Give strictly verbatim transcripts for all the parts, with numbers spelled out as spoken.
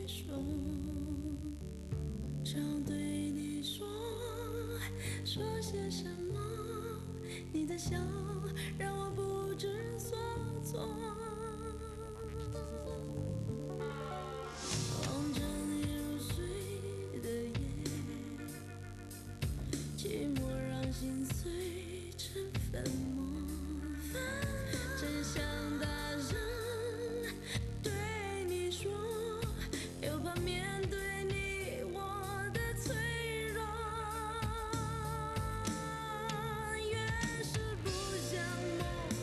说，想对你说，说些什么？你的笑让我不知所措。望着你入睡的夜，寂寞让心碎成粉末。真想大声对你说，又怕面对你我的脆弱。越是不想梦，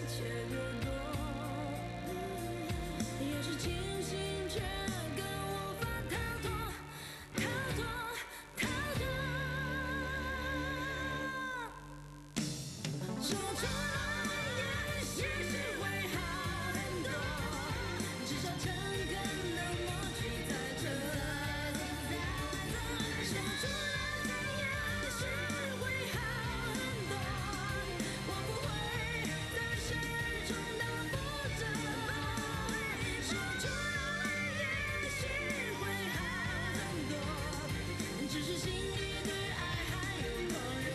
却越多。越是清醒，却更无法逃脱，逃脱，逃脱。 说出来也许会好很多，至少诚恳的默契在这。说出来也许会好很多，我不会再失重到不得。说出来也许会好很多，只是心里对爱还有狂热。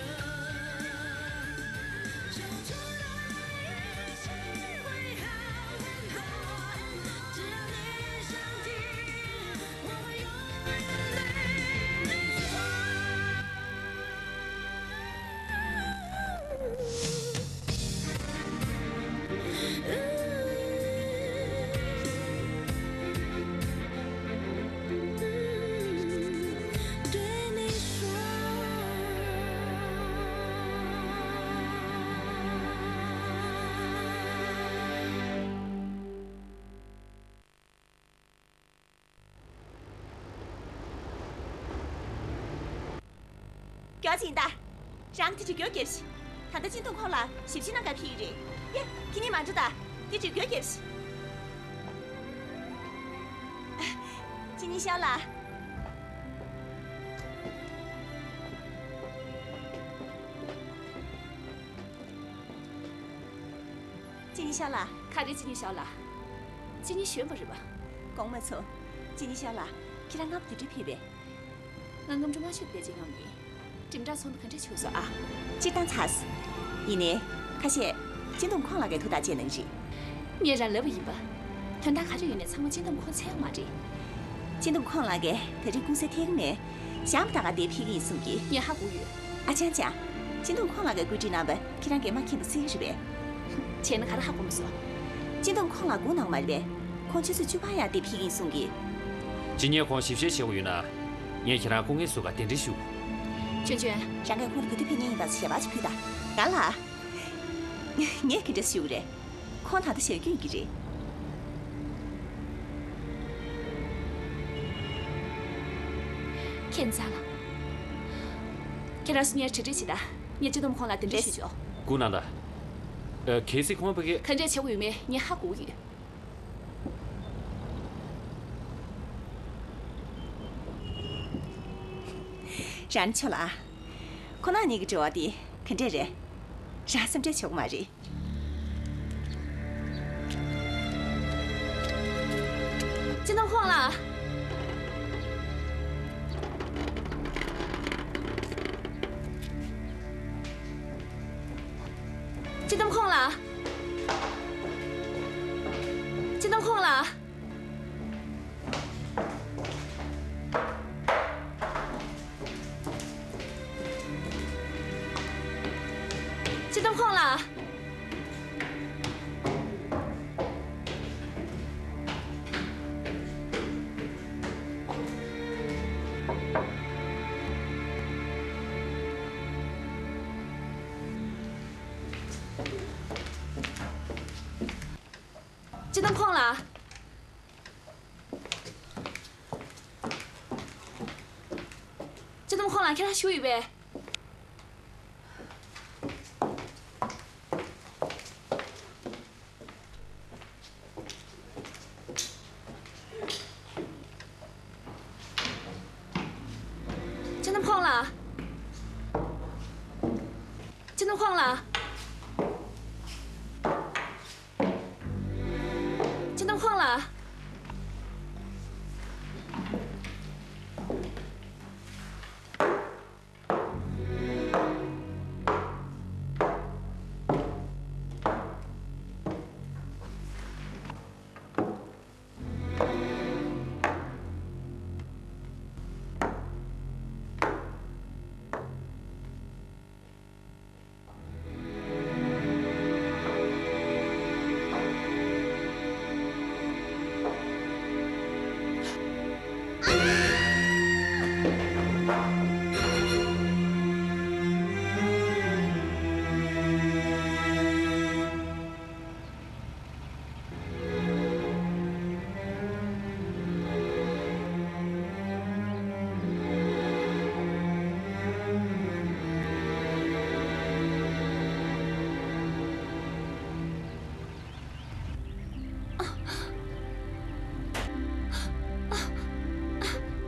མགྱོགས་ཕྱིན་ད། རང་གིས་དེ་འདྲ་མགྱོགས་རྒྱབ་ཤིག་ད་ལྟ་སྤྱི་འདོམས་ཁོང་ལ་ཞིབ་བཤེར་གནང་གར་ཕེབས་ཀྱི་རེད། ཡ། ཁྱེད་གཉིས་མ་འགྲོ་ད། དེ་འདྲ་མགྱོགས་རྒྱབ་ཤིག་ཅི་ནི་ཤོ་ལགས། ཅི་ནི་ཤོ་ལགས། ག་རེ། ཅི་ནི་ཤོ་ལགས། ཅི་ནི་ཞོན་པ་རེད་པ། དགོངས་མ་ཚོམས། ཅི་ནི་ཤོ་ལགས། ཁྱེད་རང་སྔ་པོ་དེ་འདྲ་ཕེབས་པས། ང་སྔ་དྲོ་སྔ་ཤོས་ཕེབས་ཀྱི་ཡོང་ཡིན། འགྲིམ་འགྲུལ་ཚོགས་འདུ་ག་འདྲ་བྱུང་སོང་ཨ། སྤྱིར་བཏང་ཚར་སོང་། ཡིན་ནའི། ཁ་ཤས། སྤྱི་འདོམས་ཁོང་ལགས་ཀྱིས་ཐུགས་ཐག་བཅད་གནང་རེད། ངས་རང་ལབ་པ་ཡིན་པ། དོན་དག་ག་རེ་ཡོད་ནའི་ཚང་མ་སྤྱི་འདོམས་ཁོང་འཚོལ་ཡོང་མ་རེད། སྤྱི་འདོམས་ཁོང་ལགས་ཀྱིས་ད་རིང་ཀུང་སི་ཐད་ཀྱི་མེད། གཞན་པ་ད་ག་འདིར་ཕེབས་ཀྱི་ཡིན་གསུང་གི། ངས་ཧ་གོ་ཡོད། ཨ་ཅང་ཅང་། སྤྱི་འདོམས་ཁོང་ལགས་ཀྱིས་བཀོད་སྒྲིག་གནང་བ་ཁྱེད་རང་གིས་མ་མཁྱེན་པ་གསལ་གྱི་རེད་པས། བྱས་ན་ག་རེ་ཧ་གོ་མ་སོང་། སྤྱི་འདོམས་ཁོང་ལགས་སྒུག་གནང་མ་རེད་པས། ཁོང་ཆུ་ཚོད་བཅུ་པར་ཡར་འདིར་ཕེབས་ཀྱི་ཡིན་གསུང་གི། ཇི་སྙེད་ཁོང་ཞིབ་བཤེར་བྱེད་དགོས་ཡོད་ན། ངས་ཁྱེད་རང་སྐུ་ངལ་གསོ་གར་གདན་འདྲེན་ཞུ། ཆོན་ཆོན། རང་གིས་ཁོང་ལ་ག་དུས་ཕེབས་མཁན་ཡིན་པ་ཞལ་པར་ཅིག་ཕུལ་དང་། ང་ལ། ངས་ག་འདྲ་ཞུ་གི་རེད། ཁོང་ད་ལྟ་ཞལ་རྒྱུན་གྱི་རེད། ཁྱེད་ཚང་ལ། ཁྱེད་རང་ཚོ་གཉིས་གྲ་སྒྲིག་བྱེད་དང་། ངས་སྤྱི་འདོམས་ཁོང་ལ་གདན་འདྲེན་ཞུ་ཆོག་སྒུག་གནང་དང་། ཨ། གལ་སྲིད་ཁོང་ཕ་གི། ག་འདྲས་བྱེད་དགོས་ཡོད་མེད་ངས་ཧ་གོ་གི་ཡོད། རང་ཆོག་ལ། ཁོ་རང་གཉིས་ཀྱི་འབྲེལ་བ་དེ་ག་འདྲས་རེད། རང་སེམས་ཁྲལ་བྱེད་དགོས་མ་རེད། སྤྱི་འདོམས་ཁོང་ལགས། སྤྱི་འདོམས་ཁོང་ལགས། སྤྱི་འདོམས་ཁོང་ལགས། སྤྱི་འདོམས་ཁོང་ལགས། སྤྱི་འདོམས་ཁོང་ལགས། སྤྱི་འདོམས་ཁོང་ལགས། ཁྱེད་རང་བཞུགས་ཡོད་པས། སྤྱི་འདོམས་ཁོང་ལགས། སྤྱི་འདོམས་ཁོང་ལགས། སྤྱི་འདོམས་ཁོང་ལགས།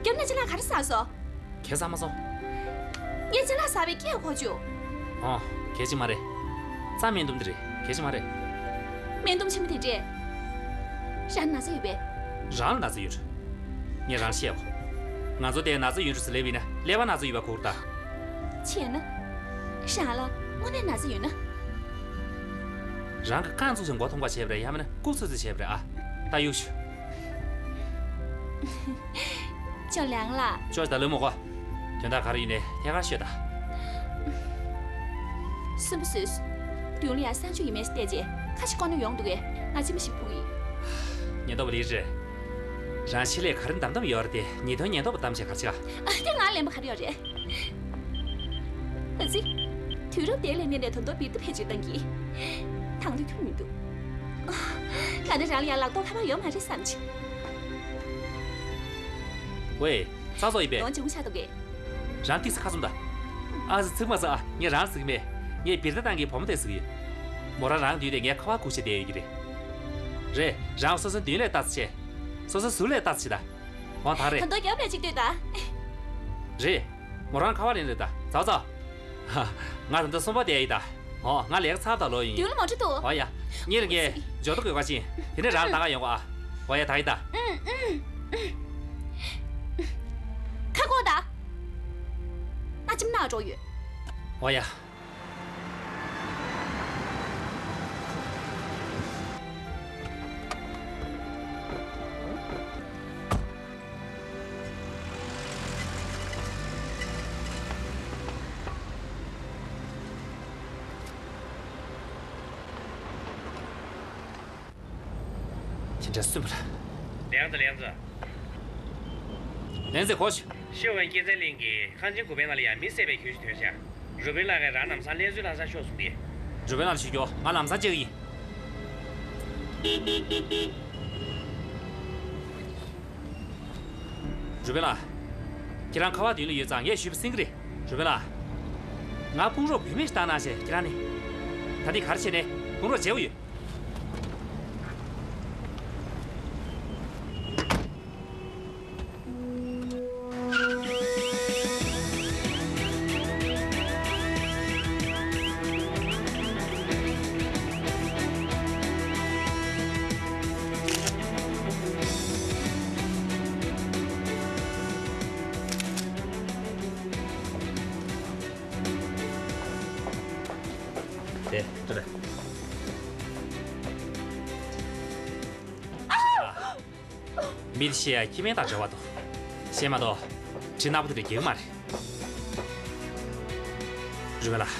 རྒྱབ་ནས་ཅ་ལག་ག་རེ་ཟ་སོང་། གས་ཟ་མ་སོང་། ངས་ཅ་ལག་ཟ་བའི་སྐད་གོ་བྱུང་། ཨོ། གས་ཅིག་མ་རེད། རྩ་སྨན་འདུམ་འདི་རེད། གས་ཅིག་མ་རེད། སྨན་འདུམ་ཆེན་པོ་དེ་འདྲས། རང་ན་ཚ་ཡོད་པས། རང་ལ་ན་ཚ་ཡོད་རེད། ངས་རང་བཤད་གོ། ང་ཚོ་དེ་ན་ཚ་ཡོད་རེད་ཟེར་ལབ་པ་ཡིན་ན་ཀླད་པ་ན་ཚ་ཡོད་པ་གོ་གི་རེད་ད། བྱས་ན། རང་ལ་དངོས་གནས་ན་ཚ་ཡོད་ན། རང་གིས་རྐང་བཙུགས་ཤིང་མགོ་ཐོམ་པ་བྱས་པ་རེད། ཡང་མིན་ན་རྐུབ་ཚོད་ཚོད་བྱས་པ་རེད་ཨ། ད་གཡུག་ཞུ། ཅོ་ལང་ལ། ཅོ་ད་ལོས་མོ་གོ། དོན་དག་ག་རེ་ཡིན་ནའི་ཐད་ཀར་ཤོད་ད། སུན་པོ་བཟོས། མདུན་ལ་ཡ་གསང་སྤྱོད་ཡིན་མེད་བལྟས་རྗེས་ཁ་ཞིག་བསྐོར་ནས་ཡོང་འདུག་གས། ང་ལྕི་མ་ཞིག་ཕུག་ཡིན། ཉེན་རྟོག་པ་ལི་རེད། རང་ཆེད་ལས་ག་རེ་འདམ་འདམ་ཡོད་རེད་དེ། ཉེས་དོན་ཉེན་རྟོག་པ་འདམ་བྱས་ག་རེ་བྱེད་ག། ཨ་དེ་ང་ལེན་པ་ག་རེ་ཡོད་རེད། ཨ་ཙི། དུས་རབས་དེ་ལས་སྔོན་ནས་ད་དུང་བིར་ཏི་བེད་སྤྱོད་གཏང་གི། དང་དུ་ཁྱོན་མི་འདུག་ང་ནི་རང་ལ་ཡང་ལག་ཐོག་ཁ་པར་ཡོད་མ་རེད་བསམ་གྱི། ཝེ། ས་སོགས་ཡིན་པས། ལོང་ཅུང་ཆགས་འདུག་གས། རང་ཏིག་ས་ཁ་ཚུམ་ད། ཨ་ཙི་ཚིག་མ་ཟ་ཨ། ངས་རང་ཟིག་མེད། ངས་བིར་ཏི་ཏང་གི་བུ་མོ་དེ་ཟིག་ཡོད། མོ་རང་རང་དུས་དེ་ངའི་ཁ་པར་སྒུག་བྱས་བསྡད་ཡོད་ཀྱི་རེད། རེད། རང་སོ་སོའི་མདུན་ལས་ལྟ་ཙམ་བྱས། སོ་སོའི་ཟུར་ལས་ལྟ་ཙམ་བྱེད་ད། འོང་ད་རེད། ད་དུང་རྒྱབ་ལས་གཅིག་ལྟོས་ད། རེད། མོ་རང་ཁ་པར་ལེན་རེད་ད། ཚའོ་ཚའོ། ཧ། ང་ད་ལྟ་གསུམ་པ་བསྡད་ཡིན་ད། འོ་ང་ལས་ཀ་ཚར་ད་ལོ་ཡིན། མདུན་ལ་མོ་ཊ་འདུག་འོ་ཡ། གཉིས་ལ་ངས་འཇོག་ཏུ་དགོས་པ་ཅིན། དེ་ནས་རང་ལ་ད་ག་ཡོང་གོ་ཨ། འོ་ཡ་ད་ཡིན་ད། ཨུམ་ཨུམ་ཨུམ། ཁ་སྐོར་ད། ང་ཅིམ་ནག་འགྲོ་ཡོད། འོ་ཡ། དེ་འདྲ་སུན་པ་ར། ལེགས་འདུག་ལེགས་འདུག་ལན་ཚེ་གོ་ཞུ། ཤེས་ཝན་སྐྱེད་ཚལ་གླིང་གི་ཁང་ཆེན་དགུ་པའི་ནང་ལ་ཡང་མི་བསད་པའི་གྱོད་ཅིག་ཐོན་ཤག་རུ་སྦིན་ལགས་ཀྱིས་རང་ལམ་སང་གླེང་བརྗོད་གནང་སར་ཤོག་གསུངས་ཏེ། རུ་སྦིན་ལགས་ལ་ཞུ་རྒྱུ་ང་ལམ་སང་བཅར་གྱི་ཡིན། རུ་སྦིན་ལགས། ཁྱེད་རང་ཁ་པར་མདུན་ལ་ཡོད་ཙང་ངས་ཞུས་པ་གསན་གྱི་རེད། རུ་སྦིན་ལགས། ང་དཔུང་རོགས་བུད་མེད་ཞིག་བཏང་གནང་ཞེས་ཁྱེད་རང་ནི། ད་ནི་ག་རེ་བྱས་ནས་དཔུང་རོགས་བྱེད་དགོས་ཡོད། དེ་ལྟར། མི་དེ་བཤད་ཡ་ཁྱི་སྨན་དང་འདྲ་བ་འདུག་བཤད་མ་གཏོགས་གྲི་ནག་པོ་དེ་འདྲ་རྒྱག་གི་མ་རེད། རུ་སྦིན་ལགས།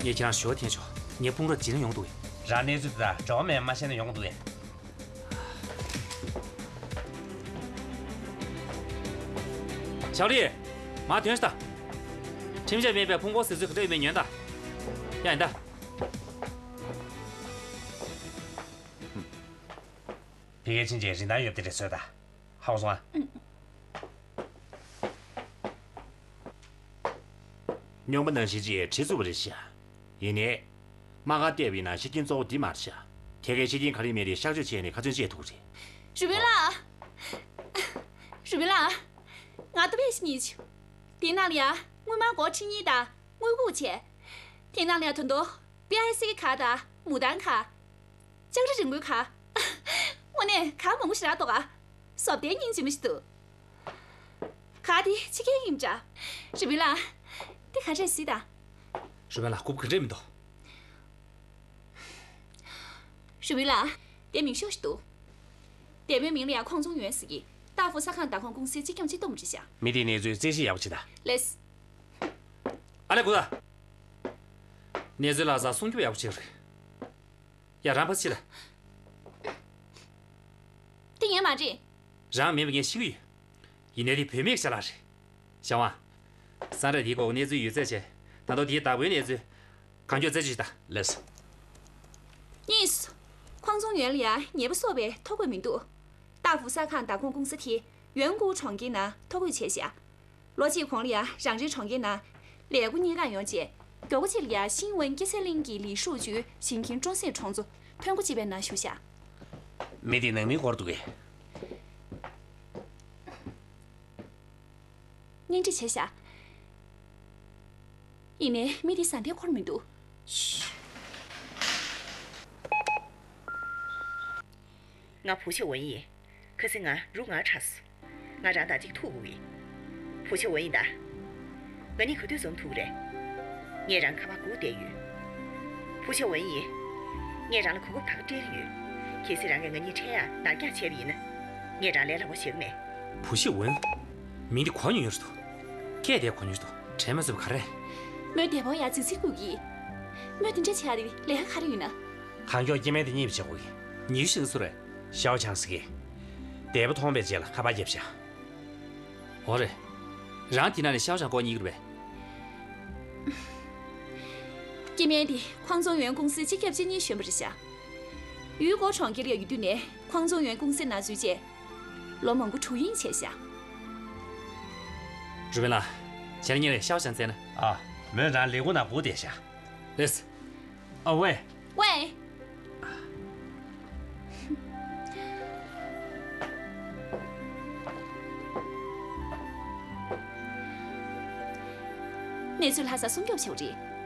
ངས་ཁྱེད་རང་ཞུ་བ་འཐེན་ཆོག་ངའི་དཔུང་རོགས་བྱེད་ན་ཡོང་གི་འདུག་གས། རང་གནས་ཚུལ་དེ་དག་འགྲོ་བ་མེད་མ་ཤེས་ན་ཡོང་གི་འདུག་གས། ཞའོ་ལི། མར་ཐོན་ཤོག་ད། ཁྲིམས་ཆད་མེད་པའི་ཕུང་པོ་ཟེར་ཚུལ་ག་འདྲ་ཡོད་མེད་ཉོན་ད། ཡ་ཡིན་ད། ཕ་གིར་ཕྱིན་རྗེས་རིན་ཐང་ཡོད་པ་དེ་རེ་བཟོས་ད། ཧ་གོ་སོང་ཨ། སྨྱོན་པ་ནང་བཞིན་ཅིག་བྲིས་ཚུགས་པ་རེད་ཤག་ཡིན་ནའི། དམག་སྒར་བལྟས་པ་ཡིན་ན་ཤེས་ཀྱིན་གཙོ་བོ་འདི་མ་རེད་ཤག་ཐད་ཀའི་ཤེས་ཀྱིན་ག་རེ་མེད་རེད་གཤག་བཅོས་བྱས་ནས་ཁ་ཚོན་བཅད་ཐུབ་ཀྱི་རེད། རུ་སྦིན་ལགས། རུ་སྦིན་ལགས། ང་ཏོ་བེ་ཤི་གཉིས་བྱུང་། དེའི་ནང་ལ་ཡ་དངུལ་སྨར་སྒོར་ཁྲི་གཉིས་དང་དངུལ་ཁུག་བྱས། དེའི་ནང་ལ་ཡ་ད་དུང་པི་ཨའི་སི་ག་དང་མུ་ཏན་ག་ལྕགས་རི་རིང་པོའི་ཁ། དངོས་གནས་ག་མང་པོ་ཞེ་དྲག་འདུག་ག་བཟོ་ལྟའི་སྙིང་རྗེ་མོ་ཞིག་འདུག་ག་དེ་ཕྱི་རྒྱལ་ཡིན་འདྲ། རུ་སྦིན་ལགས། དེ་ག་རེ་རེད་གཟིགས་དང་། རུ་སྦིན་ལགས་རྐུབ་ག་འདྲས་མི་འདུག་རུ་སྦིན་ལགས། དེ་མིང་ཤོག་ཞིག་འདུག་དེ་མོའི་མིང་ལ་ཡང་ཁོང་ཚོང་ཡོན་ཟེར་གི། ཏཱ་ཧྥུ་ས་ཁང་བདག་ཁོངས་ཀུང་སིའི་སྤྱི་ཁྱབ་སྤྱི་སྡོམ་རེད་ཤག་མི་དེའི་གནས་ཚུལ་རྩད་གཞི་ཡག་པོ་བྱེད་དང་། ལེས། ཨ་ལས་གོ་ད། གནས་ཚུལ་ལྷག་ས་སྲུང་སྐྱོབ་ཡག་པོ་བྱེད་རེད། ཡ་རང་ཕར་ཕྱིན་ལ། ངས་མ་རེད། རང་མིན་པ་ངས་ཤེས་ཀྱི་ཡོད། ཡིན་ནའི་དེ་བུད་མེད་ཀྱི་ཅ་ལག་རེད། ཤ་བ། སང་ར་དེའི་སྐོར་གནས་ཚུལ་ཡོད་ཚད་བྱས། ད་དུང་དེའི་བདག་པོའི་གནས་ཚུལ་གང་མགྱོགས་རྩད་གཅོད་བྱེད་དང་། ལགས་སོ། གཉིས་སུ། ཁོང་ཚོང་ཡོན་ལ་ཡ་ཉེས་པ་གསོག་པའི་ཐོ་འགོད་མི་འདུག་ཏཱ་ཧྥུ་ས་ཁང་བདག་ཁོངས་ཀུང་སི་དེ་ཡོན་ཀུའུ་གྲོང་ཁྱེར་ནང་ཐོ་འགོད་བྱས་ཤག་ལོ་གཅིག་གོང་ལ་ཡ་རང་རེའི་གྲོང་ཁྱེར་ནང་ལས་སྒོ་གཉེར་གར་ཡོང་རྗེས། མགྱོགས་པོ་གཅིག་ལ་ཡ་ཤིང་ཝན་སྐྱེད་ཚལ་གླིང་གི་ལི་ཧྲུའུ་ཅུའི་ཞིང་ཁྱིམ་ཀྲུང་སྲིད་གྲོང་ཚོ་ཐོན་སྒོ་གཅིག་པའི་ནང་ཞུགས་ཤག་མི་དེ་ནང་མིའི་སྐོར་འདུག་གས། གཉེན་སྒྲིག་བྱས་ཤག་ཡིན་ནའི་མི་དེ་བཟའ་ཟླའི་སྐོར་མི་འདུག་ང་བུ་ཆེ་ཝུན་ཡིན། ཁ་སང་ང་རུ་ང་ཁྲག་སོང་། ང་རང་དང་གཅིག་ཐུག་དགོས་ཡིན། བུ་ཆེ་ཝུན་ཡིན་ད། ང་གཉིས་ག་དུས་འཛོམས་ཐུབ་ཀྱི་རེད། ངས་རང་ཁ་པར་སྒུག་བསྡད་ཡོད། བུ་ཆེ་ཝུན་ཡིན། ངས་རང་ལ་གོ་སྐབས་ད་ག་སྤྲད་ཀྱི་ཡོད། གལ་སྲིད་རང་གིས་ང་གཉིས་འཕྲད་ཡ་ནར་འགྱངས་བྱས་པ་ཡིན་ན། ངས་རང་ལས་སླ་པོ་བྱེད་ཀྱི་མེད། བུ་ཆེ་ཝུན། མིང་འདི་གོ་མྱོང་ཡོད་རེད་འདུག་སྐད་དེ་གོ་མྱོང་རེད་འདུག་དྲན་མ་སོས་པ་ག་རེ། མོས་དེ་བོ་ཡ་ཙི་ཙི་སྒུག་གི། མོས་དེ་འདྲ་བྱས་ཏེ་ལས་ཀ་ག་རེ་ཡོད་ན། གང་མགྱོགས་སྐྱེ་དམན་དེ་རྙེད་པ་བྱེད་དགོས་ཀྱི། ཉི་ཤུ་ཤིང་སུ་རེད། ཤའོ་ཆང་ཟེར་གི། འདས་པོ་མཐོང་བའི་རྗེས་ལ་ཁ་པར་བརྒྱབ་བཞག་འོ་རེད། རང་དེ་ན་ནས་ཤའོ་ཆང་སྐོར་གཉིས་ཀྱི་རེད་པས། སྐྱེ་དམན་དེ་ཁོང་ཚོང་ཡོན་ཀུང་སིའི་སྤྱི་ཁྱབ་སྤྱི་གཉེར་གཞོན་པ་རེད་ཤག་ཡུལ་སྐོར་གྲོང་ཁྱེར་ལ་ཡོད་དུས་ནས་ཁོང་ཚོང་ཡོན་ཀུང་སིའི་ནང་འཛུལ་རྗེས། ལོ་མང་པོ་དྲུག་ཡིན་བྱས་ཤག་རུ་པིན་ལགས། བྱས་ན་ངས་ཤའོ་ཆང་བཙལ་ན། ཨ། མོས་རང་ལས་ཁུངས་ནང་སྒུག་བསྡད་ཤག་རེད། ཨ་ཝེ། ཝེ། གནས་ཚུལ་ལྷ་སར་སྲུང་སྐྱོབ་བྱེད་པ་རེད།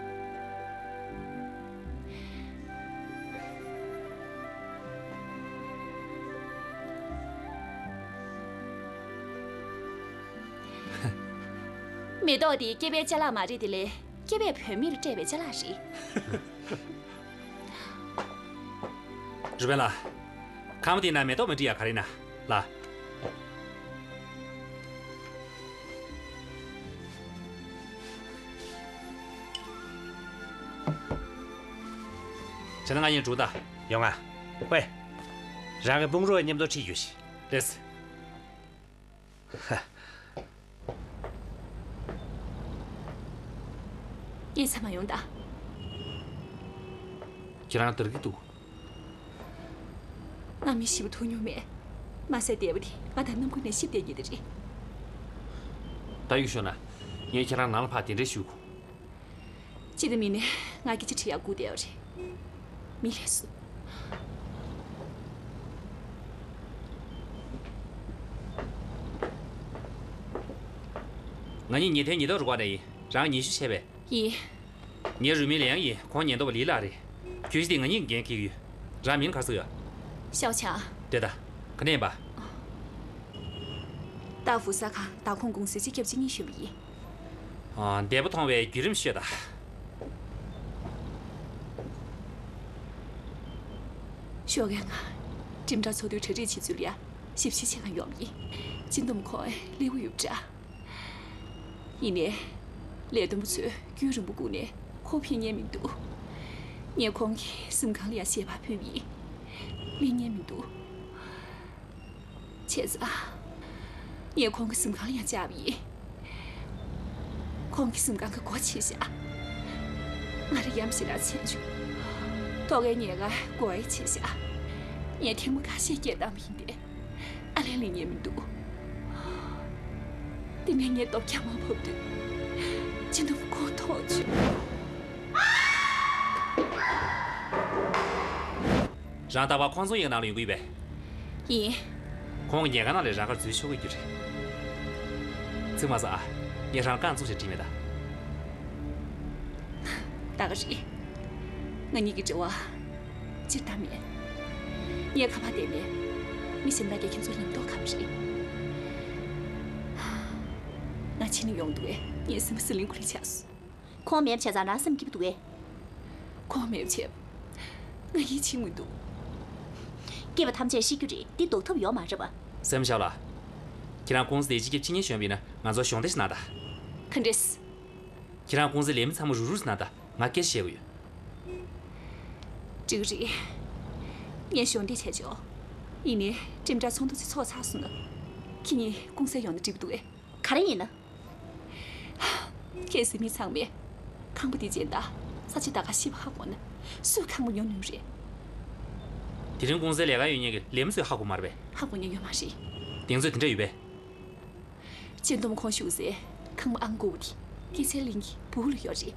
མེ་ཏོག་དེ་སྐྱེས་པའི་ཅ་ལག་མ་རེད་དེ་ལས། སྐྱེས་པའི་བུད་མེད་ལ་སྤྲད་པའི་ཅ་ལག་རེད། རུ་པིན་ལགས། ཁང་པ་འདིའི་ནང་མེ་ཏོག་མ་བྲིས་ཡ་ག་རེ་ཡིན་ན་ལགས། བྱས་ན་ང་གཉིས་འགྲོ་ད། ཡོང་ང་། ཝེ། རང་གི་དཔུང་རོགས་མཉམ་དུ་ཁྲིད་རྒྱུ་ཞིག་རེད། ཧ། ངའི་མཚན་མ་ཡོང་དང་། ཁྱེད་རང་འདར་གྱི་འདུག་ང་མི་ཤི་བ་ཐུག་མྱོང་མེད། མ་ཟད་འདས་པོ་དེ་ང་དང་ནམ་མཁའ་ནས་ཤི་བསྡད་ཉེན་དེ་རེད། ད་ཡུལ་ཤོག་ན། ངས་ཁྱེད་རང་ནང་ལ་ཕར་གདན་འདྲེན་ཞུ་དགོས། ཅི་ལྟ་མིན་ནས་ང་སྐད་ཆ་དྲི་ཡག་སྒུག་བསྡད་ཡོད་རེད། མི་ལས་སུ། ང་གཉིས་ཉེ་ཐའི་ཉེ་ཐོག་རུ་བ་ནས་ཡིན། རང་ཉི་ཤུ་བྱས་པས། ཡིན། ངའི་རུས་མིང་ལི་ཡང་ཡིན། ཁོང་ཉེན་རྟོག་པ་ལིའི་ལགས་རེད། གྱོད་གཞི་དེ་ང་གཉིས་འགན་འཁྱེར་གྱི་ཡོད། རང་མིང་ག་རེ་ཟེར་ཡོད། ཤའོ་ཆང་། ལྟོས་དང་། ག་ནས་ཡིན་པ། ཏཱ་ཧྥུ་ས་ཁང་བདག་ཁོངས་ཀུང་སིའི་སྤྱི་ཁྱབ་སྤྱི་གཉེར་གཞོན་པ་ཡིན། ཨ། འདས་པོ་མཐོང་བའི་བརྒྱུད་རིམ་ཤོད་དང་། ཞོགས་ཀས་ང་། འགྲིམ་འགྲུལ་ཚོགས་འདུའི་གྲ་སྒྲིག་བྱེད་ཚུལ་ལ་ཡ་ཞིབ་བཤེར་བྱེད་གར་ཡོང་ཡིན། སྤྱི་འདོམས་ཁོང་སླེབས་ཀྱི་ཡོད་པ་འདྲ། ཡིན་ནའི། ལས་དོན་པ་ཚོས་རྒྱུན་རིང་པོ་སྒུག་ནས་ཁོ་ཕེབས་མཁན་མི་འདུག་ངས་ཁོང་གི་གཟིམ་ཁང་ལ་ཡང་ཞལ་པར་ཕུལ་བ་ཡིན། སླེབས་མཁན་མི་འདུག་བྱས་ཙང་། ངས་ཁོང་གི་གཟིམ་ཁང་ལ་ཡང་བཅར་བ་ཡིན། ཁོང་གི་གཟིམ་ཁང་གི་སྒོ་ཕྱེ་བཞག་ང་རང་ཡ་མཚན་ཞེ་དྲག་ཆེན་བྱུང་། ཐོག་ཁའི་ཉལ་ཁང་སྒོ་ཡང་ཕྱེ་བཞག་ངས་ཐེངས་མ་ཁ་ཤས་སྐད་བཏང་བ་ཡིན་ཏེ། ཨ་ལན་ལེན་མཁན་མི་འདུག་དེ་ནས་ངས་སྟོབས་རྒྱག་མ་ཕོབ་དུས། སྤྱི་འདོམས་ཁོང་མཐོང་བྱུང་། རང་རྟག་པར་ཁོང་ཚོ་ཡི་ནང་ལ་ཡོང་གི་ཡོད་པས། ཡིན། ཁོང་གི་ཉལ་ཁང་ནང་ལ་རང་དགར་འཛུལ་ཆོག་གི་རྒྱུ་རེད། ཚིག་མ་ཟ་ཨ། ངས་རང་རྐང་བཙུགས་བྱས་དྲིས་མེད་ད། ད་ག་རེད། ང་གཉིས་ཀྱི་འབྲེལ་བ། སྤྱིར་བཏང་མེད། ངས་ཁ་པར་བསྡད་ནས། མི་གཞན་དག་གིས་ཁྱེད་ཚོར་ལམ་ཐོག་ག་པར་རེད། ང་ཕྱི་ནས་ཡོང་འདུག་གས། ངའི་སེམས་པ་ཟི་ལིང་ཁུ་ལིང་ཆགས་སོང་། ཁོང་མེད་པ་བྱས་ཙང་རང་སེམས་སྐྱིད་པོ་འདུག་གས། ཁོང་མེད་པ་བྱས། ང་ཡིད་ཆེས་མི་འདུག་སྐྱེས་པ་ཐམས་ཅད་ཤི་རྒྱུ་རེད། འདི་ལྡོག་ཐབས་ཡོད་མ་རེད་པ། སེམས་ཤོར་ལ། ཁྱེད་རང་ཀུང་སི་དེའི་སྤྱི་ཁྱབ་སྤྱི་གཉེར་གཞོན་པ་ཡིན་ན་ང་ཚོར་གཞོགས་འདེགས་ཤིག་གནང་དང་། ག་འདྲས། ཁྱེད་རང་ཀུང་སིའི་ལས་མི་ཚང་མ་རུག་རུག་ཞིག་གནང་དང་། ང་སྐད་ཆ་བཤད་དགོས་ཡོད། འགྲིག་གི་རེད། ངས་གཞོགས་འདེགས་བྱས་ཆོག་ཡིན་ནའི་འགྲེམས་འདྲ་ཚོགས་འདུ་ཚོགས་ཚར་སོང་ན། ཁྱེད་གཉིས་ཀུང་སིར་ཡོང་ན་འགྲིག་པ་འདུག་གས། ག་རེ་ཡིན་ན། ཁྱེད་ཟེར་མི་ཚང་མས་ཁང་པ་དེ་ཅན་དང་ས་ཆ་ད་ག་ཤེས་པ་ཧ་གོ་ན་སུས་ཁང་པ་ཉོ་ནུས་རེད། དེ་རིང་ཀུང་སིའི་ལས་ཀ་ཡོད་མཁན་གྱི་ལས་མི་ཚོས་ཧ་གོ་མ་རེད་པས། ཧ་གོ་མཁན་ཡོད་མ་རེད། གདེང་ཚོད་དེ་འདྲ་ཡོད་པས། སྤྱི་འདོམས་ཁོངས་ཞུགས་སའི་ཁང་པ་ཨང་དགུ་པ་དེ་སྐྱེད་ཚལ་གླིང་གི་སྦུག་ལ་ཡོད་རེད།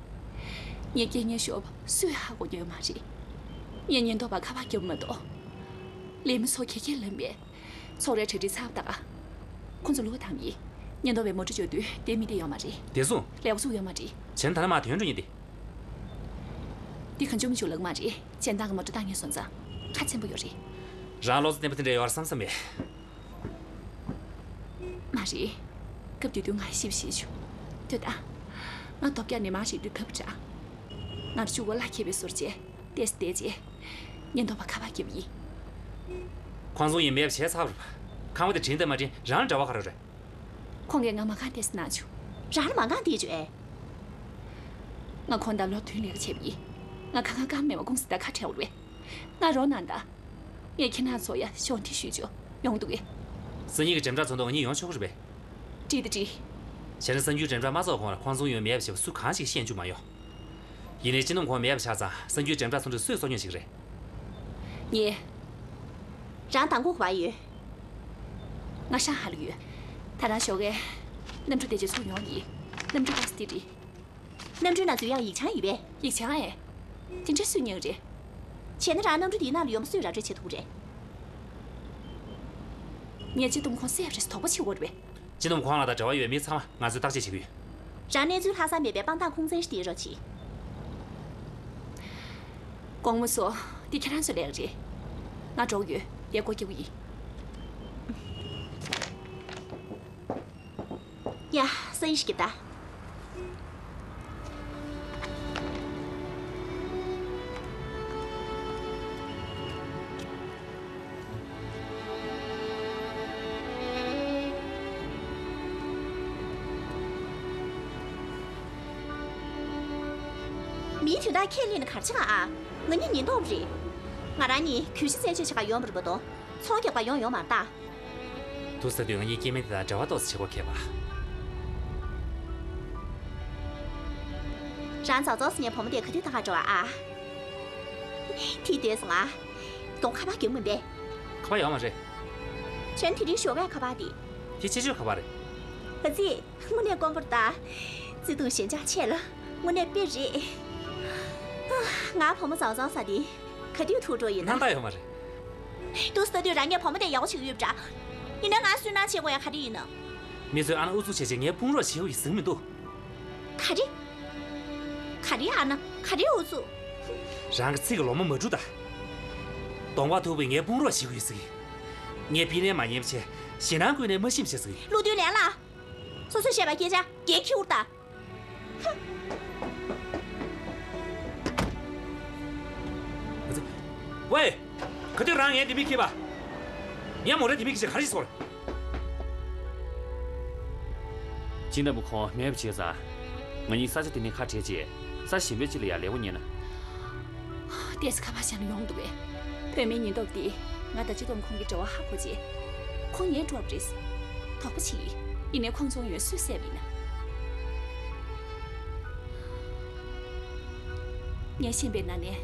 ངའི་སྐད་ངན་ཤོར་བ་སུས་ཧ་གོ་མཁན་ཡོད་མ་རེད། ངས་ཉེན་རྟོག་པར་ཁ་པར་བརྒྱབ་མ་གཏོགས། ལས་མི་ཚོ་ག་གེ་ལབ་མེད། ཚོགས་རའི་གྲ་སྒྲིག་ཚར་བ་ད་ག་ཁོང་ཚོ་ལོག་བཏང་ཡིན། ཉེན་རྟོག་པས་མོ་ཊ་འབྱོར་དུས་དེ་མི་དེ་ཡོད་མ་རེད། བདེ་སྲུང་། ལས་ཀ་ཚུགས་ཡོད་མ་རེད། བྱས་ན་ད་ལྟ་མར་ཐོན་འགྲོ་ཉིན་དེ། འདི་གང་བྱུང་མི་བྱུང་ལབ་མ་རེད། གཞན་དག་གི་མོ་ཊ་བཏང་ངེས་སོང་ཙང་ཁ་ཚན་པོ་ཡོད་རེད། རང་བློ་རྩ་བརྟན་པོ་དེ་འདྲ་ཡོད་བསམ་ས་མེད། མ་རེད། སྐབས་དེ་དུས་ང་ཞིབ་ཞིབ་བྱུང་། ལྟོས་དང་། ང་ལྟོ་ཆས་ནས་མར་ཞིག་འདུག་ཐབས་དྲག་ང་ལ་ཕྱུ་པ་ལག་ཁྱེར་བའི་ཟུར་བྱས་ཏེས་བསྡད་རྗེས། ཉེན་རྟོག་པར་ཁ་པར་བརྒྱབ་ཡིན། ཁོང་ཚོ་ཡིན་མེད་བྱས་ཚར་བ་རེད། ཁང་པ་དེ་བྲིན་དང་མ་བྲིན་རང་ལ་འབྲེལ་བ་ག་རེ་རེད། ཁོང་གིས་ང་མ་རྐང་ཏོག་ཙམ་གནང་བྱུང་། རང་ལ་མ་རྐང་སྟེར་བྱུང་ཨེ། ང་ཁོང་དང་ལོ་བདུན་ལས་ཀ་བྱས་པ་ཡིན། ང་ཁ་ཁ་ཁ་མེད་པ་ཀུང་སི་དང་ཁ་བྲལ་བ་རེད། ང་རོགས་གནང་དང་། ངས་ཁྱེད་རང་ཚོ་ཡ་གཞོགས་འདེགས་ཞུས་ཆོག་ཡོང་འདུག་གས། སང་ཉིན་གྱི་འགྲེམས་འདྲ་ཚོགས་འདུ་ང་གཉིས་ཡོང་ཆོག་གི་རེད་པས། འགྲིག་དང་འགྲིག་བྱས་ན་གསར་འགྱུར་འགྲེམས་འདྲ་མ་ཚོགས་གོང་ལ་ཁོང་ཚོ་ཡོད་མེད་པ་ཞེས་པ་སུ་གང་ཞིག་ཤེས་རྒྱུ་མ་ཡོང་། ཡིན་ནའི་སྤྱི་འདོམས་ཁོངས་མེད་པ་ཆགས་ཙང་གསར་འགྱུར་འགྲེམས་འདྲ་ཚོགས་འདུ་སུས་གཙོ་སྐྱོང་བྱེད་ཀྱི་རེད། ངས། རང་དང་པོ་ག་པར་ཡོད། ང་ཧྲང་ཧའེ་ལ་ཡོད། ད་རང་ཞོགས་ཀས་གནམ་གྲུ་དེ་རྗེས་ཚུར་ཡོང་གི། གནམ་གྲུ་པ་སི་དེ་རེད། གནམ་གྲུའི་ནང་འཛུལ་ཡག་ཡིག་ཆ་ཡོད་པས། ཡིག་ཆ་ཨེ། དེ་འདྲ་སུས་རྙེད་རེད། བྱས་ན་རང་གནམ་གྲུ་དེའི་ནང་ལ་ཡོང་བ་སུས་ར་སྤྲོད་བྱེད་ཐུབ་རེད། ངས་སྤྱི་འདོམས་ཁོངས་གསལ་རེད། དོགས་པ་ཆེ་བོ་རེད་པས། སྤྱི་འདོམས་ཁོངས་ལ་དང་འབྲེལ་བ་ཡོད་མེད་ཚང་མ་ང་ཚོས་བརྟག་དཔྱད་བྱེད་ཀྱི་ཡོད། རང་གནས་ཚུལ་ལྷག་བསམ་མེད་པའི་དཔང་རྟགས་ཁུངས་བཙན་ཞིག་སྟེར་རོགས་གྱིས། དགོང་མོ་སོ། འདི་ཁྱེད་རང་ཚོའི་ལས་ཀ་རེད། ང་འགྲོ་གི་ཡོད། ཡར་སྒོ་རྒྱག་གི་ཡིན། ཡ། ས་ཡིས་ཀྱི་ད། མིའི་དོན་དག་ཁས་ལེན་ན་གར་ཆགས་ཨ། ང་གཉིས་ཉེན་རྟོག་རེད། ང་རང་གཉིས་གྱོད་གཞི་རྩད་གཅོད་བྱེད་ག་ཡོང་བ་རེད་པ་དང་། ཚོང་རྒྱག་པ་ཡོང་ཡོང་མ་རེད་ད། དུ་ས་དུས་ང་གཉིས་སྐྱེ་དམན་དེ་དང་འབྲེལ་བ་ཏོག་ཙམ་བྱེད་དགོས་ཁེལ་བ། རང་ཙག་ཙོག་ཟེར་ངའི་བུ་མོ་དེ་ག་དུས་ད་ག་འགྲོ་བ་ཨ། དེ་དུས་སུ་ང་། གདོང་ཁ་པར་རྒྱག་མིན་པས། ཁ་པར་ཡོད་མ་རེད། བྱོན་དེ་རིང་ཞོགས་པའི་ཁ་པར་དེ། དེ་ཕྱི་ཕྱིར་ཁ་པར་རེད། ཨ་ཙི། དངོས་གནས་དཀོན་པོ་རེད་ད། བརྩེ་དུང་ཞེན་ཆགས་ཆེ་ལ། དངོས་གནས་དཔེ་རེད། ཨ། ང་བུ་མོ་ཙག་ཙོག་ས་དེ། ག་དུས་ཐུག་འགྲོ་ཡིན་ན། སྣང་དག་ཡོད་མ་རེད། དུ་ས་དུས་རང་ངའི་བུ་མོ་དེ་ཡག་པོ་བྱེད་ཀྱི་ཡོད་པ་འདྲ། ཡིན་ན་ང་སུན་སྣང་བྱེད་དགོས་ཡ་ག་རེ་ཡིན་ནམ། མི་ཚོས་ཨ་ན་ཨུ་ཚུགས་བྱས་བྱས་ངའི་དཔུང་རོགས་བྱེད་ཀྱི་ཡོད་ཟེར་གྱི་མི་འདུག་ག་རེ། ག་རེ་ཨ་ན། ག་རེ་ཨུ་ཚུགས། རང་གི་ཚིག་གི་ལོ་མ་མ་འཁྲུ་ད། གདོང་པ་ཐུག་པའི་ངའི་དཔུང་རོགས་བྱེད་ཀྱི་ཡོད་ཟེར་གྱི། ངས་དཔེ་ལན་མ་ཉན་པ་བྱས། ཞེད་སྣང་ཀུན་ནས་མ་ཤེས་པ་བྱས་ཟེར་གྱི། བློ་མཐུན་ལན་ལ། སོ་སོས་བཤད་པ་སྐད་ཆ་རྒྱལ་ཁྱེར་ད། ཧུམ། ཝེ། ག་དུས་རང་ངའི་ལྡེ་མིག་ཁྱེར་བ། ངས་མོ་རའི་ལྡེ་མིག་ཁྱེར་ག་རེ་བྱེད་སོང་། སྤྱི་འདོམས་ཁོངས་མེད་པ་བྱས་ཙང་། ང་གཉིས་ས་ཆ་དེ་ནས་ཁ་བྲལ་རྗེས། ས་གཞན་པའི་ཅིག་ལ་ཡར་ལེན་དགོས་ཉེན་ན། ཏེས་ཁ་པར་བཞག་ན་ཡོང་འདུག་གས། བོད་མིའི་ཉེན་རྟོག་དེས་ང་དང་སྤྱི་འདོམས་ཁོངས་ཀྱི་འབྲེལ་བ་ཧ་གོ་རྗེས། ཁོང་ངའི་འགྲོགས་རེད། དོགས་པ་བྱེད་ཀྱི། ཡིན་ནའི་ཁོང་ཚོ་ཡོང་སུས་གསལ་བ་ཡིན་ན། ངས་ཤེས་པའི་ནང་ནས།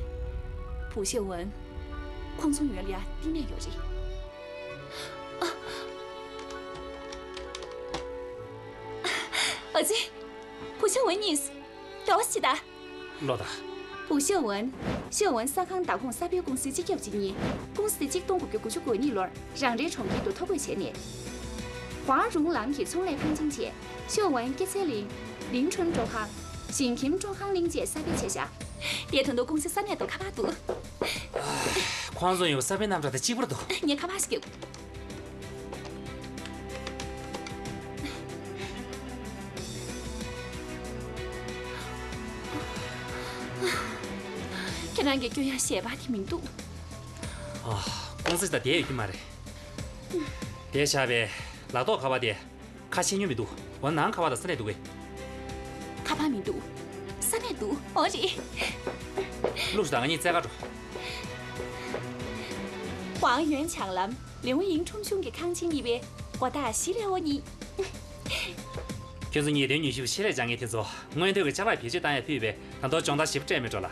བུ་ཤེ་ཝན། ཁོང་ཚོ་ཡོང་ལ་ཡ་གཏིང་ནས་ཡོད་རེད། ཨ། ཨ་ཙི། བུ་ཤེ་ཝན་གཉིས། དོགས་པ་བྱེད་ད། ལོ་ད། བུ་ཤེ་ཝན། ཤེ་ཝན་ས་ཁང་བདག་ཁོངས་གསར་སྤེལ་ཀུང་སི་སྤྱི་ཁྱབ་ཅིག་ཡིན། ཀུང་སི་དེ་གཅིག་སྟོང་དགུ་བརྒྱ་དགུ་བཅུ་གོ་གཉིས་ལོར་རང་རེའི་གྲོང་ཁྱེར་དུ་ཐོ་འགོད་བྱས་ནས། ཝང་རུང་ལམ་གྱི་ཚོང་ལས་ཁང་ཆེན་བཅས་ཤེ་ཝན་སྐྱེད་ཚལ་གླིང་། ལིང་ཁྲུན་ཀྲོ་ཁང་། ཞིང་ཁྱིམ་ཀྲོ་ཁང་གླིང་བཅས་གསར་སྤེལ་བྱས་བཞག་དེའི་དོན་དུ་ཀུང་སི་ས་གནས་དང་ཁ་པར་འདུག་ཁོང་ཚོ་ཡོད་ས་པའི་རྣམ་གྲངས་དང་གཅིག་པར་འདུག་ངས་ཁ་པར་ཞིག་བརྒྱབ། ཁྱེད་རང་གི་སྐྱོན་ཡང་ཞལ་པར་དེ་མི་འདུག་ཨ། ཀུང་སི་ད་བསྡད་ཡོད་ཀྱི་མ་རེད། དེ་བཞག་པའི་ལག་ཐོགས་ཁ་པར་དེ་ཁ་ཕྱེ་མྱོང་མི་འདུག་འོ་ནང་ཁ་པར་དང་ས་གནས་འདུག་གས། ཁ་པར་མི་འདུག་ས་གནས་འདུག་འོ་རེད། བླུགས་ཤོག་དང་ང་གཉིས་རྩེད་གར་འགྲོ། ཝང་ཡོན་ཆང་ལམ་ལིའུ་ཡིང་ཁྲུང་ཆུང་གི་ཁང་ཆེན་གཉིས་པའི་སྒོ་རྟགས་བཞི་ལས་འོ་གཉིས། ཁྱོད་ཚོ་ཉེས་དོན་ཉུང་ཤོས་ཆེད་ལས་སྦྱང་མཁན་དེ་ཚོ་མངོན་འདོད་ཀྱི་ཅ་ལག་བེད་སྤྱོད་བཏང་ཡ་ཕུད་པས། ད་དུང་སྦྱོང་བརྡར་ཞིབ་སྤྲད་མེད་འགྲོ་ལ།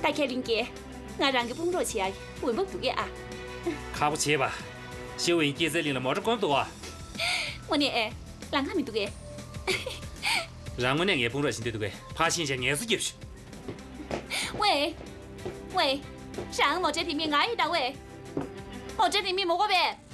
ད་ཁས་ལེན་གྱིས། ང་རང་གི་དཔུང་རོགས་བྱེད་ཡ་འོས་འབབ་འདུག་གས་ཨ། ཁག་པོ་བྱེད་པ། ཤེའུ་ཡིན་སྐྱེས་ཚལ་གླིང་ལ་མོ་ཊ་སྒོམ་འདུག་ཨ། དངོས་གནས་ཨེ། ལང་ཁ་མི་འདུག་གས། རང་དངོས་གནས་ངའི་དཔུང་རོགས་བྱེད་འདོད་འདུག་གས། ཕར་ཕྱིན་བྱས་ངལ་གསོ་རྒྱབ་ཤོག། ཝེ། ཝེ། རང་མོ་ཊའི་དེ་མིན་ང་ཡི་ད་ཝེ། མོ་ཊའི་དེ་མིན་མོ་གོ་བེ།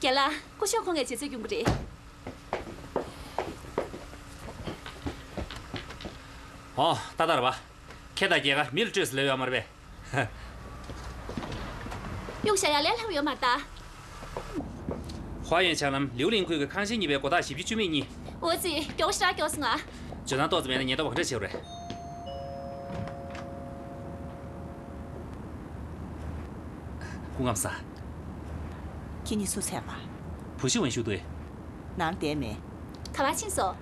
རྒན་ལགས། སྐུ་ཞབས་ཁོང་ངས་བྱེད་རྩོད་སྐྱོན་གྱི་རེད། ཨོ། ཏག་ཏག་རེད་པ། ཁྱེད་དང་རྒྱལ་ཁ་མི་ལ་སྤྲོད་ཟེར་ལབ་ཡོད་མ་རེད་པས། གཡུག་བཞག་ཡ་ལས་སླ་པོ་ཡོད་མ་རེད་ད། ཧྭ་ཡོན་ཆང་ལམ་ལིའུ་ལིང་ཁུལ་གྱི་ཁང་ཆེན་གཉིས་པའི་སྒོ་རྟགས་བཞི་བཅུ་མེད་གཉིས། འོ་ཙི། མགྱོགས་ཤོག་མགྱོགས་སོང་ང་། འཇོན་ཐང་ཏོག་ཙམ་མེད་ན་ཉེན་རྟོག་པ་ག་འདྲ་བྱེད་རེད། སྐུ་ཁམས་བཟང་། ཁྱེད་གཉིས་སུ་ཚད་པ། བུ་ཤི་ཝན་ཤུ་ཏུའེ། ནང་བསྡད་མེད། ག་པར་ཕྱིན་སོང་།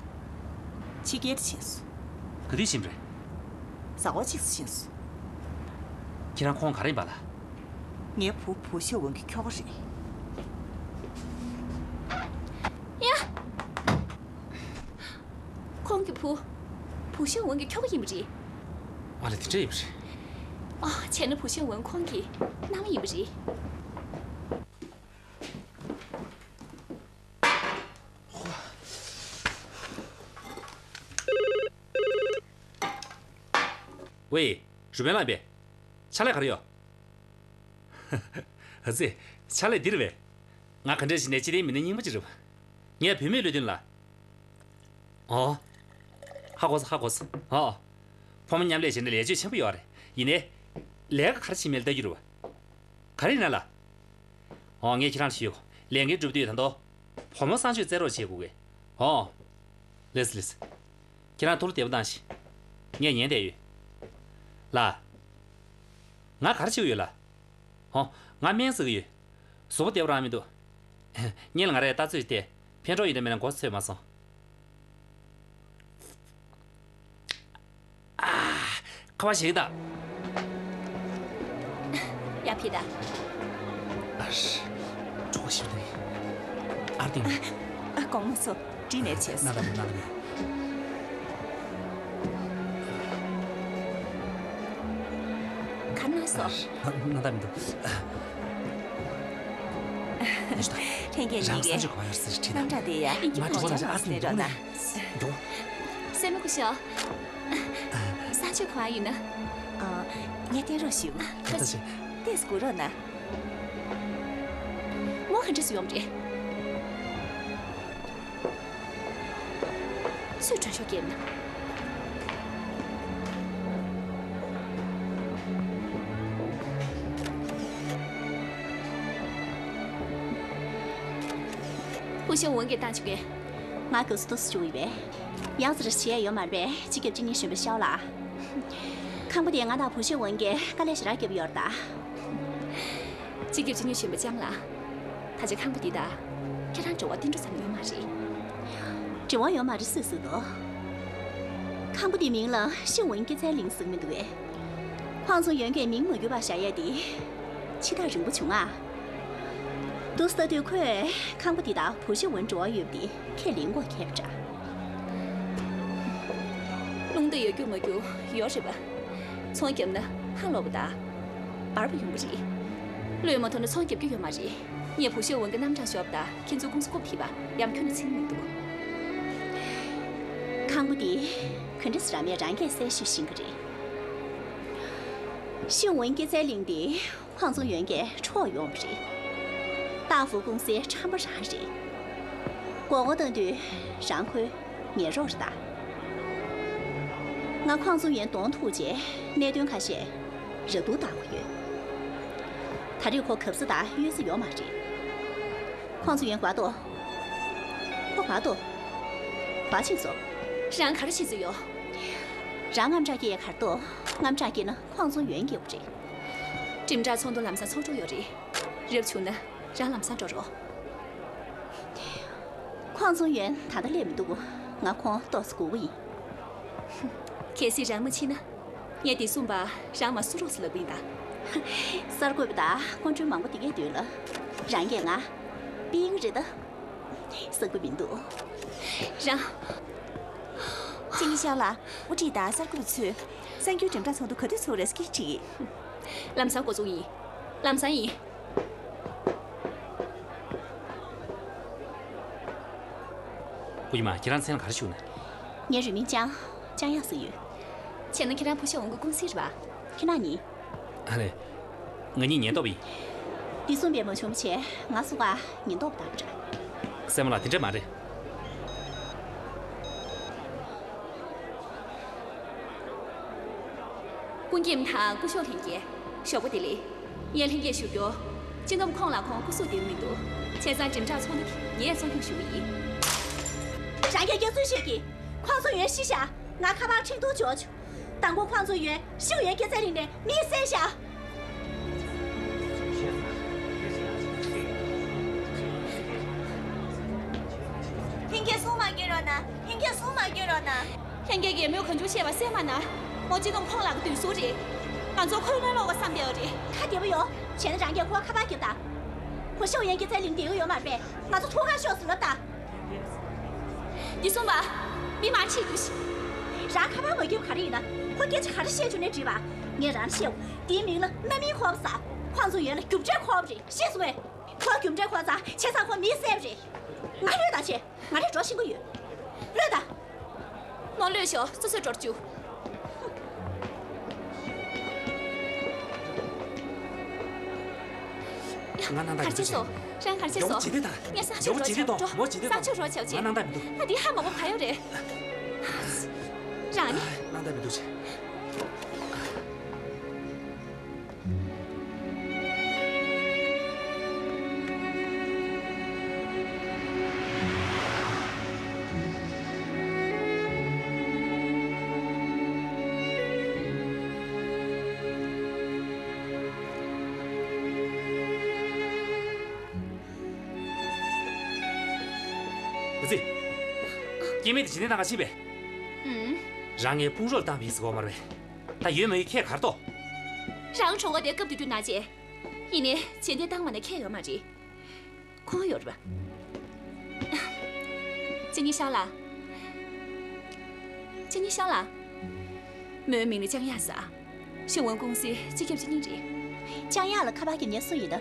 ཕྱི་རྒྱལ་དུ་ཕྱིན་སོང་། ག་དུས་ཕྱིན་པ་རེད། གཟའ་འཁོར་གཅིག་ཙམ་ཕྱིན་སོང་། ཁྱེད་རང་ཁོང་ག་རེ་ཡིན་པ་ལ། ངའི་བུ་བུ་ཤི་ཝན་གྱི་ཁྱོ་ག་རེད། ཡ། ཁོང་གི་བུ། བུ་ཤི་ཝན་གྱི་ཁྱོ་ག་ཡིན་པ་རེད། ཨ་ལས། དེ་འདྲ་ཡིན་པ་རེད། ཨ། བྱས་ན་བུ་ཤི་ཝན་ཁོང་གི་མནའ་མ་ཡིན་པ་རེད། ཝེ། རུས་སྦལ་ལགས་པས། ཕྱག་ལས་ག་རེ་ཡོད། ཨ་ཙི། ཕྱག་ལས་འདི་རེད་པས། ང་ག་འདྲ་ཞིག་ནས་སྤྱི་བདེའི་མི་སྣ་རྙིང་པ་ཅིག་རེད་པ། ངས་བུད་མེད་བློ་མཐུན་ལ། ཨོ། ཧ་གོ་སོང་། ཧ་གོ་སོང་། ཨོ། ཕོ་མོ་མཉམ་ལས་བྱས་ན་ལས་ཕྱོད་ཆེན་པོ་ཡོད་རེད། ཡིན་ནའི། ལས་ཀ་ག་རེ་བྱེད་མིན་ལྟ་རྒྱུ་རེད་པ། ག་རེ་ཡིན་ན་ལ། ཨོ། ངས་ཁྱེད་རང་ལ་ཞུ་ཡོད། ལས་འགན་སྒྲུབ་དུས་ད་དུང་། བུ་མོ་གསང་སྤྱོད་རྩེད་རོགས་བྱེད་དགོས་གི། ཨོ། ལགས་སོ། ལགས་སོ། ཁྱེད་རང་ཐུགས་ལ་བདེ་པོ་བཏང་ཞིག། ངས་ཉན་བསྡད་ཡོད། ལགས། ང་ག་རེ་བྱེད་ཀྱི་ཡོད་ལགས། ཧོ། ང་སྨན་ཟ་གི་ཡོད། གཟུགས་པོ་བདེ་པོ་རང་མི་འདུག། སྔོན་ལ་ང་རས་ལྟ་ཚོད་བལྟས། ཕན་གྲོགས་ཡིན་ན་མིན་ན་མགོ་ཚོས་མ་སོང་། ཨ། ཁ་པར་ཞིག་ད། ཡ་ཕི་ད། ཨ་ཧྲ། གྲོགས་ཤིག་རེད། ཨར་ཏིང་། ཨ། དགོངས་མ་ཚོམས། འདི་ནས་བྱས་སོང་། ན་ད་མི་ན་ད་མི། ག་ན་སོ། ན་ད་མི་འདུག། ལྷན་རྒྱས་གཉིས་ཀས་རྣམ་གྲངས་དེ་ཡ། ང་གྲོགས་ལ་ཨ་ཙི་འདུག་ནས། མགྱོགས། སེམས་མི་ཁུ་ཤོག། ས་ཆ་གང་ཡིན་ན། ཨ། ངས་བསྟན་རོགས་ཞུ། ཁ་ཤས། ཏེས་སྒུག་རོགས་གནང་། མོ་ག་འདྲས་སུ་ཡོང་རེད། སུས་དྲན་ཤོག་སྐྱེས་ན། བུ་ཤི་ཝན་གྱིས་བཏང་བྱུང་གས། ང་དགའ་བསུ་ཏོག་ཙམ་ཞུ་ཡི་བས། ཡག་ཙི་ར་བྱེད་ཡ་ཡོད་མ་རེད་པས། སྤྱི་ཁྱབ་སྤྱི་གཉེར་གཞོན་པ་ཤའོ་ལགས། ཁང་པ་དེ་ང་དང་བུ་ཤི་ཝན་གྱིས་དཀའ་ལས་ཞེ་དྲག་བརྒྱབ་ཡོད་རེད་ད། སྤྱི་ཁྱབ་སྤྱི་གཉེར་གཞོན་པ་ལྕམ་ལགས། ད་ཆ་ཁང་པ་འདི་དང་ཁྱེད་རང་འབྲེལ་བ་ཏིལ་འབྲུ་ཙམ་ཡོད་མ་རེད། འབྲེལ་བ་ཡོད་མ་རེད་སུས་ཟེར་འདུག། ཁང་པ་འདིའི་མིང་ལ་ཤི་ཝུན་སྐྱེད་ཚལ་གླིང་ཟེར་གྱི་མི་འདུག་གས། ཧུང་ཚུང་ཡོན་གྱིས་མིང་མ་འགྱུར་བར་བཞག་ཡས་འདི་ཕྱི་ཐག་རིང་པོ་བྱུང་ང་། འདུག་ལྟ་དུས་ཁོས་ཁང་པ་འདི་དང་བུ་ཤི་ཝུན་འབྲེལ་བ་ཡོད་པ་འདི་ཁས་ལེན་དགོས་ཁེལ་པ་འདྲ། རླུང་རྟ་ཡར་རྒྱུག་མར་རྒྱུག་ཡོད་རེད་པ། ཚོང་བརྒྱབ་ན་ཧ་ལོག་པ་དང་འབར་བ་ཡོང་གི་རེད། བློས་མ་ཐོངས་ན་ཚོང་རྒྱབ་རྒྱུ་ཡོད་མ་རེད། ངས་བུ་ཤི་ཝུན་གྱི་རྣམ་གྲངས་ཤོག་བུ་དང་ཁྱེད་ཚོའི་ཀུང་སི་རྐུབ་ཐེབས་པ་ཡང་ཁྱོན་ནས་ཚིག་མི་འདུག། ཁང་པ་འདི་ག་འདྲ་ཟེར་ར་མེད་རང་གིས་གསལ་ཤོས་ཤེས་ཀྱི་རེད། ཤི་ཝུན་སྐྱེད་ཚལ་གླིང་འདི་ཧུང་ཚུང་ཡོན་གྱིས་འཕྲོག་ཡོང་བ་རེད། ཏཱ་ཧྥུ་ཀུང་སིའི་ཁྲམ་པ་རང་རེད། མགོ་སྐོར་བཏང་དུས་རང་ཁོའི་ཉེ་རོགས་རེད་ད། ང་ཧུང་ཚུང་ཡོན་གདོང་ཐུག་རྗེས་གནད་དོན་ཁ་ཤས་ར་སྤྲོད་བཏང་དགོས་ཡོད། ད་རེས་ཁོ་གབ་ས་དང་གཡོལ་ས་ཡོད་མ་རེད། ཁོང་ཚོ་ཡོན་ག་པར་ཏོ། ཁོ་ག་པར་ཏོ། ག་པར་ཕྱིན་སོང་། རང་ག་རེ་བྱེད་ཚོད་ཡོད། རང་དངངས་སྐྲག་སྐྱེ་ཡ་ག་རེ་འདུག་དངངས་སྐྲག་སྐྱེས་ན་ཁོང་ཚོ་ཡོན་སྐྱེ་བ་རེད། འགྲིམ་འགྲུལ་ཚོགས་འདུ་ལམ་སང་ཚོགས་འགྲོ་ཡོད་རེད། རབ་བྱུང་ན་རང་ལམ་སང་འགྲོ་རོགས། ཁོང་ཚོ་ཡོན་ད་ལྟ་སླེབས་མི་འདུག་ང་ཁོང་ཏོག་ཙམ་སྒུག་གི་ཡིན། གལ་སྲིད་རང་མ་ཕྱིན་ན། ངས་བདེ་སྲུང་པ་རང་མར་བསུ་རོགས་ཟེར་ལབ་ཡིན་ད། གསར་འགོད་པ་དང་སྐུ་མགྲོན་མང་པོ་འདི་གའི་མདུན་ལ། རང་གིས་ང་། པིང་རེད་ད། བསམ་གྱི་མི་འདུག་རང་། ཅི་ནི་ཤང་ལགས། དབུ་ཁྲིད་དང་གསར་འགོད་པ་ཚོས་གསར་འགྱུར་འགྲེམས་སྟངས་ཚོགས་འདུ་ག་དུས་ཚོགས་རེད་ཟེར་སྐད་དྲིས། ལམ་སང་འགོ་འཛུགས་ཡིན། ལམ་སང་ཡིན། སྐུ་ཉི་མ། ཁྱེད་རང་མཚན་ལ་ག་རེ་ཞུ་ན། ངའི་རུས་མིང་ལྕང་། ལྕང་ཡག་ཟེར་ཡོད། བྱས་ན་ཁྱེད་རང་ཕོ་ཤོ་འོང་གི་ཀུང་སི་རེད་པ། ཁྱེད་རང་ཉིད། ཨ་ལེ། ང་གཉིས་ཉེན་རྟོག་པ་ཡིན། བདེ་སྲུང་པས་མ་བྱུང་བ་བྱས་ང་སུ་ག་ཉེན་རྟོག་པ་དང་འདྲ། སྲས་མོ་ལགས། དེ་འདྲ་མ་རེད། སྐུ་མཁྱེན་དང་སྐུ་ཞབས་ལྷན་རྒྱས། ཞོགས་པ་བདེ་ལེགས། ངས་ལྷན་རྒྱས་ཞུ་རྒྱུ། སྤྱི་འདོམས་ཁོང་ལ་ཁོང་སྐུ་གཟུགས་བདེ་པོ་མི་འདུག་བྱས་ཙང་འགྲིམ་འགྲུལ་ཚོགས་འདུ་དེ་ངས་གཙོ་སྐྱོང་ཞུ་གི་ཡིན། རང་གིས་སྐྱག་རྫུན་བཤད་ཀྱི། ཁོང་ཚོ་ཡོན་ཤི་ཤག་ང་ཁ་པར་འཕྲིན་ཐུང་འབྱོར་བྱུང་། མདང་དགོང་ཁོང་ཚོ་ཡོན་ཤིའུ་ཡོན་སྐྱེད་ཚལ་གླིང་ནས་མིས་བསད་ཤག་ལྷན་རྒྱས་གསུང་མ་སྐྱོན་རོགས་གནང་། ལྷན་རྒྱས་གསུང་མ་སྐྱོན་རོགས་གནང་། ལྷན་རྒྱས་ཀྱིས་མོས་གང་བྱུང་བཤད་པ་གསན་མ་གནང་། མོ་སྤྱི་འདོམས་ཁོང་ལགས་ཀྱི་མདུན་སྲུང་རེད། ང་ཚོ་ཁོའི་ངན་ལོག་པ་བསམ་བསྡད་པ་རེད། ཁ་བདེ་པོ་ཡོང་། བྱས་ན་རང་གིས་ཁོ་ཁ་པར་རྒྱབ་དང་། ཁོ་ཤིའུ་ཡོན་སྐྱེད་ཚལ་གླིང་བསྡད་ཀྱི་ཡོད་མ་རེད་པས། ང་ཚོ་ཐུག་གར་ཤོག་ཟེར་ལབ་དང་། བདེ་སྲུང་པ། མི་མང་ཕྱིར་རྒྱུགས་ཤིག་རང་ཁ་པར་མ་རྒྱབ་ག་རེ་ཡིན་ན། ཁོ་སྐད་ཆ་ག་རེ་བཤད་བྱུང་ནས་དྲིས་པ། ངས་རང་བཤད། དེའི་མིང་ལ་རྣམ་སྨིན་ཁོག་པ་ཟེར། ཁོང་ཚོ་ཡོན་ལ་རྒྱུ་འབྲས་ཁོག་པ་རེད། ཤེས་སོང་ངས། ཁོ་རྒྱུ་འབྲས་ཁོག་ཙང་བྱས་ཙང་ཁོ་མིས་བསད་པ་རེད། ང་ལྷོད་དང་བྱས། ང་རས་འགྲོ་ཤེས་ཀྱི་ཡོད། ལྷོད་དང་། མོ་ལྷོད་ཤོག་སོ་སོས་འགྲོ་རྒྱུ། ང་ནང་ད་གར་ཆེ་སོ། རང་གར་ཆེ་སོ། ངས་ས་ཆ་རོགས་བྱ་འགྲོ། ས་ཆ་རོགས་བྱ་བྱེད། ང་ནང་ད་མི་འདུག་ང་འདི་ཧ་མ་གོ་ག་ཡོད་རེད། རང་ནི། ནང་ད་མི་འདུག་ཅེ། ཨ་ཙི། སྐྱེ་དམན་དེ་ཇི་ནས་ནང་ག་ཤི་བས། ཨུམ། རང་ངའི་དཔུང་རོགས་བཏང་བ་ཡིན་ཟེར་གོ་མ་རེད། ད་ཡོད་མ་ཡོད་ཁྱད་གར་ཏོ། རང་གྲོངས་ཀ་དེ་སྐབས་དེ་དུས་ན་ཅེ། ཡིན་ནའི་བྱེད་འདི་བཏང་བ་ན་ཁྱད་ཡོད་མ་རེད། ཁོང་ཡོད་རེད་པ། ཅི་ནི་ཤང་ལགས། ཅི་ནི་ཤང་ལགས། མོའི་མིང་ལ་ལྕང་ཡག་ཟེར། ཤིང་ཝུན་ཀུང་སིའི་སྤྱི་ཁྱབ་ཅི་ནི་རེད། ལྕང་ཡག་ལ་ཁ་པར་རྒྱབ་མཁན་སུ་ཡིན་ད།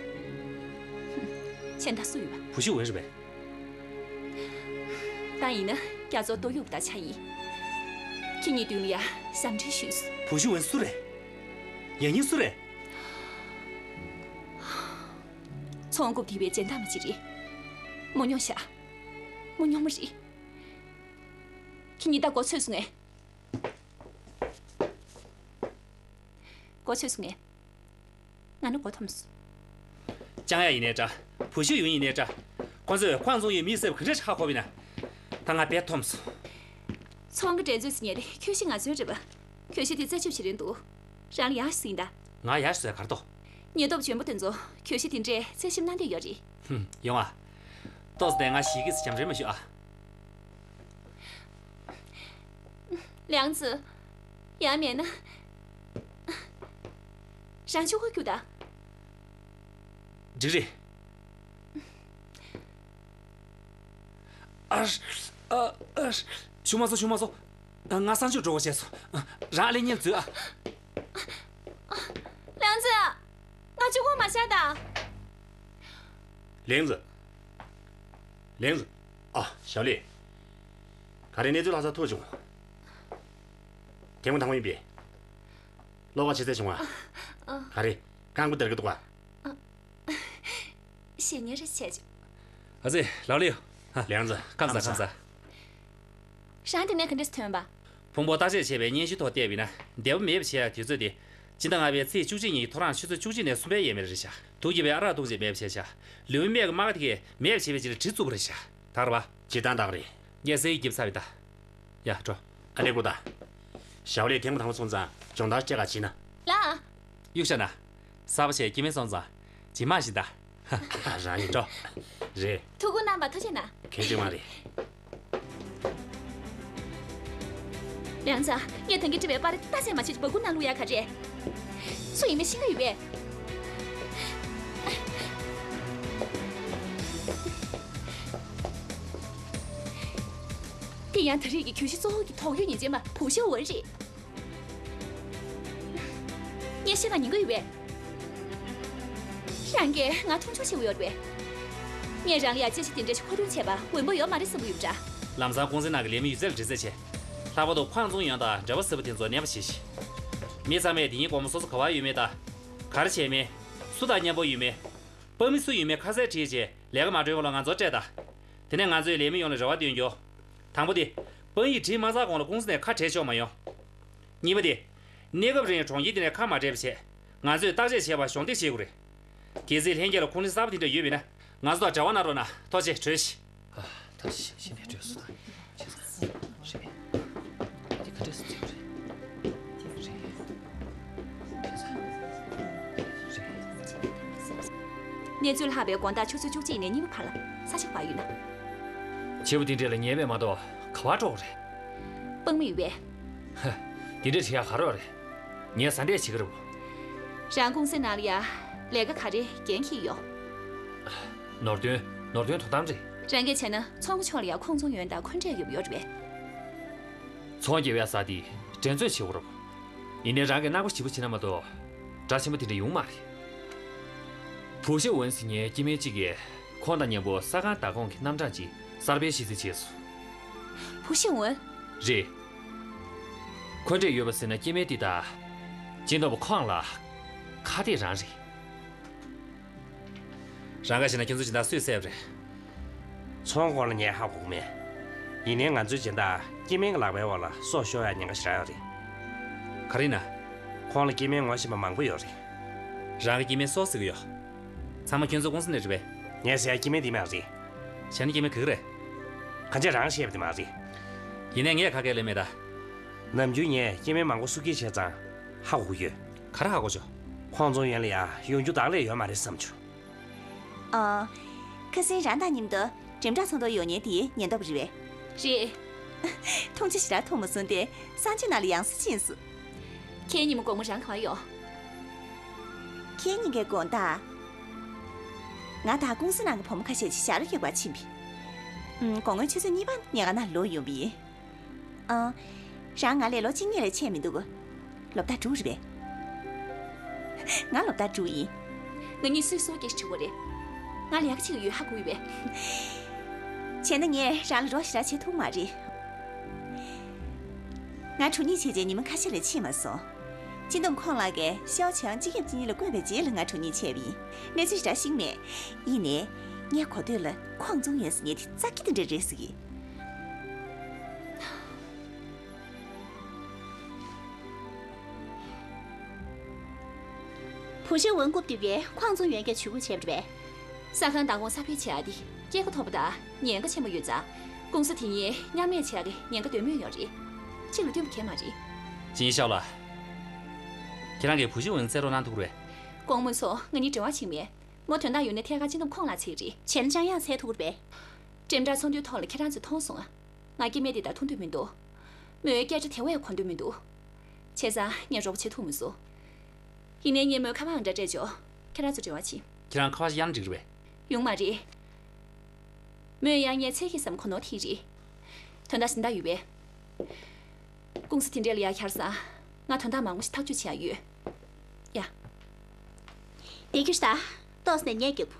ཁྱེད་ད་སུ་ཡོད་པ། བུ་ཤི་ཝུན་རེད་པས། ད་ཡིན་ན་རྒྱ་མཚོ་ཏོག་དབྱུག་དང་ཆ་ཡིན། ཁྱེད་གཉིས་མདུན་ལ་ཡ་ཞབས་འདྲེན་ཞུས། བུ་ཤི་ཝུན་སུ་རེད། ཡང་སྙིང་སུ་རེད། ཚོང་འགུག་དེ་བའི་སྦྱིན་བདག་མ་ཅིག་རེད། མོ་སྨྱོ་ཤག་མོ་སྨྱོ་མོ་རེད། ཁྱེད་གཉིས་ད་མགོ་ཚོས་སོང་ངས། མགོ་ཚོས་སོང་ངས། ང་ནི་མགོ་འཐོམས་སོང་། ལྕང་ཡག་ཡིན་ནའི་འདྲ། བུ་ཤི་ཝུན་ཡིན་ནའི་འདྲ། ཁོང་ཚོས་ཁོང་ཚོ་ཡི་མི་བསད་པ་ག་འདྲ་ཞིག་ཧ་གོ་བ་ཡིན་ན། ད་ང་དཔེ་འཐོམས་སོང་། ཚོང་གི་འགྲན་རྩོད་ཟེར་མཁན་དེ་ཁྱོད་ཤི་ང་གསོན་རེད་པ། གྱོད་གཞི་དེ་རྩད་གཅོད་བྱེད་རན་འདུག་རང་ལ་ཡག་ཤོས་ཡིན་ད། ང་ཡག་ཤོས་ག་རེ་འདུག་ཉེན་རྟོག་པ་འཇོན་པོ་དེ་ཚོ་གྱོད་གཞི་དེ་འདྲས་རྩད་ཞིབ་གནང་འདོད་ཡོད་རེད། ཧུམ། ཡོང་ཨ། ཏོག་ཙམ་ང་ཞིག་གིས་འཇམ་རེ་མ་ཞུ་ཨ། ལེའང་ཙི། ཡང་མེད་ན། རང་ཆུ་བོ་རྒྱུག་ད། འགྲིག་རེད། ཨ། ཨ། ཨ། ཞུ་མ་སོང་། ཞུ་མ་སོང་། ང་གསང་སྤྱོད་འགྲོ་དགོས་བྱས་སོང་། རང་ཨ་ལེ་གཉིས་འཛུལ་ཨ། ལེའང་ཙི། ང་ཆུ་བོ་མ་བཞག་ད། ལེའང་ཙི། ལེའང་ཙི། ཨ། ཞའོ་ལི། ག་རེ་གནས་ཚུལ་ལྷག་ས་ཐུག་བྱུང་། དེ་མོ་དང་པོ་ཡིན་པས། བློ་ཁ་ཕྱི་གསལ་བྱུང་བ། ཨ། ག་རེ། རྐང་པ་འདར་གི་འདུག་ག་ཨ། ཞེ་ཉེ་རེ་བྱས་བྱུང་། ཨ་ཙི། ལའོ་ལིའུ། ཧ། ལེའང་ཙི། ཁམས་བཟང་། ཁམས་བཟང་། རང་དེ་ནས་ག་འདྲས་ཐོན་པ། ཕུང་པོ་བརྟག་དཔྱད་བྱས་པའི་སྙན་ཞུའི་ཐོག་བལྟས་པ་ཡིན་ན། བདེ་པོ་མེད་པ་བྱེད་ཡ་དུས་ཚོད་དེ། སྤྱི་ཟླ་ལྔ་པའི་ཚེས་བཅུ་གཅིག་ཉིན་གྱི་ཐོ་རངས་ཆུ་ཚོད་བཅུ་གཅིག་ནས་གསུམ་པའི་ཡས་མས་རེད་ཤག་དུག་རྒྱུ་བའི་ཨ་རག་བཏུང་བྱས་མེད་པ་བྱས་ཤག་ལུས་མེད་ཀྱི་དམག་སྒར་དེ་གས་མེད་པ་བྱས་པའི་ཕྱིར་གྲི་བཙུགས་པ་རེད་ཤག་ད་རེད་པ། ཇི་ལྟར་འདང་རེད། ངས་སེ་ཡིས་རྒྱབ་ཚར་བའི་ད། ཡ་འགྲོ། ཨ་ནེ་ཀུ་ད། ཞའོ་ལེ་ཐེངས་མ་དང་པོ་སོང་ཙང་སྦྱོང་བརྡར་སྤྲད་ག་ཕྱིན་ན། ལགས། གཡུག་བཞག་ན། གསར་པ་བྱས་སྐྱེ་དམན་སོང་ཙང་། ཇི་མ་བཞིན་ད། རང་ཡིན་འགྲོ། རེད། ཐུགས་ཁུར་གནང་བར་ཐུགས་རྗེ་གནང་། གལ་ཆེ་མ་རེད། ལིའང་ཙང་། ངས་ད་གིན་སྤྲད་པའི་པར་རྟགས་གསལ་མ་བྱེད་ཀྱི་སྦ་ཁུག་ནང་བླུགས་ཡ་ག་རེ། སུ་ཡིན་མིན་ཤེས་ཀྱི་ཡོད་པས། དེ་ཡང་ད་རེས་ཀྱི་གྱོད་གཞི་གཙོ་བོ་གི་དོགས་ཡོད་ཉེས་ཅན་པ་བུ་ཤོ་ཝུན་རེད། ངས་བཤད་པ་ཉན་གྱི་ཡོད་པས། རང་གིས་ང་མཐོང་ཆུང་བྱེད་ཀྱི་ཡོད་རེད། ངས་རང་ལ་ཡ་དཔྱད་གཞི་དེ་འདྲ་ཞིག་མཁོ་འདོན་བྱས་པ་འོས་པ་ཡོད་མ་རེད་བསམ་གྱི་ཡོད་པ་འདྲ། ལམ་སང་ཀུང་སིའི་ནང་གི་ལས་མི་ཡོད་ཚད་ལ་དྲི་རྩད་བྱས། ལྷག་པར་དུ་ཁོང་ཙུང་ཡོན་དང་འབྲེལ་བ་ཟེར་བ་དེ་ཚོ་ནན་པོ་བྱས་ཤིག་མི་ཚང་མས་དེ་ཉིན་དགོང་མོ་སོ་སོ་ག་པར་ཡོད་མེད་དང་། ག་རེ་བྱས་མེད། སུ་དང་མཉམ་པོ་ཡོད་མེད། དཔང་མི་སུ་ཡིན་མིན་ཁ་གསལ་བྲིས་བྱས་ལས་ཀ་མ་གྲོལ་བར་ལ་ང་ཚོར་སྤྲད་དང་། དེ་ནས་ང་ཚོས་ལས་མི་ཡོངས་ལ་རེ་བ་བཏོན་རྒྱུ། དང་པོ་དེ། དཔང་ཡིག་བྲིས་མ་ཚར་གོང་ལ་ཀུང་སི་ནས་ཁ་བྲལ་ཆོག་མ་ཡོང་། གཉིས་པ་དེ། གནས་སྐབས་རིང་གྲོང་ཁྱེར་དེ་ནས་ཁ་མ་བྲལ་བ་བྱས། ང་ཚོས་བརྟག་དཔྱད་བྱས་པར་གཞོགས་འདེགས་བྱེད་དགོས་རེད། གལ་སྲིད་ལྷན་རྒྱས་ལ་ཁུངས་ལུང་གསར་པ་དེ་འདྲ་ཡོད་པས་ན། ང་ཚོ་དང་འབྲེལ་བ་གནང་རོགས་གནང་། ཐུགས་རྗེ་ཆེ། ད་ཤི་ཤི་ནས་བྲོས་སོང་ད། ཆེ་ས་རེད། དེ་ག་འདྲས་སུ་བརྩིས་པ་རེད། རེད། ཆེ་ས་རེད། གནས་ཚུལ་ལྷག་པའི་དགོང་དག་ཆུ་ཚོད་བཅུ་གཅིག་ནས་གཉིས་པ་བར་ལ་ས་ཆ་ག་པར་ཡོད་ན། བྱེད་པོ་དེ་འདྲས་ལ་ཉན་པས་མ་གཏོགས་ག་པར་འགྲོ་དགོས་རེད། དཔང་མི་ཡོད་པས། ཧ། དེ་འདྲས་བྱེད་ཡག་ག་རེ་ཡོད་རེད། ངས་ཟ་འདྲས་བྱེད་ཀྱི་རེད་བོ། རང་ཀུང་སི་ནང་ལ་ཡ། ལས་ཀ་ག་རེ་འགན་འཁྱེར་ཡོད། ནོར་དོན། ནོར་དོན་དོ་དམ་རེད། རང་གིས་བྱས་ན་ཚོང་ཕྱོགས་ལ་ཡ་ཁོང་ཙུང་ཡོན་དང་འཁོན་འགྲས་ཡོད་ཡོད་རེད་པས། ཚོང་རྒྱག་པའི་ས་དེ་འགྲན་རྩོད་བྱེད་དགོས་རེད་བོ། ཡིན་ནའི་རང་གིས་རྣམ་པ་ཞིབ་པོ་བྱེད་ན་མ་གཏོགས། དགྲ་ཆེན་པོ་དེ་འདྲ་ཡོང་མ་རེད། བུ་ཤི་ཝུན་ཟེར་མཁན་སྐྱེ་དམན་གཅིག་གིས་ཁོང་དང་མཉམ་པོ་ས་ཁང་བདག་ཁོངས་ཀྱི་རྣམ་གྲངས་ཅིག་གསར་པའི་ཤེས་ཚད་བྱས་སོང་། བུ་ཤི་ཝུན། རེད། འཁོན་འགྲས་ཡོད་པ་ཟེར་ན་སྐྱེ་དམན་འདི་དང་། སྤྱི་ནོར་བུ་ཁོང་ལ་ཁ་གཏད་རང་རེད། རང་ག་ཞེ་ན་ཁྱོད་ཚོ་སྦྱིན་བདག་སུས་བསད་པ་རེད། ཚོང་སྐོར་ལ་ངས་ཧ་གོ་གི་མེད། ཡིན་ནའི་ང་ཚོའི་སྦྱིན་བདག་སྐྱེ་དམན་གྱི་ལག་པའི་འོག་ལ་སྲོག་ཤོར་ཡག་ཉེན་ཁ་ཞེ་དྲག་ཡོད་རེད། ག་རེ་ཡིན་ན། ཁོང་ལ་སྐྱེ་དམན་ངོ་ཤེས་པ་མང་པོ་ཡོད་རེད། རང་གི་སྐྱེ་དམན་སུ་ཟེར་གི་ཡོད། ཚང་མ་ཁྱོད་ཚོའི་ཀུང་སི་ནས་རེད་པས། ངས་ཟེར་ཡག་སྐྱེ་དམན་དེ་མ་རེད། བྱས་ན་སྐྱེ་དམན་ག་གི་རེད། གང་བྱས་རང་བཤད་པ་དེ་མ་རེད། ཡིན་ནའི་ངས་ཁ་སྐད་ལེན་མེད་ད། ནམ་རྒྱུན་ངས་སྐྱེ་དམན་མང་པོ་བསུ་སྐྱེལ་བྱས་ཙང་ཧ་གོ་གི་ཡོད། ག་རེ་ཧ་གོ་བྱུང་། ཁོང་ཚོ་ཡན་ལ་ཡ་ཡོང་རྒྱུ་བདག་ལས་ཡོད་མ་རེད་བསམ་བྱུང་། ཨ། ཁ་སང་རང་དང་མཉམ་དུ་འགྲེམས་འཕྲང་ཚོགས་འདུར་ཡོང་མཁན་དེ་ཉེན་རྟོག་པ་རེད་པས། རེད། མཐོང་ཆ་ཞེ་དྲག་མཐོང་མ་སོང་སྟེ་གསང་སྤྱོད་ནང་ལ་ཡང་སེ་ཕྱིན་སོང་། ཁྱེད་ཉིན་མོ་དགོང་མོ་རང་ག་པར་ཡོང་། ཁྱེད་ཉིན་གྱི་དགོང་དག་ང་དང་ཀུང་སི་ནང་གི་བུ་མོ་ཁ་ཤས་ཅིག་ཞལ་ལག་རྒྱག་པར་ཕྱིན་པས། ཨུམ། དགོང་མོའི་ཆུ་ཚོད་གཉིས་པ་ཉལ་ཁང་ནང་ལོག་ཡོང་པ་ཡིན། ཨ། རང་ང་ལས་ལོ་གཅིག་གཉིས་ལས་ཆེ་མི་འདུག་ལོ་བདག་དྲུག་རེད་པས། ང་ལོ་བདག་དྲུག་ཡིན། ང་གཉིས་སུས་སུ་སྐད་ཆ་དྲི་བ་རེད། ང་ལས་ཀ་བྱེད་ཀྱི་ཡོད་ཧ་གོ་ཡོད་པས། བྱས་ན་ངས་རང་ལ་རོགས་ཞེ་དྲག་བྱེད་ཐུབ་མ་རེད། ང་དྲུང་ཡིག་བྱས་རྗེས་ཉི་མ་ཁ་ཤས་ལས་ཕྱིན་མ་སོང་། སྤྱི་བསྡོམས་ཁོང་ལགས་ཀྱིས་ཤའོ་ཆང་སྤྱི་ཁྱབ་སྤྱི་གཉེར་ལ་བསྐོས་པའི་རྗེས་ལ་ང་དྲུང་ཡིག་བྱས་པ་ཡིན། གནས་ཚུལ་ཞེ་དྲག་ཤེས་ཀྱི་མེད། ཡིན་ནའི། ངས་གོ་ཐོས་ལ་ཁོང་ཙུང་ཡོན་ཟེར་མཁན་དེ་ཙག་གི་དེ་འདྲ་རེད་ཟེར་གི། བུ་ཤི་ཝུན་རྐུབ་རྡེབ་པའི་ཁོང་ཙུང་ཡོན་གྱིས་ཇུས་འགོད་བྱས་པ་རེད་པས། ས་ཁང་བདག་ཁོངས་གསར་སྤེལ་བྱེད་ཡག་དེ་སྐྱེད་ཀ་ཐོབ་པ་དང་ཉེན་ཁ་ཆེན་པོ་ཡོད་ཙང་། ཀུང་སི་དེ་གཉིས་མཉམ་ལས་བྱེད་ཡག་གི་ཉེན་ཁ་འདོད་མོས་ཡོད་རེད། ཁྱེད་ལ་བསྟུན་པ་གང་ཡང་མ་རེད། ཅིན་ཤའོ་ལགས། ཁྱེད་རང་གིས་བུ་ཤི་ཝུན་བཙལ་རོགས་གནང་ཐུབ་ཀྱི་རེད། དགོང་མོ་ཚོ་ང་གཉིས་འབྲེལ་བ་བྱེད་ཀྱི་མེད། མོ་དོན་དག་ཡོད་ན་ཐད་ཀར་སྤྱི་བསྡོམས་ཁོང་ལ་འཚོལ་རེད། བྱས་ན་ཅང་ཡང་འཚོལ་ཐུབ་ཀྱི་རེད་པས། འགྲེམས་འཕྲང་ཚོགས་འདུའི་ཐོག་ལ་ཁྱེད་རང་ཚོས་མཐོང་སོང་ང་། ང་སྐྱེ་དམན་དེ་དང་མཐུན་འདོད་མི་འདུག་མོའི་སྐད་ཆ་དེ་བས་གོ་འདོད་མི་འདུག་བྱས་ཙང་ངས་རོགས་པ་བྱེད་ཐུབ་མི་སོང་། ཡིན་ནའི་ངས་མོའི་ཁ་པར་ཨང་གྲངས་སྤྲད་ཆོག་ཁྱེད་རང་ཚོ་འབྲེལ་བ་བྱེད། ཁྱེད་རང་ཁ་པར་ཞིག་གཡར་ན་འགྲིག་རེད་པས། ཡོང་མ་རེད། མོས་ཡང་ངའི་ཚེ་གི་བསམ་གོ་ནོར་ཐིག་རེད། དོན་དག་གཞན་དག་ཡོད་པས། ཀུང་སི་དེ་འདྲས་ལ་ཡ་ཁྱར་སོང་། ང་དོན་དག་མང་པོ་ཞིག་ཐག་གཅོད་བྱེད་ཡག་ཡོད། ཡ། བསྡད་རྒྱུ་ཞིག་ད། ཏོག་ཙམ་ནས་ངས་རྒྱབ།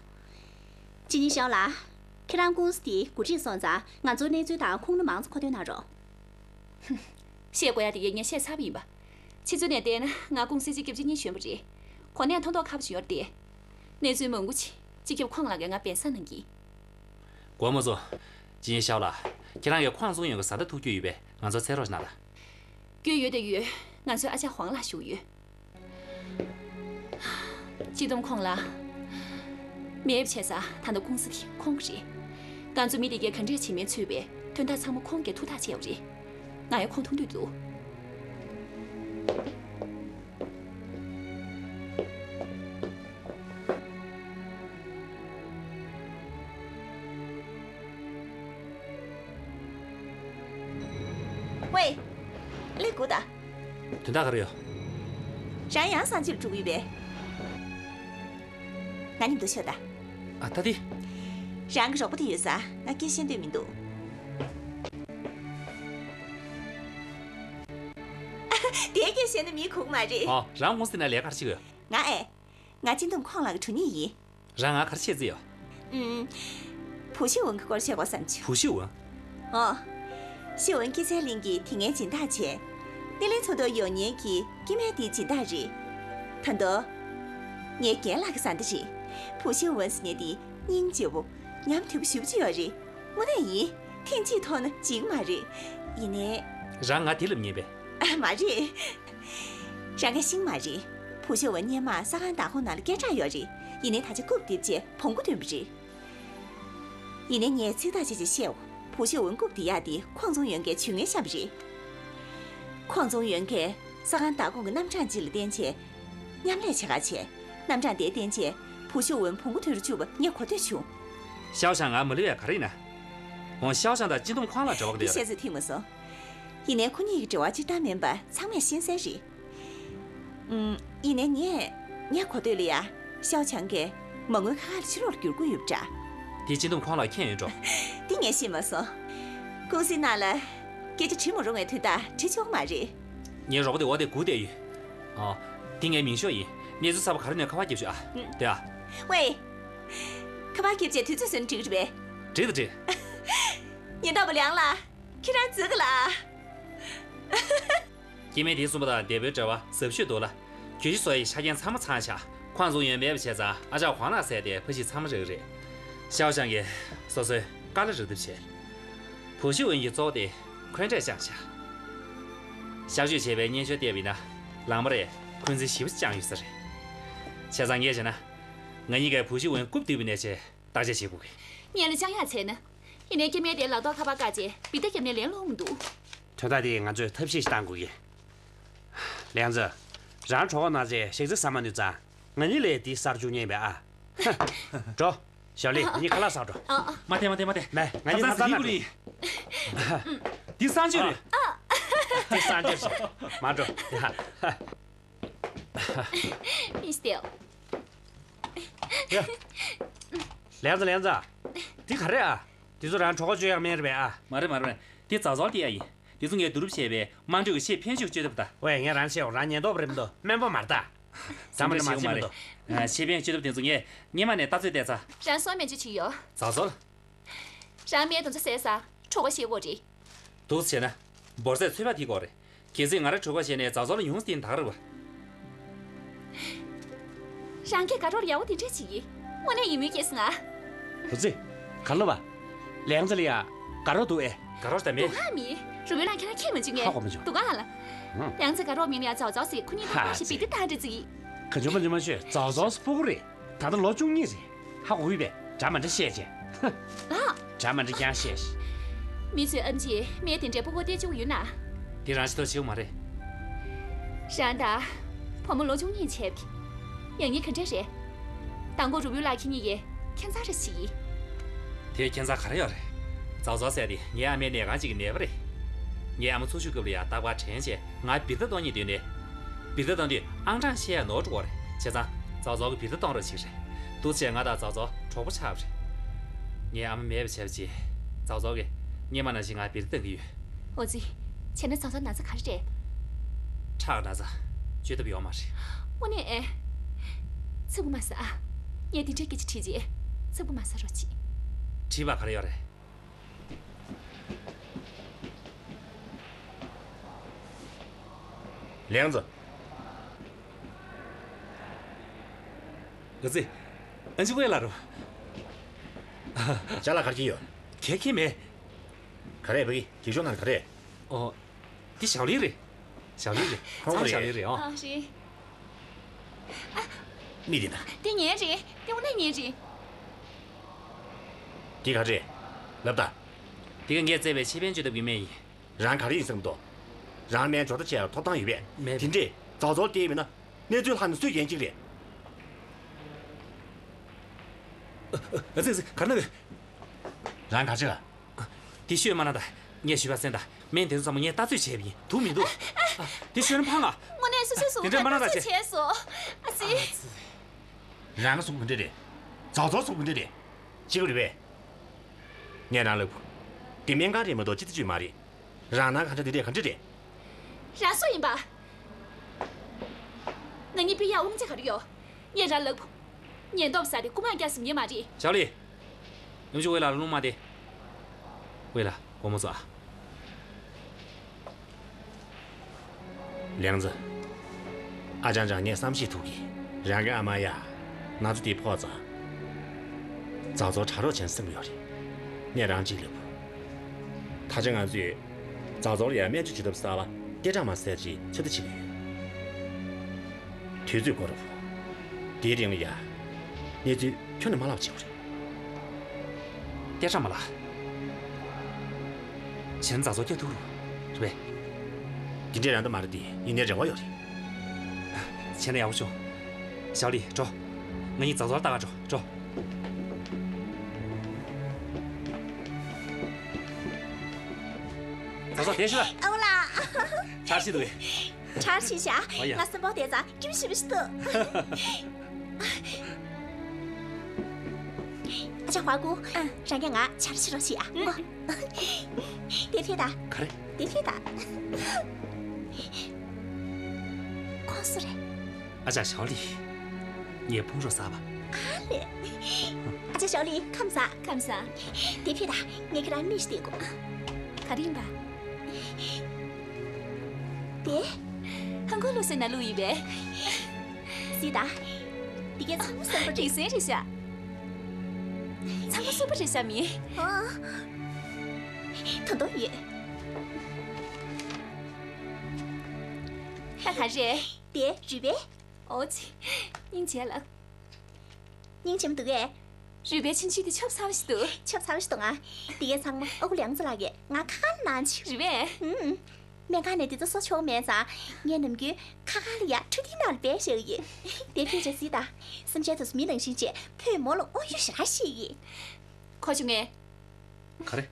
ཅི་ཉིན་ཞའོ་ལགས། ཁྱེད་རང་ཀུང་སི་དེ་འགོ་ཁྲིད་སོང་ཙང་ང་ཚོར་གནས་ཚུལ་དང་ཁུངས་ལུང་མང་ཙམ་མཁོ་འདོན་གནང་རོགས། ཧུམ། བཤད་དགོས་ཡག་དེ་ངས་བཤད་ཚར་བ་ཡིན་པ། ཕྱི་ཚུལ་ནས་བལྟས་ན་ང་ཀུང་སིའི་སྤྱི་ཁྱབ་སྤྱི་གཉེར་གཞོན་པ་རེད། གོ་གནས་མཐོ་མཐོ་ཁག་པོ་ཞིག་ཡོད་རེད་དེ། གནས་ཚུལ་མང་པོ་ཅིག་སྤྱི་ཁྱབ་ཁོང་ལགས་ཀྱིས་ང་སྦྱིན་བདག་གནང་གི། གོ་མ་སོང་། ཅི་ཉིན་ཞའོ་ལགས། ཁྱེད་རང་གིས་ཁོང་ཙུང་ཡོན་གྱི་བཟའ་ཟླ་ཐུག་རྒྱུ་ཡོད་པས་ང་ཚོར་འཚོལ་རོགས་གནང་དང་། རྒྱུས་ཡོད་དང་ཡོད། ང་ཚོའི་ཨ་ཅག་ཧོང་ལགས་ཞུ་གི་ཡོད། སྤྱི་བསྡོམས་ཁོང་ལ། མེད་པ་བྱས་ཙང་ད་ལྟ་ཀུང་སི་དེ་ཁོང་གི་རེད། ང་ཚོ་མི་དེ་གས་ག་འདྲས་བྱེད་མིན་ཚུད་པའི་དོན་དག་ཚང་མ་ཁོང་གིས་ཐུགས་ཐག་བཅད་པ་རེད། ང་ཡང་ཁོང་མཐོང་འདོད་འདུག་ཝེ། ལེ་གུ་ད། དོན་དག་ག་རེ་ཡོད། རང་ཡང་སང་ཕྱིར་འགྲོ་གི་ཡོད་པས། ང་མཉམ་དུ་ཤོག་ད། ཨ་ད་དེ། རང་གི་རོགས་པ་དེ་ཡོད་ས་ང་སྐད་ཤེས་འདོད་མི་འདུག་དེ་སྐད་བཤད་ན་མི་གོ་གི་མ་རེད། ཨོ་རང་ངོ་ཟིན་ན་ལས་ཀར་ཅིག་ཡོད། ང་ཨེ། ང་སྤྱི་བསྡོམས་ཁོང་ལགས་ཀྱི་གྲོགས་མོ་ཡིན། རང་ང་ག་རེ་བཤད་རྩིས་ཡོད། ཨུམ། བུ་ཤི་ཝུན་གྱི་སྐོར་བཤད་དགོས་བསམ་བྱུང་། བུ་ཤི་ཝུན། ཨོ། ཤི་ཝུན་སྐྱེད་ཚལ་གླིང་གི་དེ་སྔའི་སྦྱིན་བདག་བྱས། སྣེ་ལེན་ཚོགས་འདུར་ཡོང་མཁན་གྱི་སྐྱེ་དམན་དེའི་སྦྱིན་བདག་རེད། ད་དུང་། ངའི་རྒན་ལགས་ཀྱི་བཟའ་ཟླ་རེད། བུ་ཤི་ཝུན་ཟེར་མཁན་དེ་སྙིང་རྗེ་པོ། ཉམས་དོད་པོ་ཞེ་པོ་ཅིག་ཡོད་རེད། དངོས་གནས་ཡིན། ཐེངས་གཅིག་མཐོང་ན་འཇིགས་མ་རེད། ཡིན་ནའི། རང་ང་དེ་ལབ་ཉན་པས། ཨ་མ་རེད། རང་ང་ཤེས་མ་རེད། བུ་ཤི་ཝུན་སྔོན་མ་ས་ཁང་བདག་ཁོངས་ནང་ལ་སྐད་གྲགས་ཡོད་རེད། ཡིན་ནའི་ད་ཆ་རྐུབ་རྡེབ་བྱས་བོང་གུ་ཐོན་པ་རེད། ཡིན་ནའི་ངས་ཚིག་ཐག་བཅད་བྱས་བཤད། བུ་ཤི་ཝུན་རྐུབ་རྡེབ་ཡག་དེ་ཁོང་ཙུང་ཡོན་གྱིས་ཇུས་ངན་བཤམས་པ་རེད། ཁོང་ཙུང་ཡོན་གྱིས་ས་ཁང་བདག་ཁོངས་ཀྱི་རྣམ་གྲངས་སྤྱི་ལ་བརྟེན་བྱས། མཉམ་ལས་བྱེད་ག་བྱས། རྣམ་གྲངས་དེ་བརྟེན་བྱས། བུ་ཤི་ཝུན་བོང་གུ་ཐོན་རུ་བཅུག་པ་ངས་གོ་ཐོས་བྱུང་། ཤའོ་ཞང་ང་མ་ལུས་པའི་ག་རེ་ཡིན་ན། འོང་ཤའོ་ཞང་དང་སྤྱི་བསྡོམས་ཁོང་ལ་འབྲེལ་བ་ག་རེ་ཡོད་རེད། བཤད་ཚོད་ཐིག་མ་སོང་། ཡིན་ནའི་ཁོ་གཉིས་ཀྱི་འབྲེལ་བ་སྤྱིར་བཏང་མིན་པ་ཚང་མས་ཤེས་གསལ་རེད། ཨུམ། ཡིན་ནའི་ངས་ངས་གོ་ཐོས་ལ་ཡ། ཤའོ་ཞང་གིས་མ་དངུལ་ཁ་ཁ་ལ་ཕྱི་ལོགས་ལ་བསྒྱུར་དགོས་ཡོད་པ་འདྲ། དེ་སྤྱི་བསྡོམས་ཁོང་ལ་མཁྱེན་ཡོད་འགྲོ། དེ་ངས་ཤེས་མ་སོང་། ཀུང་སིའི་ནང་ལ་སྐད་ཆ་དྲི་མ་རུང་བའི་དོན་དག་དྲི་ཆོག་མ་རེད། ངའི་རོགས་པ་དེ་འོ་དེ་སྒུག་བསྡད་ཡོད། ཨ། དེ་ངའི་མིང་ཤོག་ཡིན། གནས་ཚུལ་གསར་པ་ག་རེ་ཡིན་ན་ཁ་པར་རྒྱབ་ཤོག་ཨ། ཨུམ། དེ་ཨ། ཝེ། ཁ་པར་རྒྱབ་བྱས་དུས་ཚོད་བཟོས་ན་འགྲིག་གི་རེད་པས། འགྲིག་དང་འགྲིག་ཉེན་རྟོག་པ་ལིའང་ལགས། ཁྱེད་རང་འཛུལ་གི་ལགས། སྐྱེ་དམན་དེ་གསུམ་པོ་དང་འདས་པོའི་འབྲེལ་བ་ཟབ་ཤོས་འདུག་ལ། གྱོད་གཞི་བཟོ་ཡའི་ཆ་རྐྱེན་ཚང་མ་ཚང་ཤག་ཁོང་ཙུང་ཡོན་མེད་པ་བྱས་ཙང་ཨ་ཅག་ཁོང་རང་བསད་དེ་ཕ་གཞིས་ཚང་མ་རག་གི་རེད། ཤའོ་ཞང་གིས་སོ་སོའི་དཀའ་ལས་རག་ཐབས་བྱས། བུ་ཤི་ཝུན་གྱི་གཙོ་བོ་དེ་འཁོན་འགྲས་བཅངས་ཤག་གཤག་བཅོས་བྱས་པའི་སྙན་ཞུ་བལྟས་པ་ཡིན་ན་ལག་མ་རེད། འཁོན་འཛིན་ཞེ་པོ་བཅངས་ཡོད་ས་རེད། བྱས་ཙང་ངས་བྱས་ན། ང་གཉིས་ཀས་བུ་ཤི་ཝུན་རྐུབ་རྡེབ་པའི་གནད་ཆེ་བརྟག་དཔྱད་བྱེད་དགོས་གི། སྔོན་ལ་བཅག་ཡག་བྱས་ན། ཡིན་ནའི་སྐྱེ་དམན་དེ་ལག་ཐོག་ཁ་པར་བཀག་རྗེས་བི་ཏ་བརྒྱབ་ནས་ལན་སློང་མི་འདུག་དོན་དག་དེ་ང་ཚོས་ཐབས་ཤེས་ཤིག་བཏང་དགོས་ཀྱི། ལིའང་ཙེ། རང་གྲོད་ཁོག་ན་ཚེ་ཞག་རྩི་ཟ་མ་ནུས་ཙང་ང་གཉིས་ལ་དེ་ཟ་རུ་བཅུག་ཉན་པས་ཨ། འགྲོ། ཞའོ་ལི། ང་གཉིས་ཁ་ལག་ཟ་འགྲོ། ཨ། ཨ། མ་བསྡད་མ་བསྡད་མ་བསྡད། མེད། ང་གཉིས་ཁ་ཁ་ལག་ཟ་འགྲོ། འདི་གསང་སྤྱོད་རེད། འདི་གསང་སྤྱོད་རེད། མ་འགྲོ། ཡ། མི་སྟེར། ཡ། ལིའང་ཙེ། ལིའང་ཙེ། འདི་ག་རེ་ཨ། འདི་ཚོ་རང་གྲོད་ཁོག་བཅོས་ཡག་སྨན་རེད་པས་ཨ། མ་རེད་མ་རེད་མ་རེད། འདི་ཛའོ་ཛའོ་སྟེར་ཡག་ཡིན། འདི་ཚོ་ངས་བསྡུ་རུབ་བྱས་པའི་དམངས་ཁྲོད་ཀྱི་ཆེས་ཕན་ཆེ་བའི་བཅོས་ཐབས་དང་། ཝེ། ངས་རང་ཤེས། རང་ཉེན་རྟོག་པ་རེད་མི་འདུག་སྨན་པ་མ་རེད་ད། ཟ་མ་རེད་མ་རེད་མ་རེད། ཆེས་ཕན་གྱི་བཅོས་ཐབས་དེ་ཚོ་ངས་སྔོན་མ་ནས་ལྟ་ཚོད་བལྟས་ཚར། རང་སོ་མེད་བཅོས་བྱེད་ཀྱི་ཡོད། ཛའོ་ཛའོ། རང་སྨན་དེ་ཚོ་ཟས་ས་གྲོད་ཁོག་བཤལ་དགོས་རེད། འདུག་སེ་བྱས་ན། འབོར་ཟས་ཚོད་དཔག་ཐིག་དགོས་རེད། གལ་སྲིད་ང་རང་གྲོད་ཁོག་བཤལ་ནས་ཛའོ་ཛའོ་ལ་ཡོང་ཟིན་ད་ག་རེད་པ། རང་གིས་དགའ་རོགས་ལ་ཡག་པོ་དེ་འདྲས་བྱེད་ཀྱི། དངོས་གནས་ཡིད་སྨོན་སྐྱེས་སོང་ང་། ཧུ་ཙི། ག་ལོ་བ། ལིའང་ཙེ་ལ་ཡ། དགའ་རོགས་འདུག་ཨེ། དགའ་རོགས་ད་མེད། སྡུག་ག་མི། རུ་བོའི་ལགས་ཁྱེད་རང་མཁྱེན་མ་བཅུག་ངས། ཧ་གོ་མ་བྱུང་། སྡུག་ག་ལ། ཧུམ། ལིའང་ཙེ་དགའ་རོགས་མིང་ལ་ཡ་ཛའོ་ཛའོ་ཟེར། ཁོ་གཉིས་ད་ཧ་ཕར་ཞིག་ཙི། བི་ཏི་བཏང་འདྲ་ཙི། ག་བྱུང་མ་བྱུང་མ་ཤོད། ཛའོ་ཛའོ་སྤུ་གུ་རེད། ད་ལྟ་ལོ་བཅུ་གཉིས་རེད། ཧ་གོ་གི་པས། འདྲ་མ་འདྲ་བཤད་བྱས། ལགས། འདྲ་མ་འདྲ་རྐྱང་བཤད་བྱས། མི་ཚོས་ཨེམ་ཆི་སྨན་དེ་འདྲའི་སྤུ་གུ་སྟེར་བཅུག་ཡོད་ན། དེ་རང་ཤི་ཐོ་ཆེ་བོ་མ་རེད། རང་དང་བུ་མོ་ལོ་བཅུ་གཉིས་བྱས་པ་དེ། ཡང་སྙིང་ག་འདྲ་རེད། མདང་དགོང་རུ་བོའི་ལགས་ཁྱེད་གཉིས་ཀྱིས་ཁྱད་མཚར་རེ་བྱེད་ཀྱི། དེ་ཁྱད་མཚར་ག་རེ་ཡོད་རེད། ཛའོ་ཛའོ་ཟེར་དེ་ངའི་ཨ་མའི་ནད་ཁང་གཅིག་གི་ནད་པ་རེད། ངའི་ཨ་མ་འཚོ་བཞུགས་སྐབས་ལ་ཡང་རྟག་པར་དྲན་བྱས་ང་བིར་ཏ་གཏོང་སྙིང་འདོད་ནས། བིར་ཏ་བཏང་དུས་ཨང་གྲངས་བཤད་ཡ་ནོར་འགྲོ་བ་རེད། བྱས་ཙང་ཛའོ་ཛའོ་གིས་བིར་ཏ་གཏོང་རོགས་བྱེད་རེད། འདུག་བྱས་ང་དང་ཛའོ་ཛའོ་གྲོགས་པོ་ཆགས་པ་རེད། ངའི་ཨ་མ་མེད་པ་བྱས་པ་བྱས། ཛའོ་ཛའོ་གིས་སྔོན་མ་ནང་བཞིན་ང་བིར་ཏ་གཏོང་གི་ཡོད། འོ་ཙི། བྱས་ན་ཛའོ་ཛའོ་ན་ཚ་ག་རེ་རེད། ཁྲག་ན་ཚ། བཅོས་ཐབས་ཡོད་མ་རེད། དངོས་གནས་ཨེ། འཚབ་པོ་མ་ཟ་ཨ། ངས་འདི་འདྲའི་སྐད་ཆ་དྲིས་རྗེས་འཚབ་པོ་མ་ཟ་རོགས་གྱིས། དྲིས་པ་ག་རེ་ཡོད་རེད། ལིའང་ཙེ། ཨ་ཙི། ཨན་ཅི་ཝེ་ལ་རོ། ཅ་ལག་ག་རེ་ཡོད། ག་གེ་མེད། ག་རེ་ཕ་གི་གི་ཤོག་ནང་ག་རེ། ཨོ། འདི་ཞའོ་ལི་རེད། ཞའོ་ལི་རེད། ཁོང་ཚང་རེད། ཞའོ་ལི་རེད་ཨོ། ཨ་རེད། ཨ། མི་དེ་ན། དེ་ངའི་རེད། དེ་དངོས་གནས་ངའི་རེད། དེ་ག་རེད། ལབ་ད། དེ་ག་ངས་བཙལ་བའི་ཆེད་ཕན་བཅོས་ཐབས་ཀྱི་སྨན་ཡིན། རང་ག་རེ་ཡིན་བསམ་འདུག་རང་སྨན་སྦྱོར་ད་བྱས་ཐོབ་ཐང་ཡོད་པས། མེད། དེ་འདྲས་རྫོགས་རྫོགས་བལྟས་མིན་ན། གནས་ཚུལ་ལྷག་ནས་སུས་འགན་འཁྱེར་རེད། ཨ་ཙི་ཙི་ག་རེ་ན་བས། རང་ག་ཅི་ལ། དེ་ཤོད་མ་ན་ད། ངས་ཞུས་པ་གསན་ད། སྨན་དེ་ཚོ་ཚང་མ་ངས་ལྟ་ཚོད་བྱས་པ་ཡིན། དུག་མི་འདུག་ཨ། དེ་ཤོད་ན་ཕངས་ཨ། དངོས་གནས་སོ་སོའི་གཟུགས་དེ་འདྲ་མ་ན་ད་ལྟ་ཚོད་བྱས་སོ། ཨ་ཙི། རང་གི་གཟུགས་ག་འདྲ་རེད། རྫོགས་རྫོགས་གཟུགས་ག་འདྲ་རེད། གཅིག་པ་རེད་པས། ངས་རང་ལབ། དེ་སྨན་ཁང་རེད་མ་གཏོགས་སྤྱི་བཏང་ཅིག་མ་རེད། རང་ནང་གང་འདྲ་དེ་འདྲས་ག་འདྲ་རེད། རང་སུ་ཡིན་པ། ང་གཉིས་སྤུན་ཡག་དབང་ཆ་ག་རེ་ཡོད། ངས་རང་ལབ། ཉེན་རྟོག་པ་ཟེར་དེ་རྐུ་མ་རྒྱག་སེམས་ངེས་མ་རེད། ཞའོ་ལི། ཡུམ་ཆུང་ཝེ་ལགས་ལ་རླུང་མ་སྟེར། ཝེ་ལགས་སྒོར་མོ་ཚོ་ཨ། ལིའང་ཙི། ཨ་ཅང་ཅང་ངས་བསམ་ཤེས་ཐུབ་ཀྱི། རང་གི་ཨ་མ་ཡ། ན་ཚ་དེ་ཕོག་ཙང་། རྫོགས་རྫོགས་དྲག་རོགས་བྱས་ན་བསམ་གྱི་ཡོད་རེད། ངས་རང་གཅིག་ལབ། ད་ཆ་ང་ཚོས་རྫོགས་རྫོགས་ལ་ཡ་སྨན་བཅོས་བྱེད་ཐབས་གསར་པ་ཏེ་ཀྲ་མ་ཟེར་ཅིག་ཚོད་ལྟ་བྱེད་ཀྱི་ཡོད། དུས་ཚོད་འགོར་རོ། དེའི་རིང་ལ་ཡ། གནས་ཚུལ་ཁྱོན་ནས་མ་ལབ་བྱེད་དགོས་རེད། ཏེ་ཀྲ་མ་ལ། བྱས་ན་རྫོགས་རྫོགས་སྐྱོབ་ཐུབ་རོ། རེད་པས། འདི་འདྲའི་རང་ད་མ་རེད་དེ་ཡིན་ནའི་རེ་བ་ཡོད་རེད། བྱས་ན་ཡག་པོ་བྱུང་། ཞའོ་ལི་འགྲོ། ང་གཉིས་རྫོགས་རྫོགས་ལ་ལྟ་ག་འགྲོ་འགྲོ། རྫོགས་རྫོགས་བསྡད་ཤོག་ཨ། ཨ་བོ་ལགས། ཆར་ཆི་འདུག་གས། ཆར་ཆི་ཤག་ཨོ་ཡ། ང་སེམས་པ་བདེ་ཙང་སྐྱིད་པོ་ཞེ་པོ་ཞིག་འདུག་ཨ་ཅག་ཧྭ་ཀུ། ཨ། རང་གིས་ང་ཆར་ཆི་རོགས་བྱེད་ཨ། ཨ། ཨོ། དེ་ཕེ་ད། ག་རེ། དེ་ཕེ་ད། ཁོང་སུ་རེད། ཨ་ཅག་ཞའོ་ལི། ངའི་ཕུང་རོགས་གསར་པ། ཨ་ལེ། ཨ་ཅག་ཞའོ་ལི་ཁམས་བཟང་། ཁམས་བཟང་། དེ་ཕེ་ད་ངས་ཁྱེད་རང་མིག་ཤེལ་སྟེར་དགོས། ག་རེ་ཡིན་པ། དེ། ཧང་གོ་ལུགས་སྲོལ་ནང་བླུགས་ཡོད་པས། གཟིགས་དང་། འདི་གའི་ཚང་མ་གསར་པ་རེད། རིག་ཚན་རེད་ཤག་ཚང་མ་གསར་པ་རེད་ཤག་མི། ཨ། ད་དུང་ཡོད། ད་ག་རེ། དེ་རུས་སྦལ། ཨོ་ཙི། སྙིང་རྗེ་ལ། སྙིང་རྗེ་མོ་འདུག་གས། རུས་སྦལ་ཆུང་ཆུང་དེ་ཆོབ་ཚ་བ་ཞིག་འདུག་ཆོབ་ཚ་བ་ཞིག་འདུག་ཨ། འདི་གའི་ཚང་མ་ཨ་ཁུ་ལིའང་ཙི་ལགས་ཀྱིས་ང་ཁ་ཁ་ལ་གནང་བྱུང་། རུས་སྦལ། ཧུམ། སྨན་ཁང་ནས་འདི་ཚོ་གསོ་ཆོག་མེད་ཙང་ངས་ནམ་རྒྱུན་ཁ་ཁ་ལ་ཡ་ཁྲུ་དིའི་ནང་ལ་སྦས་བཞག་གི་ཡོད། དེ་ཕལ་ཆེར་གཟིགས་དང་། སེམས་ཅན་དེ་ཚོ་མི་ནང་བཞིན་བྱས་ཕོས་མོ་ལ་དབང་ཤུགས་ཞེ་དྲག་བྱེད་ཀྱི་ཡོད། གོ་བྱུང་ངས། ག་རེ།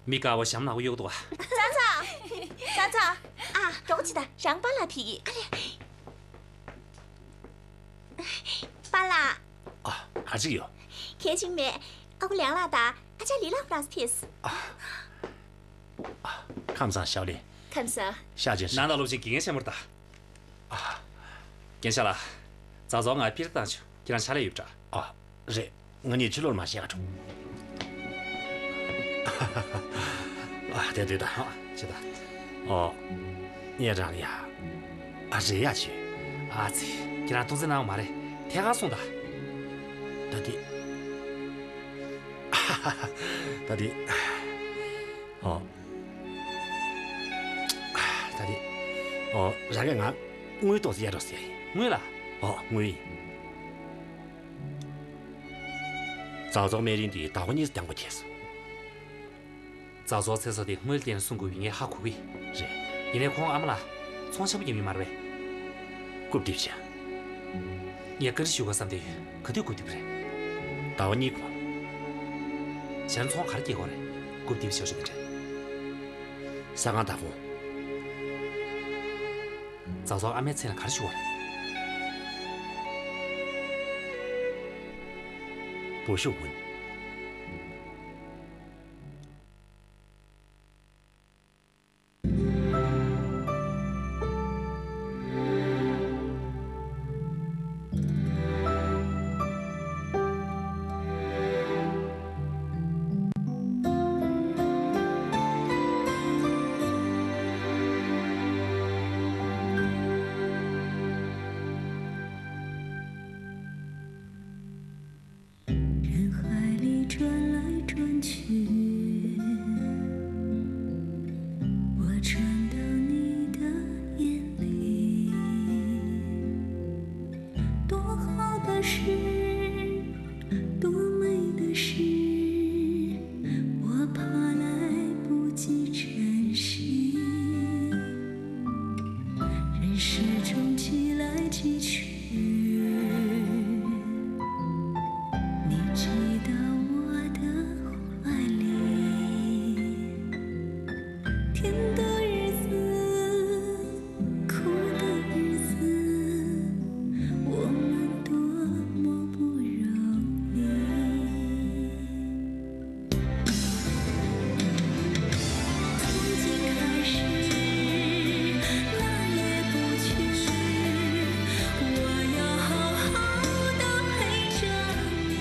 མི་དཀར་བོ་ཞྭ་མོ་ནག་པོ་གཡོག་འདུག་ཨ། ཙང་ཙང་། ཙང་ཙང་། ཨ། གྲོགས་ཅི་ད་རང་པཱ་ལགས་ཕེབས་ཀྱི། ཨ་ལེ། པཱ་ལགས། ཨ། ག་ཅིག་ཡོད། གལ་ཆེན་མེད། ཨ་ཁུ་ལིའང་ལགས་དང་ཨ་ཅག་ལི་ལགས་ཁོ་རང་ཚོ་ཕེབས། ཨ། ཨ། ཁམས་བཟང་ཞའོ་ལི། ཁམས་བཟང་། ཤ་ཅན་ཤ། ནང་ལ་སློབ་ཆེན་དགེ་རྒན་ཆེན་མོར་ལྟ། ཨ། རྒན་ཤ་ལགས། རྫོགས་རྫོགས་ང་པིར་བཏང་བྱུང་། ཁྱེད་རང་ཕྱག་ལས་ཡོད་པ་འདྲ། ཨ། རེད། ང་གཉིས་ཕྱི་ལོགས་མར་བཤད་ག་འགྲོ། ཨ། དེ་དུས་ད། ཨ། ཅི་ད། ཨོ། ངས་རང་ལ་ཡ། ཨ། རེ་ཡ་བྱོས། ཨ་ཙི། ཁྱེད་རང་ཐུགས་འཛེམ་གནང་བ་མ་རེད། ཐད་ཀར་གསུངས་ད། ད་དེ། ད་དེ། ཨོ། ད་དེ། ཨོ། རང་གིས་ང་དངུལ་ཏོག་ཙམ་གཡར་རོགས་ཟེར་ཡ་ཡིན། དངུལ་ལ། ཨོ། དངུལ་ཡིན། རྫོགས་རྫོགས་སྨན་རིན་དེ་ཟླ་བ་གཉིས་སུ་འདང་དགོས་ཐལ་སོང་། རྫོགས་རྫོགས་ཚེ་སྲོག་དེ་དངུལ་བརྟེན་ནས་སྲུང་དགོས་པ་ཡིན་ངས་ཧ་གོ་གི། རེད། ཡིན་ནའི་ཁོང་ཨ་མ་ལགས་ཚོང་ཆེན་པོ་ཡིན་མིན་མ་རེད་པས། རྐུབ་རྡེབ་བྱས། ངས་བཀའ་འདྲི་ཞུ་དགོས་བསམ་བསྡད་ཡོད། ག་དུས་རྐུབ་རྡེབ་རེད། ཟླ་བ་གཉིས་གོང་། གཞན་ཚོང་ག་རེ་སྐྱེལ་དགོས་རེད། རྐུབ་རྡེབ་ཞོ་ཞོ་དེ་འདྲ། ཟ་ཁང་བདག་ཁོངས། རྫོགས་རྫོགས་ཨ་མའི་མཚན་ལ་ག་རེ་ཞུ་དགོས་རེད། བུ་ཤུགས་ཀུན། 寄到我的怀里。甜的日子，苦的日子，我们多么不容易。从今开始，哪也不去，我要好好的陪着你。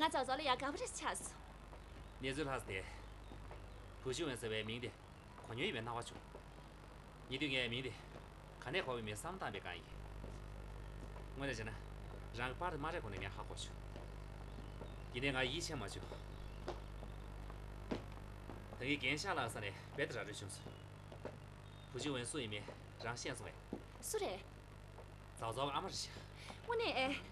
ང་ཙོ་ཙོ་ལ་ཡ་དགའ་པོ་རེ་ཆགས་སོང་། གནས་ཚུལ་ལྷག་སྟེ། བུ་ཤི་ཝན་ཟེར་བའི་མིང་དེ་གོ་མྱོང་ཡོད་པའི་སྣང་བ་བྱུང་། ཉེ་དུས་ངས་མིང་དེ་ག་ནས་གོ་བའི་མིང་བསམ་བློ་བཏང་པའི་སྒང་ཡིན། དངོས་གནས་བྱས་ན། རང་གི་པར་དེ་མ་རེག་གོང་ནས་ངས་ཧ་གོ་བྱུང་། ཡིན་ནའི་ང་ཡིད་ཆེས་མ་བྱུང་། ད་གིན་རྒན་ཤག་ལགས་ས་ནས་རྦད་དེ་ར་སྤྲོད་བྱུང་སོང་། བུ་ཤི་ཝན་སུ་ཡིན་མིན་རང་ཤེས་སོང་ངས། སུ་རེད། ཙའོ་ཙའོ་ཨ་མ་རེད་ཤག། དངོས་གནས།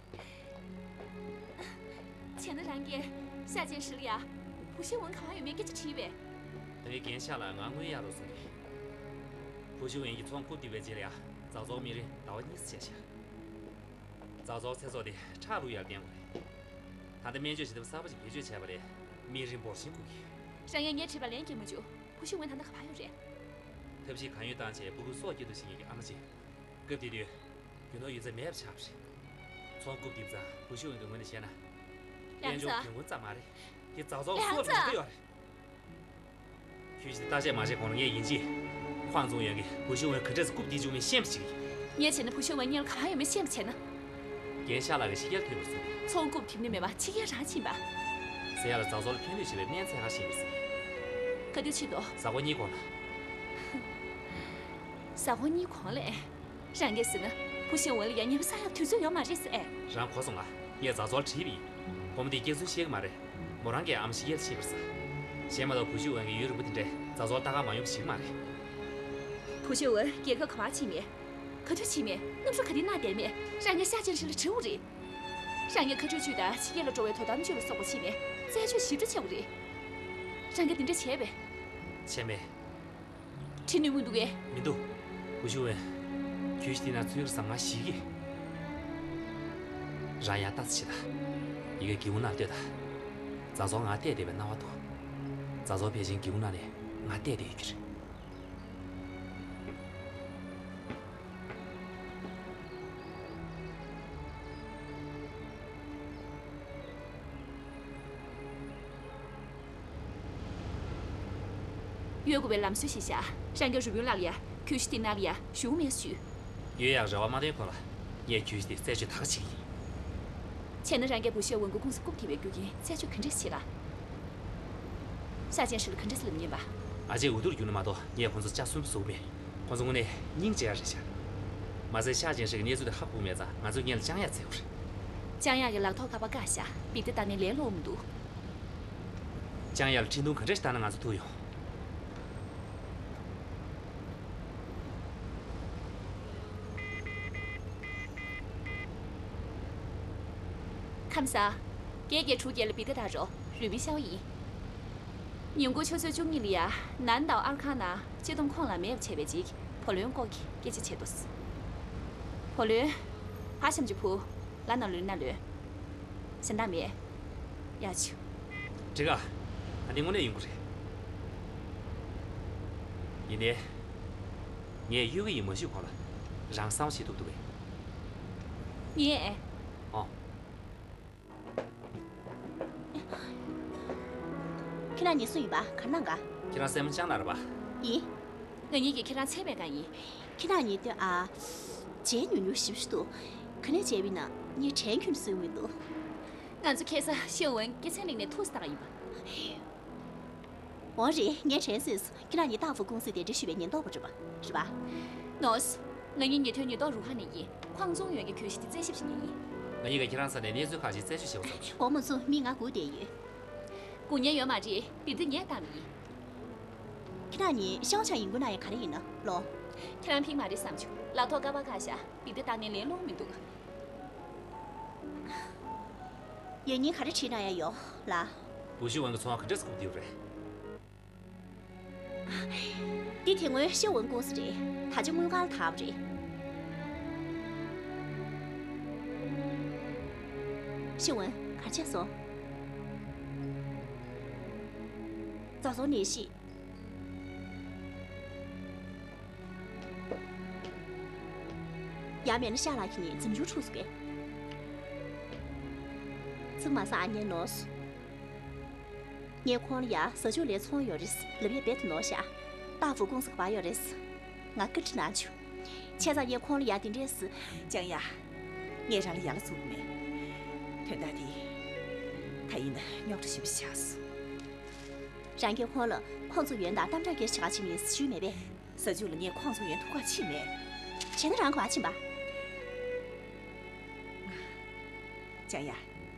བྱས་ན་རང་གིས་ཤ་ཅན་ཧྲི་ལ་ཡ། བུ་ཤི་ཝན་ག་པར་ཡོད་མེད་སྐད་ཆ་དྲིས་པས། ད་གིན་རྒན་ཤག་ལགས་ང་དངུལ་གཡར་རོགས་གསུངས་ཏེ། བུ་ཤི་ཝན་གྱིས་ཚོང་རྐུབ་རྡིབ་པའི་རྗེས་ལ་ཡ། ཙའོ་ཙའོ་མིག་རིལ་ཟླ་བ་གཉིས་ཙམ་བཅད་ཤག། ཙའོ་ཙའོ་ཚེ་སྲོག་དེ་ཁྲག་བླུགས་ཡར་བསྟན་དགོས་རེད། ད་ལྟ་སྨན་བཅོས་བྱེད་ཐབས་གསར་པ་ཞིག་བེད་སྤྱོད་བྱས་པ་ལས། མིག་རིལ་འབོར་ཆེན་རྐུ་གི། རང་ཡང་ངས་དྲིས་པ་ལན་རྒྱག་མ་བྱུང་། བུ་ཤི་ཝན་ད་ལྟ་ག་པར་ཡོད་རེད། ཐབས་ཤེས་གང་ཡོད་བཏང་བྱས་སྤུ་གུ་སྲོག་སྐྱེལ་ཐབས་བྱེད་མཁན་གྱི་ཨ་མ་ཅིག། སྐབས་དེ་དུས། རྒྱུ་ནོར་ཡོད་ཚད་མེད་པ་ཆགས་པ་རེད། ཚོང་རྐུབ་རྡིབ་ཙང་བུ་ཤི་ཝན་གྱི་ངོས་ནས་བཤད་ན། དཔལ་ལགས་འཛོམས། འཇོག་གྱོང་གུན་ཙམ་མ་རེད། དེ་ཙའོ་ཙའོ་ལགས་སྲོག་ལ་འཛོམས། འགྲོ་གི་ཡོད་རེད། ཁྱོད་ཀྱིས་བརྟག་དཔྱད་མ་བྱས་གོང་ལ་ངས་ཡིན་གཅིག། ཁོང་ཚོ་ཡོང་གི་བུ་ཤི་ཝན་ག་འདྲས་སེ་རྐུབ་རྡིབ་བཅུག་མིན་ཤེས་པ་ཞིག་ཡིན། ངས་བྱས་ན་བུ་ཤི་ཝན་སྔོན་ལ་ག་པར་ཡོད་མེད་ཤེས་པ་བྱས་ན། རྒན་ཤག་ལགས་ཀྱིས་ཕྱི་རྒྱལ་ཐོན་པར་གསུངས་ཏེ། ཚོང་རྐུབ་རྡིབ་ནི་མེད་པར་ཕྱི་རྒྱལ་རང་ཕྱིན་པ། ཟེར་ཡག་ལ་ཙའོ་ཙའོ་ལ་ཕན་ཐོགས་ཆེ་བའི་སྨན་འཚོལ་ག་ཕྱིན་པ་ཟེར། ག་དུས་ཕྱིན་འདུག། གཟའ་འཁོར་གཉིས་གོང་ལ། གཟའ་འཁོར་གཉིས་གོང་ལ། རང་གིས་ཟེར་ན། བུ་ཤི་ཝན་ལ་ཡ་ཉེས་པ་བསགས་ཡག་དུས་ཚོད་ཡོད་མ་རེད་ཟེར། རང་གོ་སོང་ང་། ངས་ཙའོ་ཙའོ་ལ་དྲིས་པ་ཡིན། བུ་མོ་དེས་སྐྱག་རྫུན་བཤད་ཀྱི་མ་རེད། མོ་རང་གིས་ཨ་མ་ཕྱི་རྒྱལ་ཕྱིན་པ་རེད་ཟེར། གཞན་མ་གཏོགས་བུ་ཤི་ཝན་གྱི་ཡུན་རིང་པོ་དེ་འདྲའི་ཙའོ་ཙའོ་ལ་ལྟ་ག་མ་ཡོང་བ་ཞིག་མ་རེད། བུ་ཤི་ཝན་རྒྱལ་ཁབ་ག་པར་ཕྱིན་མེད། ག་དུས་ཕྱིན་མེད། གནམ་གྲུ་ག་དུས་གནང་བསྡད་མེད། རང་གིས་ཤ་ཅན་ཧྲི་ལ་དྲི་དགོས་རེད། རང་གིས་ཁ་སྤྲོད་བྱས་དང་ཕྱི་རྒྱལ་ལ་འགྲོ་བའི་དོ་དམ་བྱེད་ལ་སོགས་པ་བྱས་ནས་རྩད་གཅོད་ཞིབ་ཕྲ་བྱེད་དགོས་རེད། རང་གིས་དེ་འདྲ་བྱས་པས། བྱས་མེད། བྱེད་ནུས་མི་འདུག་གས། མི་འདུག། བུ་ཤི་ཝན། གྱོད་གཞི་དེ་ནང་ཚུད་ཡོད་བསམ་ང་ཞེད་ཀྱི། རང་ཡར་ལྟ་ཙམ་བྱེད་དང་། ཡ་གིར་སྒེའུ་ཁུང་ནང་ལྟོས་དང་། ཙའོ་ཙའོ་ང་བལྟས་བསྡད་པའི་སྣང་བ་འདུག། ཙའོ་ཙའོ་ཕལ་ཆེར་སྒེའུ་ཁུང་ནང་ནས་ང་བལྟས་བསྡད་ཡོད་ཀྱི་རེད། ཡོད་དགོས་པའི་ལམ་སྲོལ་ཞིག་བཞག། རང་གིས་རུ་དཔོན་ལགས་ལ་ཡ་གྱོད་གཞི་དེ་ནང་ལ་ཡ་ཞུགས་མེད་ཞུས། ཡོད་ཡག་རེ་བ་མ་བཏོན་གོང་ལ་ངས་གྱོད་གཞི་དེ་རྩད་གཅོད་ད་ག་བྱེད་ཀྱི་ཡིན། བྱས་ན་རང་གིས་བུ་ཤི་ཝན་གྱི་ཀུང་སི་རྐུབ་རྡིབ་པའི་རྒྱུ་རྐྱེན་རྩད་གཅོད་ག་འདྲས་བྱེད་ག། ཤ་ཅན་ཧྲི་ལ་ག་འདྲས་སེ་ལབ་ཉན་པ། ཨ་ཅེས་འུ་ཐུག་རྒྱུགས་ན་མ་གཏོགས་ངས་ཁོང་ཚོ་ལྕགས་གསུམ་བཟོ་གི་མེད། ཁོང་ཚོ་དངོས་གནས་སྙིང་རྗེ་ཡག་རེད་ཤག། མ་ཟད་ཤ་ཅན་ཧྲི་གི་གནས་ཚུལ་དེ་ཧ་གོ་གི་མེད་ཙང་ང་ཚོས་སྔོན་ལ་ལྕང་ཡག་འཚོལ་དགོས་རེད། ལྕང་ཡག་གིས་ལག་ཐོགས་ཀ་པ་བཀག་ཤག། བི་ཏི་བཏང་ནས་ལན་སློག་མི་འདུག། ལྕང་ཡག་ལ་འཕྲིན་ཐུང་ག་འདྲས་ཤིག་བཏང་ན་ང་ཚོ་ཐུག་ཡོང་། ཁམས་བཟང་། བརྒྱད་བརྒྱད་དྲུག་བརྒྱད་ལ་བི་ཏི་བཏང་རོགས། རུས་པའི་ཤ་བ་ཡིན། ཉིན་གུང་ཆུ་ཚོད་བཅུ་གཉིས་ལ་ཡ་ནན་དང་ཨར་ཁང་ནང་སྤྱི་བསྡོམས་ཁོངས་ལ་མེད་པ་བྱས་པའི་རྗེས་བུ་ལོན་སྐོར་གྱི་སྐད་ཆ་བྱེད་དོ། བུ་ལོན། ཕ་ཤམ་གྱི་བུ། ལ་ན་ལོན་ན་ལོན། གཞན་དག་མེད། ཡ་ཆུ། འགྲིག་ག། ད་འདི་དངོས་གནས་ཡོང་གི་རེད། ཡིན་ནའི། ངས་གཡོལ་གྱི་ཡིན་མ་ཞུས་གོང་ལ། རང་བསམ་བློ་ཞིག་ཐུབ་ཐུབ་པས། ངས། ཨོ། ཁྱེད་རང་གཉིས་སུ་ཡིན་པ་ག་ན་ག། ཁྱེད་རང་སྲས་མོ་ལྕང་ན་རེད་པ། ཡིན། ང་གཉིས་ཀྱིས་ཁྱེད་རང་འཚོལ་བའི་སྒང་ཡིན། ཁྱེད་རང་གཉིས་སྟོན་ཨ། མཇལ་ཉུང་ཉུང་ཞེ་པོ་ཞིག་འདུག། ག་ནས་མཇལ་བ་ཡིན་ན་ངས་དྲན་ཁྱོན་ནས་གསོས་མི་འདུག། ང་ཚོ་ཁ་སང་ཤེས་ཝན་སྐྱེད་ཚལ་གླིང་ནས་ཐུག་སེ་བཏང་ཡིན་པ། འོ་རེད། ངས་དྲན་སོང་། ཁྱེད་རང་གཉིས་ཏང་ཧྥུ་ཀུང་སི་གདན་འདྲེན་ཞུས་པའི་ཉེན་རྟོག་པ་རེད་པ། རེད་པ། ནོ། ང་གཉིས་ཉེས་དོན་ཉེན་རྟོག་རུ་ཁག་ནས་ཡིན། ཁོང་ཚོ་ཡོང་གི་གྱོད་གཞི་དེ་རྩད་ཞིབ་བྱེད་མཁན་ཡིན། ང་གཉིས་ཀྱིས་ཁྱེད་རང་ས་ནས་གནས་ཚུལ་ཁག་ཅིག་རྩད་གཅོད་བྱེད་དགོས་བསམ་བྱུང་། དགོང་མོ་ཚོ་མི་ང་སྒུག་བསྡད་ཡོད། སྒུག་མཁན་ཡོད་མ་རེད། བི་ཏི་ངས་བཏང་ནི་ཡིན། ཁྱེད་རང་གཉིས་ཤའོ་ཆང་ཡིན་ཁུལ་གནང་ཡ་ག་རེ་ཡིན་ནམ་ལོ། ཁྱེད་རང་ཕིག་མ་རེད་བསམ་བྱུང་། ལག་ཐོགས་ཀ་པ་བཀག་ཤག། བི་ཏི་བཏང་ནས་ལན་སློག་མི་འདུག། ཡང་སྙིང་ག་རེ་བྲིས་གནང་ཡ་ཡོད་ལགས། བུ་ཤི་ཝན་གྱི་ཚོང་ག་འདྲས་བཀུག་བསྡད་ཡོད་རེད། འདི་དེ་སྔོན་ཤི་ཝན་ཀུང་སི་རེད། ད་ཆ་དངུལ་ཁང་ལ་བཏང་བ་རེད། ཤི་ཝན་ག་རེ་བྱས་སོང་། རྩ་ཚང་ནད་གཞི། ཡང་མིན་ན་ཤ་ལག་གི་ནི་འཛེམ་ཆུང་འཁྲུགས་སོང་གས། ཚིག་མ་ཟ་ཨ་ཉན་ནོ། ངས་ཁོང་ལ་ཡ་ཟ་ཆུ་ལའི་ཚོང་ཡོད་རེད་ལབ་ཡས་རྦད་དེ་ནོར་ཤག་ཏཱ་ཧྥུ་ཀུང་སི་ག་པར་ཡོད་རེད། ང་བཀའ་དྲིན་ནང་ཆུ། བྱས་ཙང་ངས་ཁོང་ལ་ཡ་དེ་འདྲས་སི། ཅང་ཡ། ངས་རང་ལ་ཡ་ལ་བཙུགས་མེད། དོན་དག་དེ། ད་ཡིན་ན་རྙོག་དྲ་ཞེ་པོ་ཆགས་སོང་། རང་གིས་ཁོང་ལ་ཁོང་ཚོ་ཡོན་དང་གཏམ་བརྡ་སྐད་ཆ་ག་ཕྱིན་མིན་ཞུས་མེད་པས། ཟ་ཆུ་ལ་ངས་ཁོང་ཚོ་ཡོན་ཐུག་ག་ཕྱིན་མེད། བྱས་ན་རང་ག་པར་ཕྱིན་པ། ཅང་ཡ།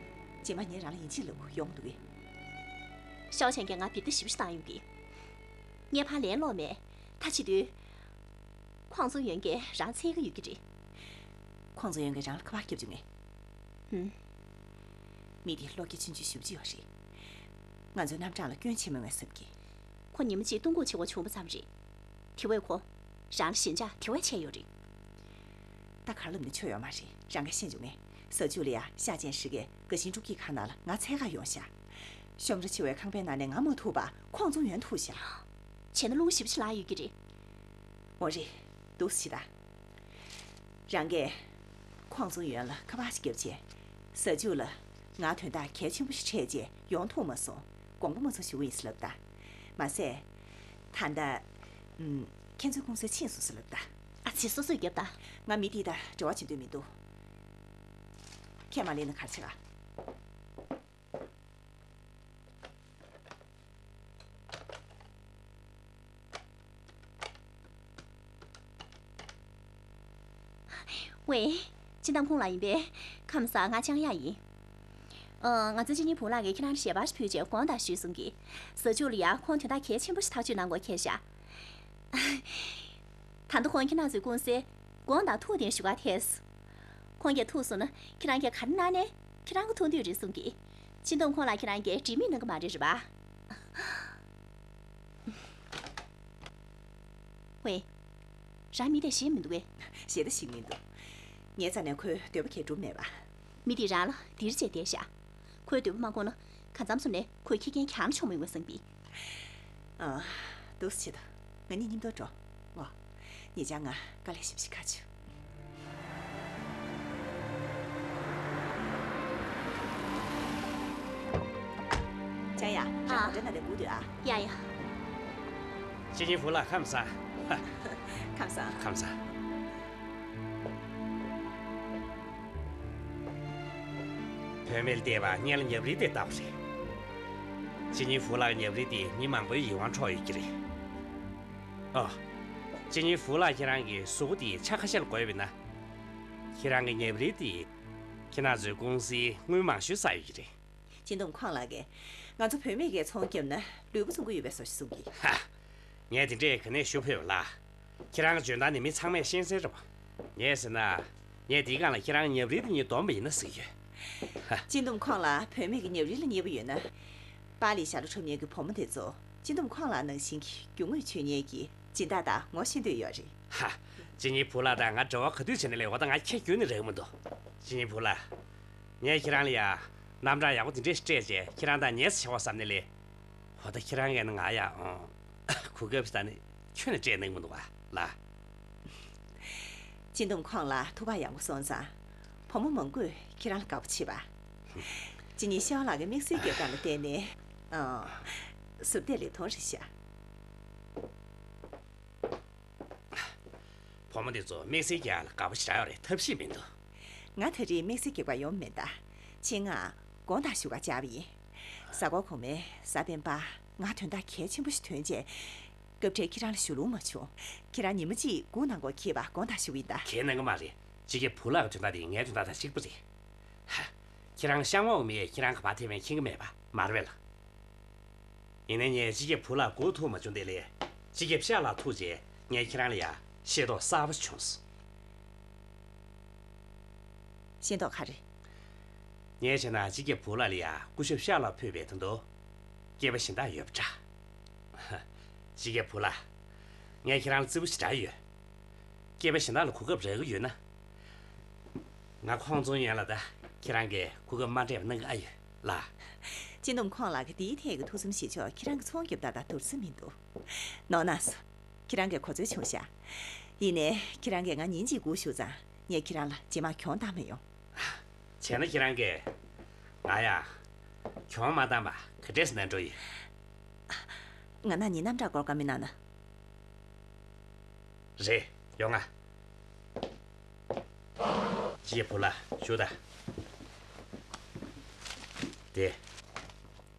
རྗེས་མ་ངས་རང་ལ་ཡིན་གཅིག་ལབ་དགོས་ཡོང་གི་འདུག་གས། ཤའོ་ཆན་གྱིས་ང་འབོད་སྐུལ་ཞེ་པོ་ཞིག་བཏང་ཡོད་ཀི། ངས་ཕར་ལན་སློག་མེད། ད་བྱེད་དུས། ཁོང་ཚོ་ཡོན་གྱིས་རང་འཚོལ་གི་ཡོད་ཀྱི་རེད། ཁོང་ཚོ་ཡོན་གྱིས་རང་ལ་ཁ་པར་བརྒྱབ་བྱུང་ངས། ཧུམ། མི་དེ་བློ་སྐྱེད་ཆུང་ཆུང་ཞེ་པོ་ཅིག་ཡོད་རེད། ང་ཚོའི་རྣམ་གྲངས་ལ་སྐྱོན་བྱེད་མི་འོས་བསམ་གི། ཁོ་ཉི་མ་གཅིག་ལྟུང་ཁུག་བྱེད་དགོས་བྱུང་བ་ཙམ་རེད། དེ་བས་ཁོ། རང་ལ་ཞེན་ཆགས་དེ་བས་ཆེ་ཡོད་རེད། ད་ག་རེ་ལབ་ན་ཆོ་ཡོད་མ་རེད། རང་གིས་ཤེས་བྱུང་ངས། ཟ་ཆུ་ལ་ཡ་ཤ་ཅན་ཧྲི་གས་དགའ་ཞེན་སྒྲུབ་ཀྱི་ཁ་ནང་ལ་ང་འཚོལ་ག་ཡོང་ཤག་ཤོམ་ར་ཆེ་བའི་ཁང་པའི་ནང་ནས་ང་མ་ཐུག་པ་ཁོང་ཚོ་ཡོན་ཐུག་ཤག་བྱས་ན་བླུན་པོ་ཞེ་པོ་ཅིག་ལངས་ཡོད་ཀྱི་རེད། འོ་རེད། འདུག་སེ་བྱེད་ད། རང་གིས་ཁོང་ཚོ་ཡོན་ལ་ཁ་པར་ཞིག་བརྒྱབ་བྱས། ཟ་ཆུ་ལ་ང་དོན་དག་གལ་ཆེན་པོ་ཞིག་འཕྲད་བྱས་ཡོང་ཐུབ་མ་སོང་། དགོངས་པ་མ་ཚོམ་ཞུ་གི་ཡིན་ཟེར་ལབ་ད། མ་ཟད། ད་ལྟ། ཨུམ། ཁྱེད་ཚོའི་ཀུང་སི་ཕྱིན་སོང་ཟེར་ལབ་ད། ཨ་ཙི། སོ་སོས་བརྒྱབ་ད། ང་མི་དེ་དང་འབྲེལ་བ་བྱེད་འདོད་མི་འདུག་ཁྱེད་མ་སླེབས་ན་ག་རེ་བྱེད་ག། ཝེ། སྤྱི་བཏང་ཁོང་ལ་ཡིན་པས། ཁམས་བཟང་། ང་ཅང་ཡ་ཡིན། ཨ། ང་ཚོའི་སྤྱི་གཉེར་བུ་ལགས་ཀྱིས་ཁྱེད་རང་ལ་ཞལ་པར་ཞིག་ཕུལ་བྱས་དགོངས་དག་ཞུས་གསུང་གི། ཟ་ཆུ་ལ་ཡ་ཁོང་དོན་དག་གལ་ཆེན་པོ་ཞིག་ཐག་གཅོད་གནང་དགོས་ཁེལ་ཤག་ད་ལྟ་ཁོང་ཁྱེད་རང་ཚོའི་ཀུང་སིའི་དགོངས་དག་ཐུགས་གཏན་ཞུ་ག་ཐད་སོང་། ཁོང་གིས་ཐུག་སོང་ན་ཁྱེད་རང་གིས་ག་རེ་གནང་ནའི་ཁྱེད་རང་གི་ཐུགས་འདོད་རེད་གསུང་གི། སྤྱི་བཏང་ཁོང་ལ་ཁྱེད་རང་གིས་འབྲེལ་མོལ་གནང་གི་མ་རེད་རེད་པ། ཝེ། རང་མི་དེ་ཤེས་མི་འདུག་གས། ཤེས་ད་ཤེས་མི་འདུག་ངའི་རྩ་ནས་ཁོའི་འདོད་པ་གས་འགྲུབ་མེད་པ། མི་དེས་རང་ལ་འདིར་བྱས་བསྡད་ཤག་ཁོའི་འདོད་པ་མ་ཁོ་ན་གང་འཚམ་སོང་ནས་ཁོའི་ཁེ་ཕན་གྱང་ལ་མཆོང་མི་འོས་བསམ་པས། ཨ། འདུག་སེ་བྱེད་དོ། ང་གཉིས་མཉམ་དུ་འགྲོ། ཨོ། ཉེ་ཆར་ང་དཀའ་ལས་ཞེ་པོ་ཞིག་ཁག་བྱུང་། ཅང་ཡ། ཨ། རང་ག་འདྲ་ན་དེ་སྒུག་སྡོད་ཨ། ཡ་ཡ། སྤྱི་གཉེར་བུ་ལགས་ཁམས་བཟང་། ཁམས་བཟང་། ཁམས་བཟང་། བུད་མེད་ལ་བལྟས་པ་སྔོན་ལ་ཉབ་རིལ་དེ་བཏགས་པ་རེད། སྤྱི་གཉེར་བུ་ལགས་ཉབ་རིལ་དེ་མི་མང་པོའི་ཡིད་དབང་འཕྲོག་ཡོད་ཀྱི་རེད། ཨོ། སྤྱི་གཉེར་བུ་ལགས་ཁྱེད་རང་གི་གཟུགས་པོ་དེ་ཆ་ཁ་ཤས་ལ་གོ་ཡོད་པས་ན། ཁྱེད་རང་གི་ཉབ་རིལ་དེ། ཁྱེད་རང་ཚོའི་ཀུང་སིའི་དངུལ་མང་ཤོས་བསགས་ཡོད་ཀྱི་རེད། སྤྱི་བཏང་ཁོང་ལགས་ཀྱིས་ང་ཚོ་བུད་མེད་ཀྱིས་ཚོང་བརྒྱབ་ན་ལུས་པོ་བཙུགས་ཀྱི་ཡོད་པའི་བཟོ་ཞིག་གསུང་གི། ཧ། ངས་དེ་འདྲས་ག་ནས་ཞུ་ཕོད་ལ། ཁྱེད་རང་གི་འཇོན་ཐང་ནི་མི་ཚང་མས་ཤེས་གསལ་རེད་པ། ངས་ཟེར་ན། ངས་དེའི་སྒང་ལ་ཁྱེད་རང་གི་ཉབ་རིལ་དེ་གཉིས་བསྡོམས་པ་ཡིན་ན་ཟེར་གྱི་ཡོད། ཧ། སྤྱི་བཏང་ཁོང་ལ་བུད་མེད་ཀྱི་ཉབ་རིལ་ལ་མཉེས་པོ་ཡོད་ན། པཱ་ལིའི་ཞྭ་ལུ་འཁྲབ་མཁན་གྱི་བུ་མོ་དེ་ཚོ་སྤྱི་བཏང་ཁོང་ལ་ནང་བཞིན་གྱི་རྒྱུ་དངོས་སྤྱོད་མཁན་གྱི་སྦྱིན་བདག་དང་ངོ་ཤེས་འདོད་ཡོད་རེད། ཧ། སྤྱི་གཉེར་བུ་ལགས་དང་ང་འབྲེལ་བ་ག་དུས་བྱས་ནས་སླེབས། འོ་ད་ང་ཁྱེད་ཁྱོན་ནས་རེག་མི་འདུག་སྤྱི་གཉེར་བུ་ལགས། ངས་ཁྱེད་རང་ལ་ཡ། རྣམ་གྲངས་ཡག་པོ་དེ་འདྲས་ཤིག་སྤྲད་བྱས་ཁྱེད་རང་དང་ཉེ་ས་བྱ་བ་བསམ་ནས་སླེབས། འོ་ད་ཁྱེད་རང་གིས་ནི་ང་ཡ། ཨང་། གོ་སྐབས་ཤིག་ད་ནི་ཁྱོན་ནས་སྤྲད་གནང་མི་འདུག་ག་ལ། སྤྱི་བཏང་ཁོང་ལ་ཐུག་པ་ཡག་པོ་སོང་ཙང་། བུ་མོ་མང་པོས་ཁྱེད་རང་ལ་དགའ་པོ་བྱེད་པ། སྤྱི་གཉེར་ཤོ་ལགས་ཀྱི་དམིགས་བསལ་སྐྱེས་སྐར་ལ་བརྟེན་ནས། ཨང་། ཟུར་བལྟས་ལེབ་མཐོང་རེད་ཤག་བུ་མོ་འདི་ཚོ་དམིགས་བསལ་གྱི་ཨ་ལ་དགའ་པོ་ཞེ་དྲག་ཡོད་རེད། ཐབས་ཤེས་མི་འདུག་ང་ད་རེས་དམིགས་བསལ་གྱི་དགའ་ཡོང་མེད་ད། ཆེད་མངགས་དགོངས་དག་ཞུ་ག་བཅར་བ་ཡིན། གཟའ་འཁོར་གོང་མའི་གཟའ་སྤེན་པ་ང་དོན་དག་གལ་ཆེན་པོ་ཞིག་ཐོན་རྗེས། སྐབས་འཕྲལ་ཁྱེད་རང་ལ་ཞུ་ལོང་མ་བྱུང་། ཁྱེད་རང་ཉི་མ་གཅིག་སྒུག་གནང་དགོས་ཁེལ་བ་དགོངས་དག་ཞུ་གི་ཡིན་ད། ཁྱེད་གནང་གི་མ་རེད། སྤྱི་ཁྱབ་བུ་ལགས་ཀྱི་དོན་དག་དེ་ངའི་དོན་དག་དང་གཅིག་པ་རེད། ཧ། ཁྱེད་རང་གཤམ་འོག་མི་ཡིས་ཁྱེད་རང་ག་པར་ཐེ་བའི་མཁྱེན་གྱི་མེད་པ་མ་རེད་པས་ལགས། ཡིན་ནའི་ངས་སྤྱི་ཁྱབ་བུ་ལགས་སྒུག་ཐུབ་མ་བྱུང་དེ་ལས། སྤྱི་ཁྱབ་ཤ་ལགས་ཐུག་རྗེས་ངས་ཁྱེད་རང་ལ་ཡ་ཤེས་རྟོགས་གསར་པ་བྱུང་སོང་། ཤེས་རྟོགས་ག་རེ། ངས་བྱས་ན་སྤྱི་ཁྱབ་བུ་ལགས་ལ་ཡ་སྐུ་ཞབས་ཤར་ལ་ཕུད་པའི་དོན་དུ་སྐྱེས་པ་གཞན་དག་ཡོད་པ་འདྲ། སྤྱི་ཁྱབ་བུ་ལགས། ངས་ཁྱེད་རང་ལ་བརྩི་བ་ཞེ་དྲག་ཡོད། སྐྱེས་པ་གཞན་དག་ལ་གོ་སྐབས་རག་གི་ཡོད་ན། ང་ཁོང་ཚོ་ཡན་ལ་ད་ཁྱེད་རང་གིས་གོ་སྐབས་མ་སྤྲད་པ་གནང་གི་ཨ་ཡོད་ལགས། སྤྱི་འདོམས་ཁོང་ལགས་ཀྱིས་དེའི་ཐད་ཀྱི་ཐུགས་བསམ་བཞེས་ཕྱོགས་ཁྱེད་རང་གིས་ཚོང་རྒྱབ་ད་ད་བསྡུར་ས་མི་འདུག་ནོར་ན་སོང་། ཁྱེད་རང་གིས་གོ་འཛོལ་བྱུང་ཤག་ཡིན་ནའི་ཁྱེད་རང་གིས་ང་ཉིན་གཅིག་སྒུག་བཞུགས་ཙང་ངས་ཁྱེད་རང་ལ་རྗེས་མ་གྱོང་བཏང་མི་ཡོང་། བྱས་ན་ཁྱེད་རང་གིས་ང་ཡང་གྱོང་མ་བཏང་པ་ག་འདྲས་ནས་འགྲོ་ཡི། ང་ན་ནི་རྣམ་གྲངས་སྐོར་བཀའ་མོལ་གནང་ན། རེད། ཡོང་ང་། ཅི་བུ་ལ་ཞུ་ད། དེ།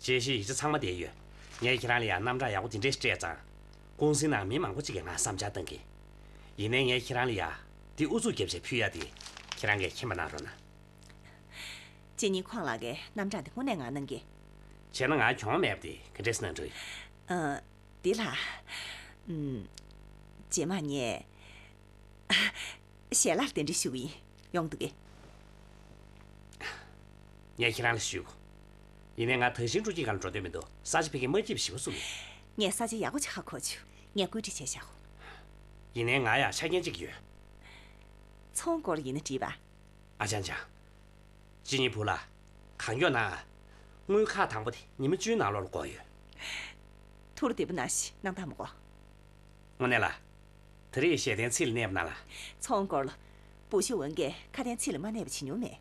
དཔྱད་གཞིའི་ཡིག་ཆ་ཚང་མ་དེ་ཡོད། ངས་ཁྱེད་རང་ལ་ཡང་རྣམ་གྲངས་ཡག་པོ་དེ་འདྲས་སྤྲད་ཙང་། ཀུང་སིའི་ནང་མི་མང་པོ་ཅིག་གིས་ང་བསམ་འཆར་བཏང་གི། ཡིན་ནའི་ངས་ཁྱེད་རང་ལ་ཡ། དེ་ཨུ་ཚུགས་རྒྱབ་བྱས་ཕུལ་ཡ་དེ། ཁྱེད་རང་གིས་མཁྱེན་པ་གནང་རོགས་གནང་། གཅེན་གཉིས་ཁོང་ལགས་ཀྱིས་རྣམ་གྲངས་དེ་དངོས་གནས་ང་གནང་གི། བྱས་ན་ང་གྱོང་མེད་པ་དེ་ག་འདྲས་གནང་འགྲོ་ཡི། ཨ། འདི་ལ། ཨུམ། རྗེས་མ་ངས། ཞལ་ལག་དེ་འདྲ་ཞུ་གི་ཡིན། ཡོང་འདུག་གས། ངས་ཁྱེད་རང་ལ་ཞུ། ཡིན་ནའི་ང་དག་ཞིང་སྤྲོ་སྐྱིད་སྒང་ལ་འགྲོ་འདོད་མི་འདུག་ས་ཆ་ཕ་གིར་མ་སྐྱིད་པ་ཞེ་པོ་བཟོ་གི། ངས་ས་ཆ་ཡག་པོ་ཅིག་ཧ་གོ་བྱུང་། ངས་བཀོད་སྒྲིག་བྱས་བཞག་གོ། ཡིན་ནའི་ང་ཡང་ཆ་རྐྱེན་གཅིག་ཡོད། ཚོང་སྐོར་ཡིན་ན་འགྲིག་པ། ཨ་ཅང་ཅང་། གཅེན་གཉིས་བུ་ལ། གང་མགྱོགས་གནང་ཨ། དངུལ་ཁག་དང་པོ་དེ་ཉི་མ་བཅུའི་ནང་ལོགས་ལ་དགོས་ཡོད། ཐུགས་བདེ་པོ་གནང་ཞིག་གནང་དང་མི་དགོས། དངོས་གནས་ལ། ད་རེས་ཞལ་འདོན་ཚིག་ལ་གནས་པ་ན་ལ། ཚོང་སྐོར་ལ། བུ་ཤོ་ཝུན་གྱིས་ཁ་དན་ཚིག་ལ་མ་གནས་པ་བྱེད་མྱོང་མེད།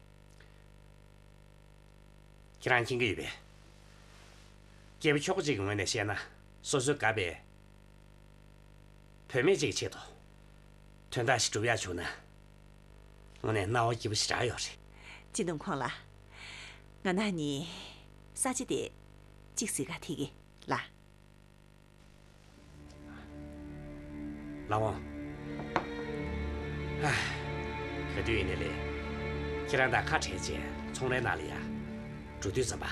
ཁྱེད་རང་མཁྱེན་གྱི་ཡོད་པས། སྐྱེས་པ་ཁྱོ་ག་ཅིག་གི་ངོས་ནས་བཤད་ན། སོ་སོའི་དགའ་པའི་བུད་མེད་ཅིག་གི་ཆེད་དུ། དོན་དག་ཞིག་སྒྲུབ་ཡག་བྱུང་ན། དངོས་གནས་སྣང་བ་སྐྱིད་པོ་ཞེ་དྲག་ཡོད་རེད། སྤྱི་འདོམས་ཁོང་ལགས། ང་ན་ནི། ས་ཆ་དེ། གཅིག་གཟིགས་ག་ཐིག་གི་ལ། ལགས་འོང་། ཧ། ག་དུས་ཡིན་ནའི་ལས། ཁྱེད་རང་དང་ཁ་བྲལ་རྗེས་ཚོང་ལས་ནང་ལ་ཡ། འགྲོ་དུས་ཙམ་པ།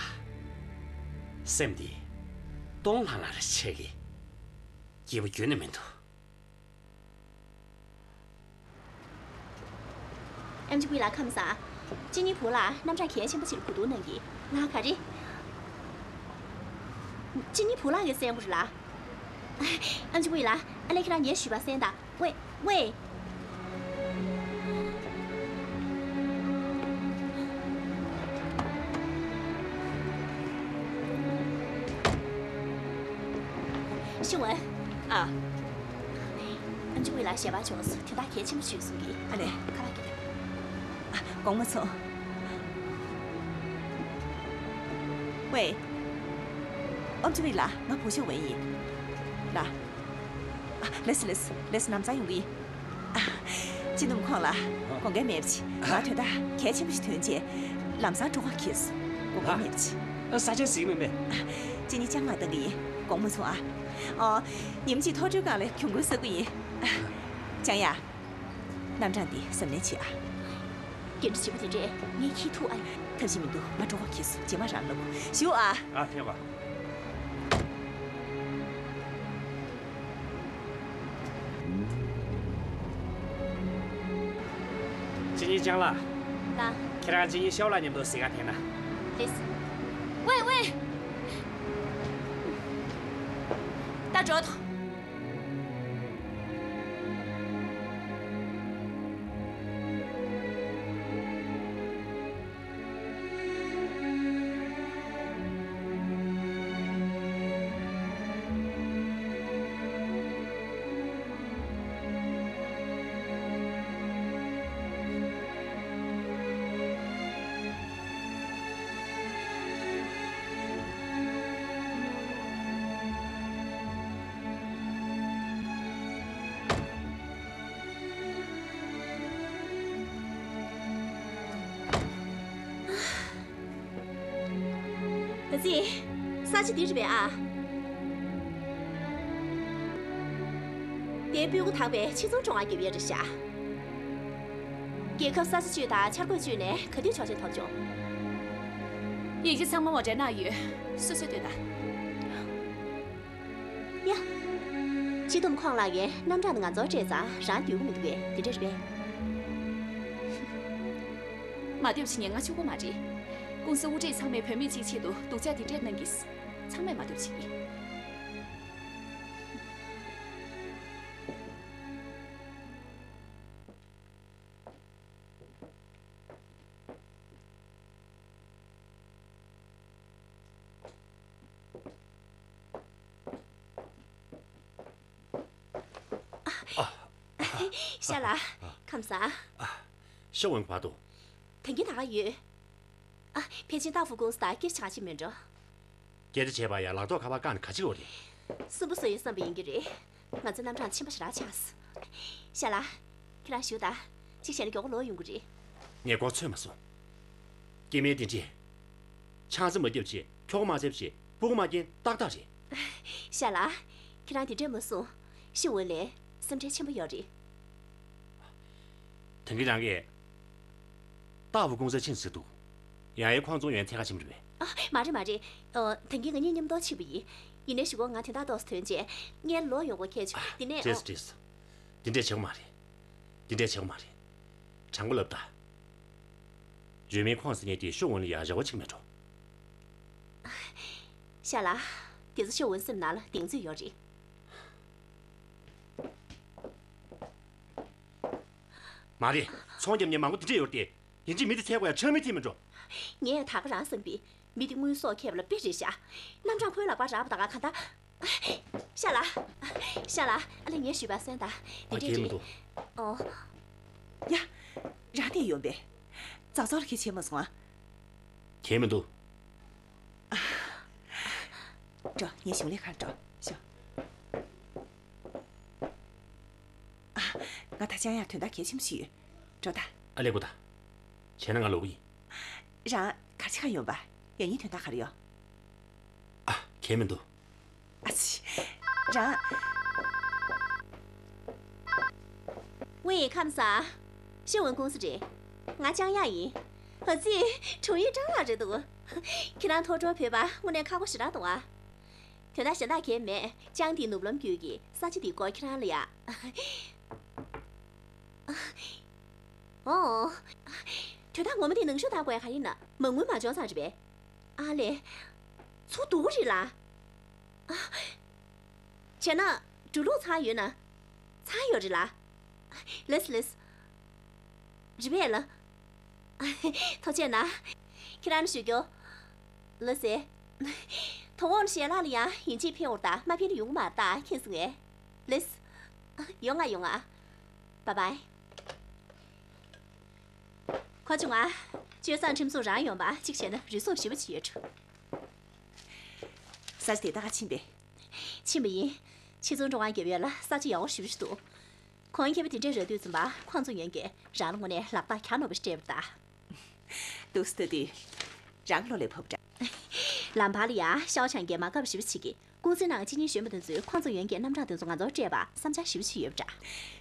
སེམས་འདི། སྟོང་ལྷང་ལྷང་རེ་ཆགས་ཀྱི། སྐྱིད་པོ་ཁྱོན་ནས་མི་འདུག་ཨེམ་ཆི་ཝི་ལགས་ཁམས་བཟང་། གཅེན་གཉིས་བུ་ལ་རྣམ་གྲངས་གལ་ཆེན་པོ་ཞིག་ལ་གོ་བསྡུར་གནང་གི། ང་ག་རེ། གཅེན་གཉིས་བུ་ལགས་ཀྱིས་གསན་དགོས་རེད་ལ། ཨེམ་ཆི་ཝི་ལགས། ཨ་ལས་ཁྱེད་རང་ངས་ཞུས་པ་གསན་དང་། ཝེ། ཝེ། ཤི་ཝན། ཨ། ཨན་ཅི་ཝེ་ལ་ཞལ་པར་བྱུང་སོང་། དོན་དག་གལ་ཆེན་པོ་ཞིག་གསུང་གི། ཨ་ལས། ཁ་པར་གྱིས། ཨ། དགོངས་པ་མཚུངས། ཝེ། ཨན་ཅི་ཝེ་ལགས། ང་བུ་ཤོ་ཝན་ཡིན། ལགས། ཨ། ལགས་སོ་ལགས་སོ། ལགས་སོ། ལམ་སང་ཡོང་གི་ཡིན། ཨ། སྤྱི་འདོམས་ཁོང་ལགས། ཨ། དགོངས་འགལ་མེད་པ་ཅིག་ང་དོན་དག་གལ་ཆེན་པོ་ཞིག་ཐོན་རྗེས་ལམ་སང་འགྲོ་དགོས་ཁེལ་སོང་། དགོངས་འགལ་མེད་པ་ཅིག་ཨ། ས་ཆ་གཟིགས་མིན་པས། ཨ། གཅེན་གཉིས་ཅང་མ་བཏང་གི་ཡིན། དགོངས་པ་མཚུངས་ཨ། ཨོ། ཉིན་གཅིག་ཐོག་འགྲོའི་སྒང་ལ་གྱོང་གུན་གསབ་ཀྱི་ཡིན། ཨ། ཅང་ཡ། རྣམ་གྲངས་འདི་གཟབ་ནན་བྱེད་ཨ། འགན་འཁྲི་ལྗིད་པོ་དེ་འདྲས་ངས་འཁྱེར་ཐུབ་ཨ། ཐབས་ཤེས་མི་འདུག་ང་འགྲོ་དགོས་ཁེལ་སོང་། རྗེས་མ་རང་ལབ་དགོས། བཞུགས་ཨ། ཨ། ཕེབས་པ། གཅེན་གཉིས་ལྕང་ལགས། ལགས། ཁྱེད་རང་གཅེན་གཉིས་ཤའོ་ལགས་མཉམ་དུ་གཟིགས་ག་ཕེབས་ན། ལགས། ཝེ་ཝེ། ད་འགྲོ་ཐོ། ད་ཙི། ས་ཆ་འདི་རེད་པས་ཨ། དེ་སྤུས་ཀ་དག་པའི་ཕྱི་ཚོང་ཀྲོང་ཁྱེར་རྒྱབ་ཡས་རེད་ཤག་རྒྱལ་ཁབ་ས་ཆ་སྤྱོད་དང་འཆར་འགོད་སྤྱོད་ནས་ག་དུས་ཆོག་མཆན་ཐོབ་བྱུང་། ཡིག་ཆ་ཚང་མ་ངོ་སྤྲོད་གནང་ཡོད། སོ་སོས་ལྟོས་དང་། ཡ། སྤྱི་འདོམས་ཁོང་ལགས་ཀྱིས་རྣམ་གྲངས་ང་ཚོར་སྤྲད་ཙང་རང་འདོད་གི་མི་འདུག་གས། དེ་འདྲ་རེད་པས། མ་འདོད་པ་བྱེད་མཁན་ང་གཅིག་པོ་མ་རེད། ཀུང་སི་དབུ་ཁྲིད་ཚང་མས་བུད་མེད་ཅིག་ཆེད་དུ་སྡུག་ཅག་འདི་འདྲས་གནང་གིས། ཚང་མས་མ་འདོད་ཅིག་ཡིན། ཤ་ལགས། ཁམས་བཟང་། ཤོག་འོན་བར་དུ། ད་གིན་ད་ག་ཡོད། ཨ། ཕལ་ཆེར་ཏཱ་ཧྥུ་ཀུང་སི་དང་སྐད་ཆ་གཅིག་མིན་འགྲོ། སྐད་ཆ་བྱས་པ་ཡང་ལག་ཐོག་ཁ་པར་བཀག་ནས་ག་ཅི་འོ་རེད། སུན་པོ་བཟོ་ཡོད་བསམ་པ་ཡིན་གྱི་རེད། ང་ཚོ་རྣམ་གྲངས་ཆེན་པོ་ཞེ་དྲག་ཆགས་སོང་། ཤ་ལགས། ཁྱེད་རང་བཞུགས་དང་། གཅིག་བྱས་ན་མགྱོགས་པོ་ལོག་ཡོང་གི་རེད། ངས་མགོ་ཚོད་མ་སོང་། སྐྱེ་དམན་དེ་འདྲས། ཆང་ས་མ་བརྒྱབ་བྱས། ཁྱོ་ག་མ་བྱབ་བྱས། སྤུ་གུ་མ་སྐྱེན་ཏག་ཏག་རེད། ཤ་ལགས། ཁྱེད་རང་དེ་འདྲས་མ་གསུང་། ཤི་འོན་ལས་སེམས་ཁྲལ་ཆེན་པོ་ཡོད་རེད། ད་གིན་རང་གིས་ཏཱ་ཧྥུ་ཀུང་སི་ཕྱིན་ཟེར་འདུག་ཡང་ཡང་ཁོང་ཚོ་ཡོན་ཐད་ཀར་ཕྱིན་པ་རེད་པས། ཨ། མ་རེད་མ་རེད། ཨ། ད་གིན་ང་གཉིས་མཉམ་དུ་ཕྱིན་པ་ཡིན། ཡིན་ནའི་གཞུག་གུ་ང་དོན་དག་ཏོག་ཙམ་ཐོན་རྗེས་ངས་ལོག་ཡོང་དགོས་ཁེལ་བྱུང་། དེ་ནས། བྲིས་བྲིས། འདི་འདྲས་བྱེད་དགོས་མ་རེད། འདི་འདྲས་བྱེད་དགོས་མ་རེད། དྲང་པོ་ལབ་ད། རུས་མིང་ཁོང་ཟེར་མཁན་དེ་ཤོ་འོན་ལ་ཡང་རེ་བ་ཅིག་མེད་འགྲོ། ཤ་ལགས། དེ་ཚོ་ཤོ་འོན་སེམས་ནང་ལ་གདེང་ཚོད་ཡོད་རེད། མ་རེད། ཚོང་རྒྱབ་མཁན་མང་པོ་དེ་འདྲས་ཡོད་རེད་དེ། ཡིན་གཅིག་མིན་གཅིག་འཚོལ་དགོས་ཡ་ཁྲེལ་མེད་ཐིག་མིན་འགྲོ། ངས་ད་ག་རང་བསམ་པའི་མི་དེ་དངོས་ཟོག་མཁས་པ་ལ་དཔེ་རེད་ཤག་རྣམ་གྲངས་ཁོའི་ལག་པར་རག་པ་ད་ག་གང་ལྟར། ཤ་ལགས། ཤ་ལགས། ཨ་ལས་ངས་ཞུས་པ་གསན་དང་། དེ་ཨ། འདྲས་ཁྱེད་མི་རེད། འདུག་ཨོ། ཡ། རང་དེ་ཡོང་པས། ཙག་ཙོག་ལ་ཁྱེད་བྱེད་མ་སོང་ཨ། ཁྱེད་མི་འདུག་འགྲོ། ངའི་གཞུང་ལས་ཁང་འགྲོ་ཤོག་ཨ། ང་ད་ཅང་ཡང་དོན་དག་གལ་ཆེན་པོ་ཞིག་ཡོད། འགྲོ་ད། ཨ་ལས་གོ་ད། བྱས་ན་ང་ལོག་གི་ཡིན། རང་གར་ཅི་ག་ཡོང་པ། ཡང་སྙིང་དོན་དག་ག་རེ་ཡོད། ཨ། གལ་མི་འདུག་ཨ་ཙི། རང་། ཝེ། ཁམས་བཟང་། ཤེས་འོན་ཀུང་སི་རེད། ང་ཅང་ཡ་ཡིན། ཨ་ཙི། དྲུང་ཡིག་ཀྲང་ལགས་རེད་འདུག་ཁྱེད་རང་ཐོག་འགྲོ་ཕེབས་པ་དངོས་གནས་ཁག་པོ་ཞེ་དྲག་འདུག་ཨ། དོན་དག་གཞན་དག་གས་མེད། ཅང་དེའི་ནུབ་ལམ་བརྒྱུད་ཀྱི་ས་ཆ་དེའི་སྐོར་ཁྱེད་རང་ལ་ཡ། ཨོ། དོན་དག་ངོ་མ་དེ་ནང་ཞུགས་བཏང་དགོས་ཡ་ག་རེ་ཡིན་ན། མ་དངུལ་མ་འབྱོར་ཙང་རེད་པས། ཨ་ལས། ཚུར་བསྡུ་གི་རེད་ལ། བྱས་ན་འགྲོ་ལུགས་ཚར་ཡོད་ན། ཚར་ཡོད་རེད་ལ། ལགས་ལགས། རེད་པས་ལ། ཐུགས་རྗེ་གནང་། ཁྱེད་རང་ལ་ཞུ་རྒྱུ། ལགས་སེ། དོ་དགོང་ཞལ་ལག་ལ་ཡང་ཡིན་གཅིག་ཕེབས་འོར་ད་མ་ཕེབས་ན་ཡོང་གི་མ་རེད་ད་མཁྱེན་སོང་ངས། ལགས། ཡོང་ང་ཡོང་ང་། བཱའི་བཱའི། ཁོ་ཆུང་ང་། སྤྱོད་བཟང་ཁྲིམས་སྲུང་རང་ཡོང་པ་གཅིག་བྱས་ན་རུས་སུངས་ཞེ་པོ་ཅིག་ཡོད་འགྲོ། ས་ཆ་དེ་ད་ག་ཕྱིན་པས། ཕྱིན་པ་ཡིན། ཕྱི་ཚོང་ཀྲོང་ཁང་རྒྱབ་ཡོལ་ལ་ས་ཆ་ཡག་པོ་ཞེ་པོ་ཅིག་འདུག་གོང་ཁེ་པོ་དེ་འདྲས་རག་དུས་ཙམ་པ་ཁོང་ཚོ་ཡོན་གྱིས་རང་ལ་དངོས་གནས་ལག་རྟགས་གྱ་ནོར་བ་ཞིག་སྤྲད་པ་རེད་ད། འདུག་སེ་ལྟ་དུས། རང་བློ་ལས་བབས་འདྲ། ལམ་བར་ལ་ཡ་ཤའོ་ཆང་གིས་མ་དགའ་བ་ཞེ་པོ་བྱེད་ཀྱི། ཀུང་སིའི་ནང་གཅིན་སྙི་གཞོན་པ་དེ་ཚོས་ཁོང་ཚོ་ཡོན་གྱི་རྣམ་གྲངས་དེ་ཚོ་ང་ཚོར་སྤྲད་པ་བསམ་འཆར་ཞེ་པོ་ཅིག་ཡོད་པ་འདྲ།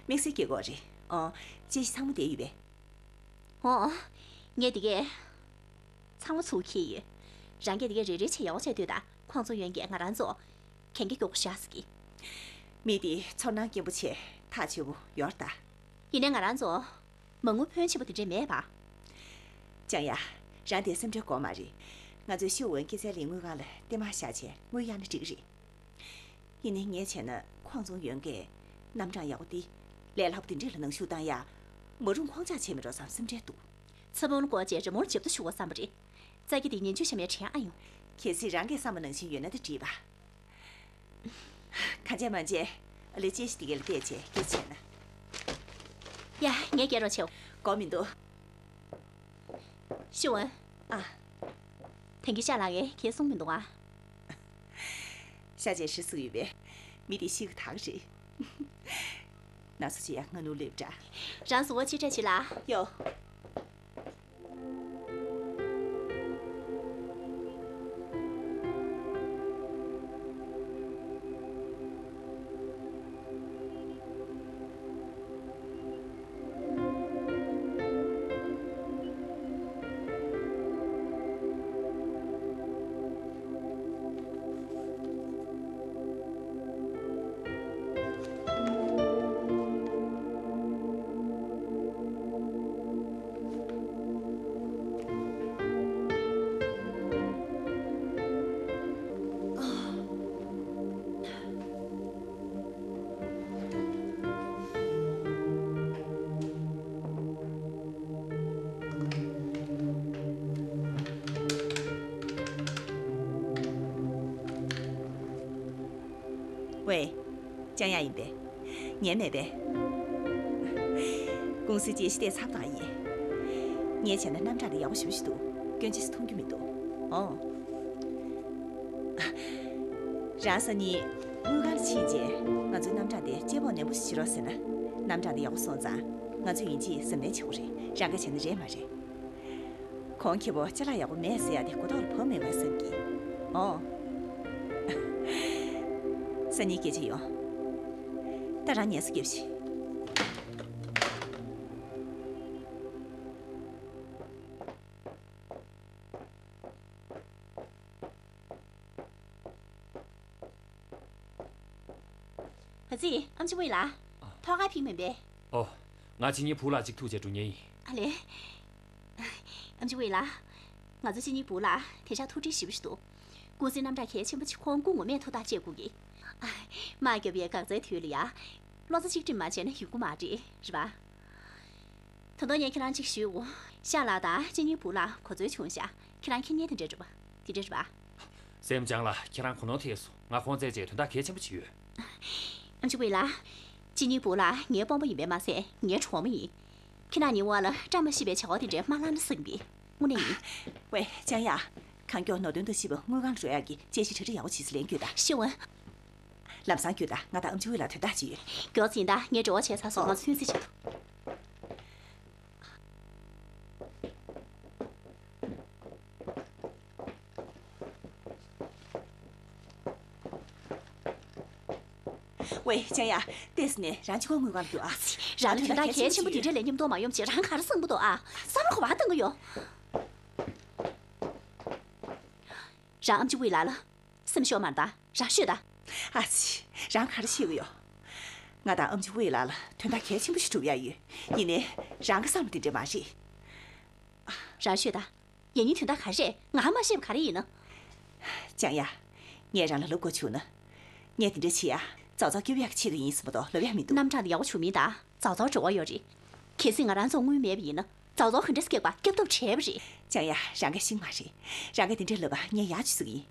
དམིགས་བསལ་གྱི་སྐོར་རེད། ཨོ། དཔྱད་གཞི་ཚང་མ་བསྡད་ཡོད་པས། ཨོ། ངས་འདི་གས། ཚང་མ་ཚུར་འཁྱེར་ཡོད། རང་གིས་འདི་གས་རེ་རེ་བྱས་ཡག་པོ་བྱས་ལྟོས་དང་། ཁོང་ཚོ་ཡོན་གྱིས་ང་རང་ཚོ་གན་རྒྱ་མགྱོགས་པོ་བཞག་ཟེར་གྱི། མི་དེ་ཚོར་སྣང་སྐྱེན་པོ་བྱས་ཐག་ཆོད་པོ་ཡོད་རེད་ད། ཡིན་ནའི་ང་རང་ཚོ་མ་དངུལ་ཕོན་ཆེན་པོ་དེ་འདྲས་མེད་པ། ཅང་ཡ། རང་དེ་སེམས་ཁྲལ་དགོས་མ་རེད། ང་ཚོས་ཤོ་འོན་སྐྱེད་ཚལ་ལས་དངུལ་ཁང་ལ་གཏའ་མ་བཞག་བྱས་དངུལ་གཡར་ན་འགྲིག་གི་རེད། ཡིན་ནའི་ངས་བྱས་ན་ཁོང་ཚོ་ཡོན་གྱི་རྣམ་གྲངས་ཡག་པོ་འདི་ལས་སླ་པོ་འདི་འདྲས་ལ་ནང་ཞུགས་བཏང་ཡ། མ་རུང་ཁོང་ཅག་བྱས་མི་འགྲོ་བསམ་སེམས་ཁྲལ་འདུག་ཚ་བོང་ལ་སྐོར་བྱས་རི་མོར་འཇབ་ཏུ་ཞུ་བ་བསམ་པ་རེད། རྩ་ཁྱི་དེ་ཉན་ཆོས་ཤ་མའི་དྲན་ཨ་ཡོང་། གལ་སྲིད་རང་གི་བསམ་པ་ནང་བཞིན་ཡོད་ན་དེ་འགྲིག་པ། གང་བྱས་མ་བྱས། ཨ་ལེ་ཅེ་ཞིག་དེ་ག་ལ་བལྟས་བྱས་སྐད་ཆ་བྱས་ན། ཡ། ངས་སྐད་རོགས་བྱེད། དགོས་མི་འདུག་ཤི་འོན། ཨ། དེང་གི་ཤ་ལགས་ཀྱིས་གས་གསུངས་མི་འདུག་ཨ། ཤ་ཅེ་ཧྲི་སུ་ཡོད་པས། མི་དེ་ཤི་གི་ཐག་རེད། ན་སོ་ཅི་ཡ་ང་ནུ་ལེབ་འདྲ། རང་སུ་བ་ཅི་ཁྲ་ཅི་ལ། ཡོ། ཝེ། ཅང་ཡ་ཡིན་པས། ཉན་མེད་པས། ཀུང་སི་ཅེ་ཤི་ཏེ་ཚབ་དང་ཡིན། ངས་བྱས་ན་རྣམ་གྲངས་འདི་ཡག་པོ་ཞེ་པོ་ཞིག་འདུག་སྐྱོན་ཅི་སུ་མཐོང་རྒྱུ་མི་འདུག་ཨོ། རང་སང་ཉིན་དངུལ་ཁང་ལ་ཕྱིན་རྗེས་ང་ཚོའི་རྣམ་གྲངས་དེ་དཔྱད་དཔོག་ནན་པོ་ཞིག་བྱེད་རོགས་ཟེར་ན། རྣམ་གྲངས་དེ་ཡག་པོ་སོང་ཙང་ང་ཚོས་ཡིན་གཅིག་གཟབ་ནན་བྱེད་དགོས་རེད། རང་གིས་བྱས་ན་རེད་མ་རེད། ཁོང་ཁེ་པོ་ཅ་ལག་ཡག་པོ་མེད་ཟེར་ཡ་དེ་གོ་རྟོགས་ལ་བབས་མེད་པ་བསམ་གི། ཨོ། སང་ཉིན་སྐད་ཆ་ཡོང་། ད་རང་ངལ་གསོ་རྒྱབ་ཤིག་ཨ་ཙི། ཨམ་ཆི་ཝེ་ལགས། ཐོག་ཁར་ཕིང་མིན་པས། ཨོ། ང་ཕྱི་ཉིན་བུ་ལ་གཅིག་ཐུག་བྱས་འགྲོ་མཁན་ཡིན། ཨ་ལེ། ཨམ་ཆི་ཝེ་ལགས། ང་ཚོ་ཕྱི་ཉིན་བུ་ལ་དེང་སང་ཐུགས་འདྲིས་ཞེ་པོ་ཞིག་འདུག་ཀུང་སིའི་རྣམ་གྲངས་གལ་ཆེན་པོ་ཅིག་ཁོང་སྐུ་ངོ་མས་ཐུགས་ཐག་བཅད་དགོས་ཀྱི། དམག་རྒྱབ་པའི་འགག་རྩའི་དུས་ལ་ཡ། བློ་རྩེ་གཅིག་སྒྲིམ་མ་བྱས་ན་ཡོང་གི་མ་རེད། རེད་པ། ད་དུང་ངས་ཁྱེད་རང་གཅིག་ཞུའོ། ཤ་ལགས་དང་ཕྱི་ཉིན་བུ་ལ་གོ་འཛོལ་བྱུང་ཤག་ཁྱེད་རང་མཁྱེན་མཁན་དེ་འདྲ་རེད་པ། དེ་འདྲ་རེད་པ། སེམས་ཅང་ལ་ཁྱེད་རང་གོ་ནོར་ཐེབས་སོང་། ང་ཁོང་བཙལ་རྗེས་དོན་དག་གལ་ཆེན་པོ་ཅིག་ཡོད། ཨམ་ཆི་ཝེ་ལགས། ཕྱི་ཉིན་བུ་ལ་ངའི་དཔོན་པོ་ཡིན་པས་མ་ཟད་ངའི་གྲོགས་མོ་ཡིན། ཁྱེད་རང་གཉིས་དབར་ལ་བཀྲ་མ་ཤིས་པའི་བྱ་བ་དེ་འདྲ་མ་ལྷག་ན་བསམ་གི། དངོས་གནས་ཡིན། ཝེ། ཅང་ཡ། གང་མགྱོགས་ནོར་དོན་དང་བཅས་པ་དངུལ་ཁང་ལ་འགྲོ་ཡག་གི་དཔྱད་གཞི་གྲ་སྒྲིག་ཡག་པོ་བྱེད་ཟེར་ལན་བསྐྱོན་དང་། ཤེས་འོང་། ལམ་སང་བསྐྱོད་དང་། ང་དང་ཨམ་ཆི་ཝེ་ལ་དོན་དག་ཅིག་ཡོད། མགྱོགས་ཙམ་ཡིན་ད། ངས་འབྲེལ་བ་བྱས་ཚར་སོང་། ང་ཚོ་ཐུན་རྩིས་བྱེད་དོ། ཝེ། ཅང་ཡ། ཏོག་ཙམ་ནས་རང་གཅིག་པོ་དངུལ་ཁང་ལ་རྒྱུགས་ཨ། རང་དོན་དག་གལ་ཆེན་པོ་དེ་འདྲ་ལ་མཉམ་དུ་མ་ཡོང་བྱས། རང་ག་རེ་བསམ་གི་འདུག་ཨ། བསམ་བློ་ག་པར་གཏོང་གི་ཡོད། རང་ཨམ་ཆི་ཝེ་ལགས་ལ་སེམས་ཤོར་མ་གཏོང་། རང་ཤོད་དང་། ཨ་ཙི། རང་ག་རེ་བཤད་གི་ཡོད། ང་དང་ཨམ་ཆི་ཝེ་ལགས་ལ་དོན་དག་གལ་ཆེན་པོ་ཞིག་སྒྲུབ་ཡ་ཡོད། ཡིན་ནའི་རང་གི་བསམ་བློ་དེ་འདྲ་མ་རེད། རང་ཤོད་དང་། ཡིན་ནའི་དོན་དག་ག་རེད། ང་མ་ཤེས་པ་ག་རེ་ཡིན་ན། ཅང་ཡ། ངས་རང་ལ་ལབ་དགོས་བྱུང་ན། ངས་དེ་འདྲ་བྱེད་ཡ་ཙའོ་ཙའོ་སྐྱོབ་ཡག་གི་ཆེད་དུ་ཡིན་བསམ་མ་གཏོགས་ལབ་ཡ་མི་འདུག་རྣམ་གྲངས་དེ་ཡག་པོ་བྱུང་མིན་དང་། ཙའོ་ཙའོ་འབྲེལ་བ་ཡོད་རེད། གལ་སྲིད་ང་རང་ཚོར་དངུལ་མེད་པ་ཡིན་ན། ཙའོ་ཙའོ་ག་འདྲས་སེ་སྐྱེལ་དགོས་སྐྱོབ་ཐབས་བྲལ་བ་རེད། ཅང་ཡ། རང་གིས་ཤེས་མ་རེད། རང་གིས་དེ་འདྲས་ལབ་པ་ངས་ཡག་ཅིག་བཟོ་གི་ཡིན།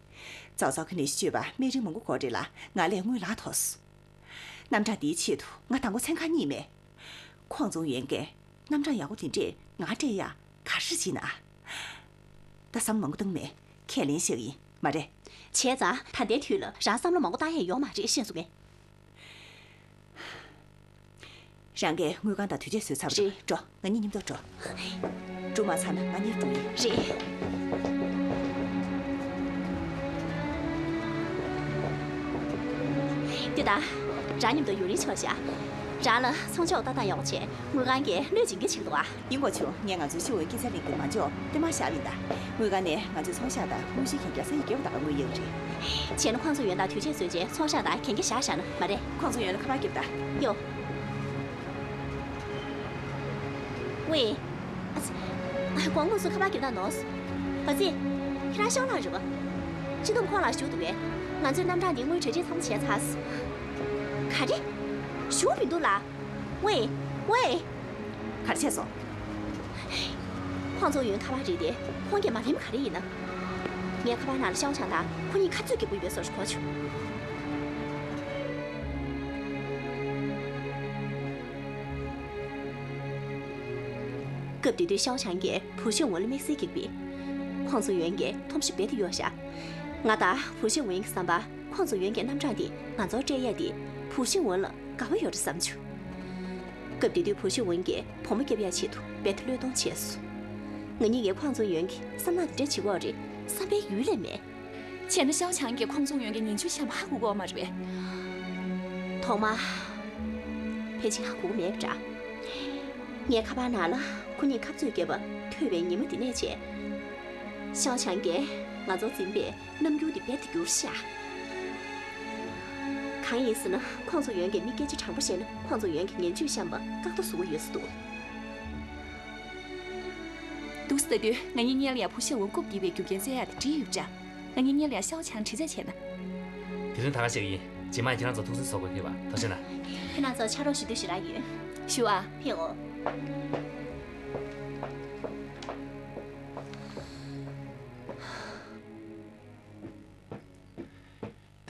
ཙའོ་ཙའོ་གིས་ནད་གཞི་བཅོས་པར་སྨན་རིན་མང་པོ་དགོས་རེད་ལ། ང་ལས་དངུལ་ལག་ཐོགས་སོང་། རྣམ་གྲངས་འདིའི་ཆེད་དུ་ང་དང་པོ་མཚན་གང་རྙེད་མེད། ཁོང་ཙུང་ཡོན་གྱིས་རྣམ་གྲངས་ཡག་པོ་དེ་འདྲས་ང་སྤྲད་ཡ་ག་རེ་བྱས་ན། ད་བསམ་བློ་མང་པོ་བཏང་མེད། ཁས་ལེན་བྱེད་ཀྱི་ཡིན། མ་རེད། བྱས་ཙང་ད་ལྟའི་དུས་ལ་རང་བསམ་བློ་མང་པོ་བཏང་ཡས་ཡོད་མ་རེད། ཤེས་སོང་ངས། རང་གིས་དངུལ་ཁང་དང་དུས་ཆད་བཟོས་ཚར་བ་རེད། རེད། འགྲོ། ང་གཉིས་མཉམ་དུ་འགྲོ། འགྲོ་མ་ཚར་ན་ང་གཉིས་འགྲོ་ཡིན། རེད། འདི་ད། རང་མཉམ་དུ་ཡུན་རིང་ཆགས་ཤག་རང་ལ་ཚོང་ཆོག་ལྟ་སྟངས་ཡག་པོ་བྱས། དངུལ་ཁང་གིས་བློས་འཛིན་གྱི་བྱེད་ཀྱི་འདུག་ཨ། ཡིན་དགོས་བྱུང་། ངས་ང་ཚོའི་ཤེས་ཡོན་སྐྱེད་ཚལ་གླིང་གི་མ་འཇོག་བསྟན་མར་བཞག་པ་ཡིན་ད། དངུལ་ཁང་ནས་ང་ཚོའི་ཚོང་ཤག་དང་དངུལ་ཆུའི་གན་རྒྱ་སེ་ཡི་བརྒྱ་པ་དག་དངུལ་གཡར་གྱི་རེད། བྱས་ན་ཁོང་ཚོ་ཡོན་བདག་དུས་ཆད་བཟོས་རྗེས་ཚོང་ཤག་དང་གན་རྒྱ་བཞག་བཞག་ན་མ་རེད། ཁོང་ཚོ་ཡོན་ལ་ཁ་པར་རྒྱོབ་ད། ཡོ། ཝེ། ཨ་ཙི། ཨ། དགོང་དགོང་སུ་ཁ་པར་རྒྱོབ་ད་ནོ། ཨ་ཙི། ཁྱེད་རང་ཤོག་ལགས་རེད་པ། སྤྱི་བསྡོམས་ཁང་ལ་བཞུགས་འདུག་པས། ང་ཚོའི་རྣམ་གྲངས་འདི་དངུལ་གྲ་སྒྲིག་ཚང་མ་བྱས་ཚར། ག་རེ། བཞུགས་མི་འདུག་ལགས། ཝེ། ཝེ། ག་རེ་བྱས་སོང་། ཁོང་ཚོ་ཡོན་ཁ་པར་རེད་དེ། ཁོང་གིས་མ་ལེན་པ་ག་རེ་ཡིན་ན། ངའི་ཁ་པར་ནང་ལ་ཤའོ་ཆང་དང་ཁོ་གཉིས་ཁ་རྩོད་རྒྱག་གི་ཡོད་པའི་བཟོ་ཞིག་གོ་བྱུང་། སྐབས་དེ་དུས་ཤའོ་ཆང་གིས་བུ་ཤིན་ཝུན་ལ་དམིགས་བསལ་སྐྱིད་པས། ཁོང་ཚོ་ཡོན་གྱིས་ཐོམ་གཞི་རྦད་དེ་གཡོར་བཞག་ང་དང་བུ་ཤིན་ཝུན་གྱི་བསམ་པར། ཁོང་ཚོ་ཡོན་གྱི་རྣམ་གྲངས་དེ་ང་ཚོར་སྤྲད་ཡས་དེ་བུ་ཤིན་ཝུན་ལ་དགའ་པོ་ཡོད་རེད་བསམ་བྱུང་། སྐབས་དེ་དུས་བུ་ཤིན་ཝུན་གྱིས་བུ་མོ་སྐྱོབ་ཡས་ཆེད་དུ་རྦད་དེ་བློས་གཏོང་བྱས་སོང་། ང་གཉིས་ཀྱིས་ཁོང་ཚོ་ཡོན་གྱི་བསམ་ནག་དེ་འདྲ་བྱེད་ཀྱི་རེད་བསམ་པའི་ཡུལ་ལས་མེད། བྱས་ན་ཤའོ་ཆང་གིས་ཁོང་ཚོ་ཡོན་གྱི་ཉིན་བྱུང་བཤམས་པ་ཧ་གོ་གི་ཡོད་མ་རེད་པས། ཐོག་མར་ཕལ་ཆེར་ཧ་གོ་གི་མེད་པ་འདྲ། ངའི་ཁ་པར་ནང་ལ་ཁོ་གཉིས་ཁ་རྩོད་བརྒྱབ་པ་ཐོས་པའི་ཉིན་མོ་དེ་ནས་བྱས། ཤའོ་ཆང་གིས་ང་ཚོར་འཛིན་པའི་རྣམ་འགྱུར་དེ་རྦད་དེ་འགྱུར་ཤག་གང་ཡིན་ཟེར་ན། ཁོང་ཚོ་ཡོན་གྱིས་མི་སྐད་ཆ་དྲང་པོ་བཤད་ན། ཁོང་ཚོ་ཡོན་གྱི་ཉིན་བྱུང་བཤམས་པ་བཀག་རྡོ་བཟོ་གི་ཡོད་ས་འདུག་འདུག་སེ་ལྟ་དུས་ང་གཉིས་གཉིས་ལ་ཡང་བུ་ཤིན་ཝུན་རྐུབ་བཀྱིགས་པའི་རྒྱུ་རྐྱེན་བཙལ་ཡག་དེ་བྲིས་ཡོད་པ་འདྲ། ང་གཉིས་གཉིས་ལ་ཡང་ཤའོ་ཆང་དྲི་རྩད་བྱས་ན། དེ་རིང་ད་ག་བཤད་ཀྱི་ཡིན། རྗེས་མ་ཁྱེད་རང་ཚོ་ཐུགས་སེམས་བཟོ་དགོས། ཕེབས་པ་ཐུགས་རྗེ་གནང་། ཁྱེད་རང་ཚོ་ཕྱག་རོགས་ཞུ་འདོད་ཞེ་དྲག་ཡོད། ཞུ་ཨ། ཕེབས་འོ།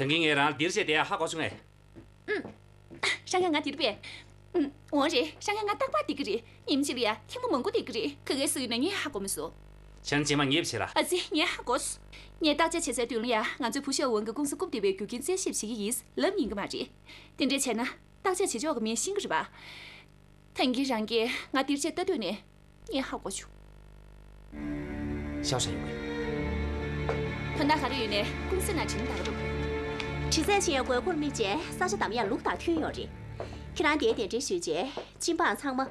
ད་གིན་ངས་རང་ལ་འདིར་བཤད་དེ་ཧ་གོ་བྱུང་ངས། ཧྲང་ཡ་ང་དེ་རུ་པས། ཨུམ། འོང་རེད། ཧྲང་ཡ་ང་རྟག་པར་དེ་གི་རེད། ཉིན་གཅིག་ལ་ཡ་ཐེངས་མ་མང་པོ་དེ་གི་རེད། ག་གེ་སུ་ཡིན་ན་ངས་ཧ་གོ་མི་སོང་། ཁྱེད་རང་རྗེས་མ་ངའི་བྱེད་ལ། ཨ་ཙི། ངས་ཧ་གོ་སོང་། ངས་བརྟག་དཔྱད་བྱས་ཚར་དུས་ལ་ཡ་ང་ཚོས་ཕུ་ཤོ་ཝུན་གྱི་ཀུང་སི་རྐུབ་སྟེར་བའི་རྒྱུ་རྐྱེན་རྩད་ཞིབ་བྱེད་ཀྱི་ཡིན་ལབ་ཉན་གི་མ་རེད། དེ་འདྲས་བྱས་ན་བརྟག་དཔྱད་བྱེད་ཕྱོགས་ཀྱི་མི་ཤེས་གི་རེད་པ། ད་གིན་རང་གིས་ང་འདིར་ཆེད་ལྟ་དུས་ནས་ངས་ཧ་གོ་བྱུང་། ཤ་ཤ་ཡོང་གི། དོན་དག་ག་རེ་ཡོད་ནའི་ཀུང་སི་ནང་དྲི་ན་ད་ག་རུ། དྲི་རྩད་བྱེད་ཡ་དགོས་མཁོར་དམིགས་བྱས་ས་ཆ་འདམ་ཡ་ལུགས་དང་མཐུན་ཡོད་རེད། ཁྱེད་རང་དེའི་གདན་འདྲེན་ཞུས་རྗེས་སྤྱི་འབངས་ཚང་མ་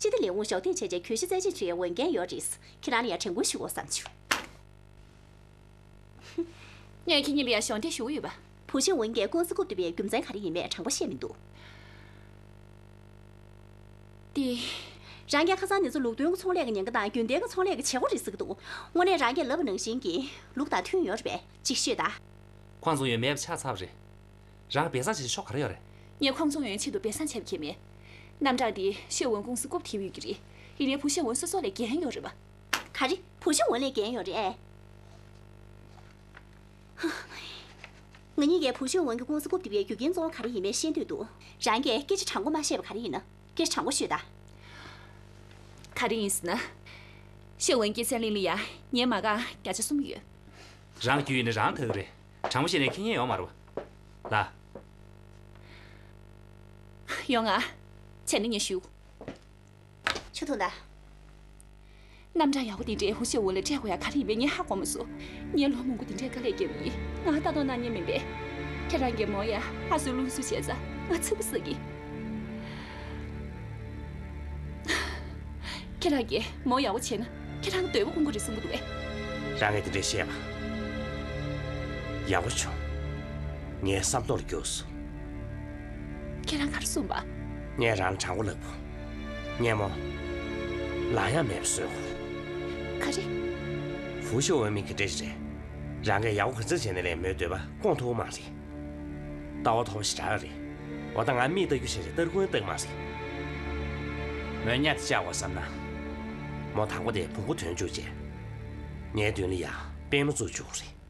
སྤྱི་བདེ་ལས་ཁུངས་གཞོགས་འདེགས་བྱས་རྗེས་གྱོད་གཞི་རྩད་གཅོད་བྱེད་ཡའི་འོས་འགན་ཡོད་རེད། ཁྱེད་རང་ལ་ཡ་དྲན་སྐུལ་ཞུ་དགོས་བསམ་བྱུང་། ངས་ཁྱེད་གཉིས་ལ་ཡ་གཞོགས་འདེགས་ཞུ་གི་ཡོད་པ། བུ་ཤིན་ཝུན་གྱིས་ཀུང་སི་རྐུབ་སྟེར་བའི་རྒྱུ་མཚན་ག་རེ་ཡིན་མེད་དྲང་པོ་བཤད་མི་འདུག་དེ། རང་གིས་ཁ་སང་ནས་ཚུར་ལུགས་མཐུན་གྱི་ཚོང་ལས་ཀྱི་ཉེན་ཁ་དང་རྒྱུན་ལྡན་གྱི་ཚོང་ལས་ཀྱི་བྱེད་སྒོ་རེད་ཟེར་གྱི་འདུག་དངོས་གནས་རང་གིས་ལབ་པ་ནང་བཞིན་གྱི་ལུགས་དང་མཐུན་ཡོད་རེད་པས། ཅིག་ཤོད་དང་། ཁོང་ཚོ་ཡོད་མེད་ཆ་ཚང་རེད། རང་སྦས་གསང་བྱེད་ཆོག་ག་རེ་ཡོད་རེད། ངས་ཁོང་ཚོ་ཡོང་ཆེད་དུ་སྦས་གསང་བྱས་པ་ཁྱད་མེད། རྣམ་གྲངས་འདི་ཤོ་ཝུན་ཀུང་སི་རྐུབ་སྟེར་ཡོད་ཀྱི་རེད། ཡིན་ནའི་བུ་ཤོ་ཝུན་སོ་སོ་ལ་འགན་ཡོད་རེད་པ། ག་རེ། བུ་ཤོ་ཝུན་ལ་འགན་ཡོད་རེད་ཨེ། ང་གཉིས་ཀས་བུ་ཤོ་ཝུན་གྱི་ཀུང་སི་རྐུབ་སྟེར་བའི་རྒྱུ་རྐྱེན་གཙོ་བོ་ག་རེ་ཡིན་མིན་ཤེས་འདོད་འདུག་རང་གིས་སྐད་ཆ་དྲང་པོ་མ་བཤད་པ་ག་རེ་ཡིན་ན། སྐད་ཆ་དྲང་པོ་ཤོད་དང་། ག་རེ་ཡིན་ཟེར་ན། ཤོ་ཝུན་སྐྱེད་ཚལ་གླིང་ལ་ཡ་ངའི་མ་རྐང་བརྒྱ་ཆ་གསུམ་ཡོད། རང་རྒྱུས་ཡོད་ན་རང་ཐོས་ཀྱི་རེད། དྲང་པོ་བཤད་ནས་ཁེ་ཉེན་ཡོད་མ་རེད་པ། ལགས། ཡོང་ང་། བྱས་ན་ངས་ཞུ། ཆུ་འཐུང་དང་། རྣམ་གྲངས་ཡག་པོ་དེ་འདྲས་བུ་ཤོ་ཝུན་ལ་སྤྲད་དགོས་ཡ་ག་རེ་ཡིན་པས་ངས་ཧ་གོ་མ་སོང་། ངས་ལོ་མང་པོ་དེ་འདྲས་དཀའ་ལས་བརྒྱབ་པ་ཡིན། ང་ལྟ་རྟོག་གནང་མཁན་མིན་པས། ཁྱེད་རང་གིས་མོ་ཡ་ཨ་སུའི་རླུང་བསུབ་བྱས་ཙང་ང་ཚ་པོ་ཟ་གི། ཁྱེད་རང་གིས་མོ་ཡག་པོ་བྱས་ན་ཁྱེད་རང་གི་འདོད་པ་སྐོང་གི་རེད་གསུང་གི་འདུག་གས། རང་གིས་དེ་འདྲས་བཤད་པ་ཡག་པོ་བྱུང་། ངའི་བསམ་བློ་ལ་འགྱུར་སོང་། ཁྱེད་རང་ག་རེ་གསུངས་པ། ངས་རང་ལ་དྲང་པོ་ལབ་དགོས། ངས་མོ་ལང་ཡག་མེད་པ་བཟོས་དགོས། ག་རེ། བུ་ཤོ་ཝུན་མི་ག་འདྲ་ཞིག་རེད། རང་གིས་ཡག་པོ་ག་ཚོད་བྱས་ན་ལས་མོའི་འདོད་པ་སྐོང་ཐུབ་ཀྱི་མ་རེད། ལྟ་བ་མཐོ་པོ་ཞེ་དྲག་རེད། འོ་ད་ང་མིག་ལྟ་རྒྱུ་ཞིག་རེད། ལྟ་དགོས་ན་ལྟ་གི་མ་རེད། མོའི་གཉའ་དེ་བཅག་དགོས་བསམ་ན། མོ་དང་པོ་དེ་བོང་བུ་ཐོན་བཅུག་རྗེས། ངའི་མདུན་ལ་ཡ་པད་མ་བཙུགས་བཅུག་རེད།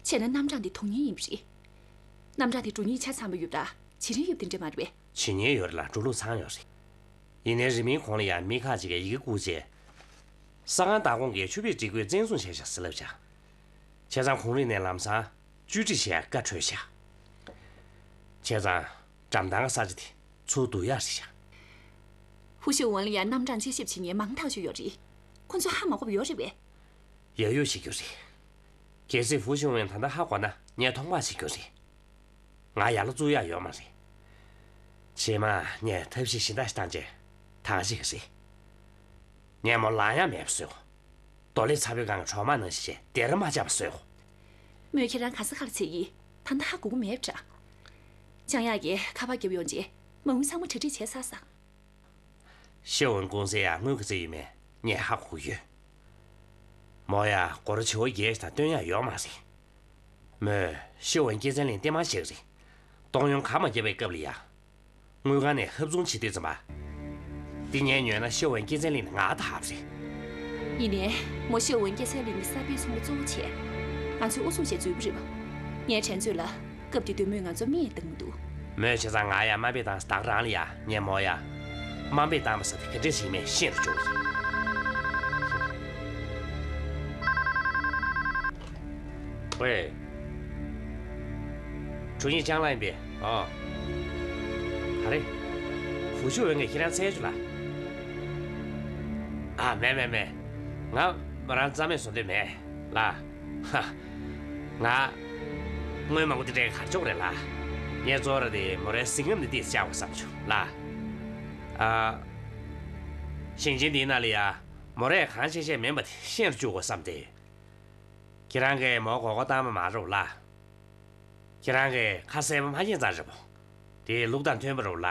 བྱས་ན་རྣམ་གྲངས་འདི་དོན་གཉེར་ཡིན་པ་རེད། རྣམ་གྲངས་དེ་འགྲོ་སྙིང་ཆ་ཚང་པ་ཡོད་པ་དང་བྱེད་རིན་ཡོད་པ་དེ་འདྲ་མ་རེད་པས། བྱེད་ཉེན་ཡོད་རེད་ལ་འགྲོ་ལུགས་ཚང་ཡོད་རེད། ཡིན་ནའི་རི་མོའི་གོང་ལ་ཡང་མི་ཁག་ཅིག་གིས་ཡི་གེ་བཀོད་རྗེས། ས་ཁང་བདག་ཁོངས་ཀྱིས་ཆུ་བེད་སྒྲིག་བཀོད་བཙན་བཟུང་བྱས་ཤག་ཟེར་ལབ་བྱ། བྱས་ཙང་གོང་རིམ་ནས་ལམ་སང་བཅོས་སྒྲིག་བྱེད་ཡག་བཀའ་འཁྲོལ་ཤག་བྱས་ཙང་འགྲམ་ཐང་གི་ས་ཆ་དེ་ཚུར་བསྡུ་ཡག་རེད་ཤག་ཧུ་ཤོ་ཝུན་ལ་ཡང་རྣམ་གྲངས་དཔྱད་ཞིབ་བྱེད་མཁན་མང་ཐག་ཆོད་ཡོད་རེད། ཁོ་ཚོས་ཧ་མ་གོ་བ་ཡོད་རེད་པས། ཡ་ཡོ་བྱེད་རྒྱུ་རེད། གལ་སྲིད་ཧུ་ཤོ་ཝུན་ད་ལྟ་ཧ་གོ་ན་ངས་མཐོང་པ་བྱེད་རྒྱུ་རེད། ང་ཡར་ལ་བཙུགས་ཡག་ཡོད་མ་རེད། རྗེས་མ་ངས་ཐབས་ཤེས་གཞན་དག་ཞིག་བཏང་རྗེས་ད་ག་ཅིག་གི་རེད། ངས་མོ་ལང་ཡག་མེད་པ་བཟོས་གོ། རྡོ་ལེབ་ཚ་པོའི་སྒང་གི་གྲོག་མ་ནང་བཞིན་བྱས་སྡེར་མ་བཅག་པ་བཟོས་གོ། མོས་ཁྱེད་རང་ག་ས་ག་ལ་འཚོལ་གྱི། ད་ལྟ་ཧ་གོ་གི་མེད་པ་འདྲ། ཅང་ཡག་གིས་ཁ་པར་བརྒྱབ་ཡོང་རྗེས་མ་དངུལ་ཚང་མ་གྲ་སྒྲིག་བྱས་ཚར་སོང་། ཤེ་ཝུན་ཀུང་སི་ཡ་དངུལ་ག་ཚོད་ཡོད་མེད་ངས་ཧ་གོ་གི་ཡོད། མོ་ཡ་སྒོར་བྱེ་བ་བརྒྱད་ཞིག་དང་བཏོན་ཡག་ཡོད་མ་རེད། མོས་ཤེ་ཝུན་སྐྱེད་ཚལ་གླིང་བལྟས་མ་ཤེས་ཀྱི་རེད། གཏོང་ཡོང་ག་མ་བརྒྱབ་པའི་སྐབས་ལ་ཡ། དངུལ་ཁང་ནས་ཧབ་བཟུང་བྱེད་དུས་ཙམ་པ། འདི་ངས་ཉོས་ན་ཤེ་ཝུན་སྐྱེད་ཚལ་གླིང་ནས་ང་ད་ཧབ་རེད། ཡིན་ནའི་མོ་ཤེ་ཝུན་སྐྱེད་ཚལ་གླིང་གི་གསར་སྤེལ་ཚོང་པ་གཙོ་བོ་བྱས། ང་ཚོས་ཨུ་ཚུགས་བྱས་འཛུལ་བ་རེད་པ། ངའི་དྲན་ཚོད་ལ། སྐབས་དེ་དུས་མོས་ང་ཚོ་མིག་ཡང་བཏང་མི་འདུག་མོས་བྱས་ཙང་ང་ཡ་དམའ་འབེབས་བཏང་། ད་ག་རང་ལ་ཡ་ངས་མོ་ཡ་དམའ་འབེབས་བཏང་བ་ཟེར་དེ་ག་འདྲ་ཞིག་མེད་ཤེས་རུ་བཅུག་ཡིན། ཝེ། ཁྲུང་ཡིག་ཅང་ལ་ཡིན་པས། ཨོ། ག་རེ། ཧུ་ཤུ་ཝེ་ངས་ཁྱེད་རང་འཚོལ་བྱུང་ལ། ཨ་མེད་མེད་མེད། ང་མོ་རང་རྩ་མེད་བཟོ་འདོད་མེད་ལ། ཧ། ང་། དངུལ་མང་པོ་དེ་འདྲའི་གར་ཆོག་རེད་ལ། ངས་གཙོ་བོ་ར་དེ་མོ་རའི་གཟི་རྔམ་དེ་ཏོག་ཙམ་བཅག་དགོས་བསམ་བྱུང་ལ། ཨ། ཞིང་ཆེན་འདིའི་ནང་ལ་ཡ། མོ་རས་གང་ཆེ་ཆེ་མིན་པ་དེ་ཤེས་རུ་བཅུག་དགོས་བསམ་སྟེ། ཁྱེད་རང་གིས་མོ་མགོ་སྐོར་བཏང་བ་མ་རེད་ལ། ཁྱེད་རང་གིས་ཁ་གསལ་པོ་མ་མཁྱེན་ཙང་རེད་པོ། དེ་ལུགས་དང་མཐུན་པ་རེད་ལ།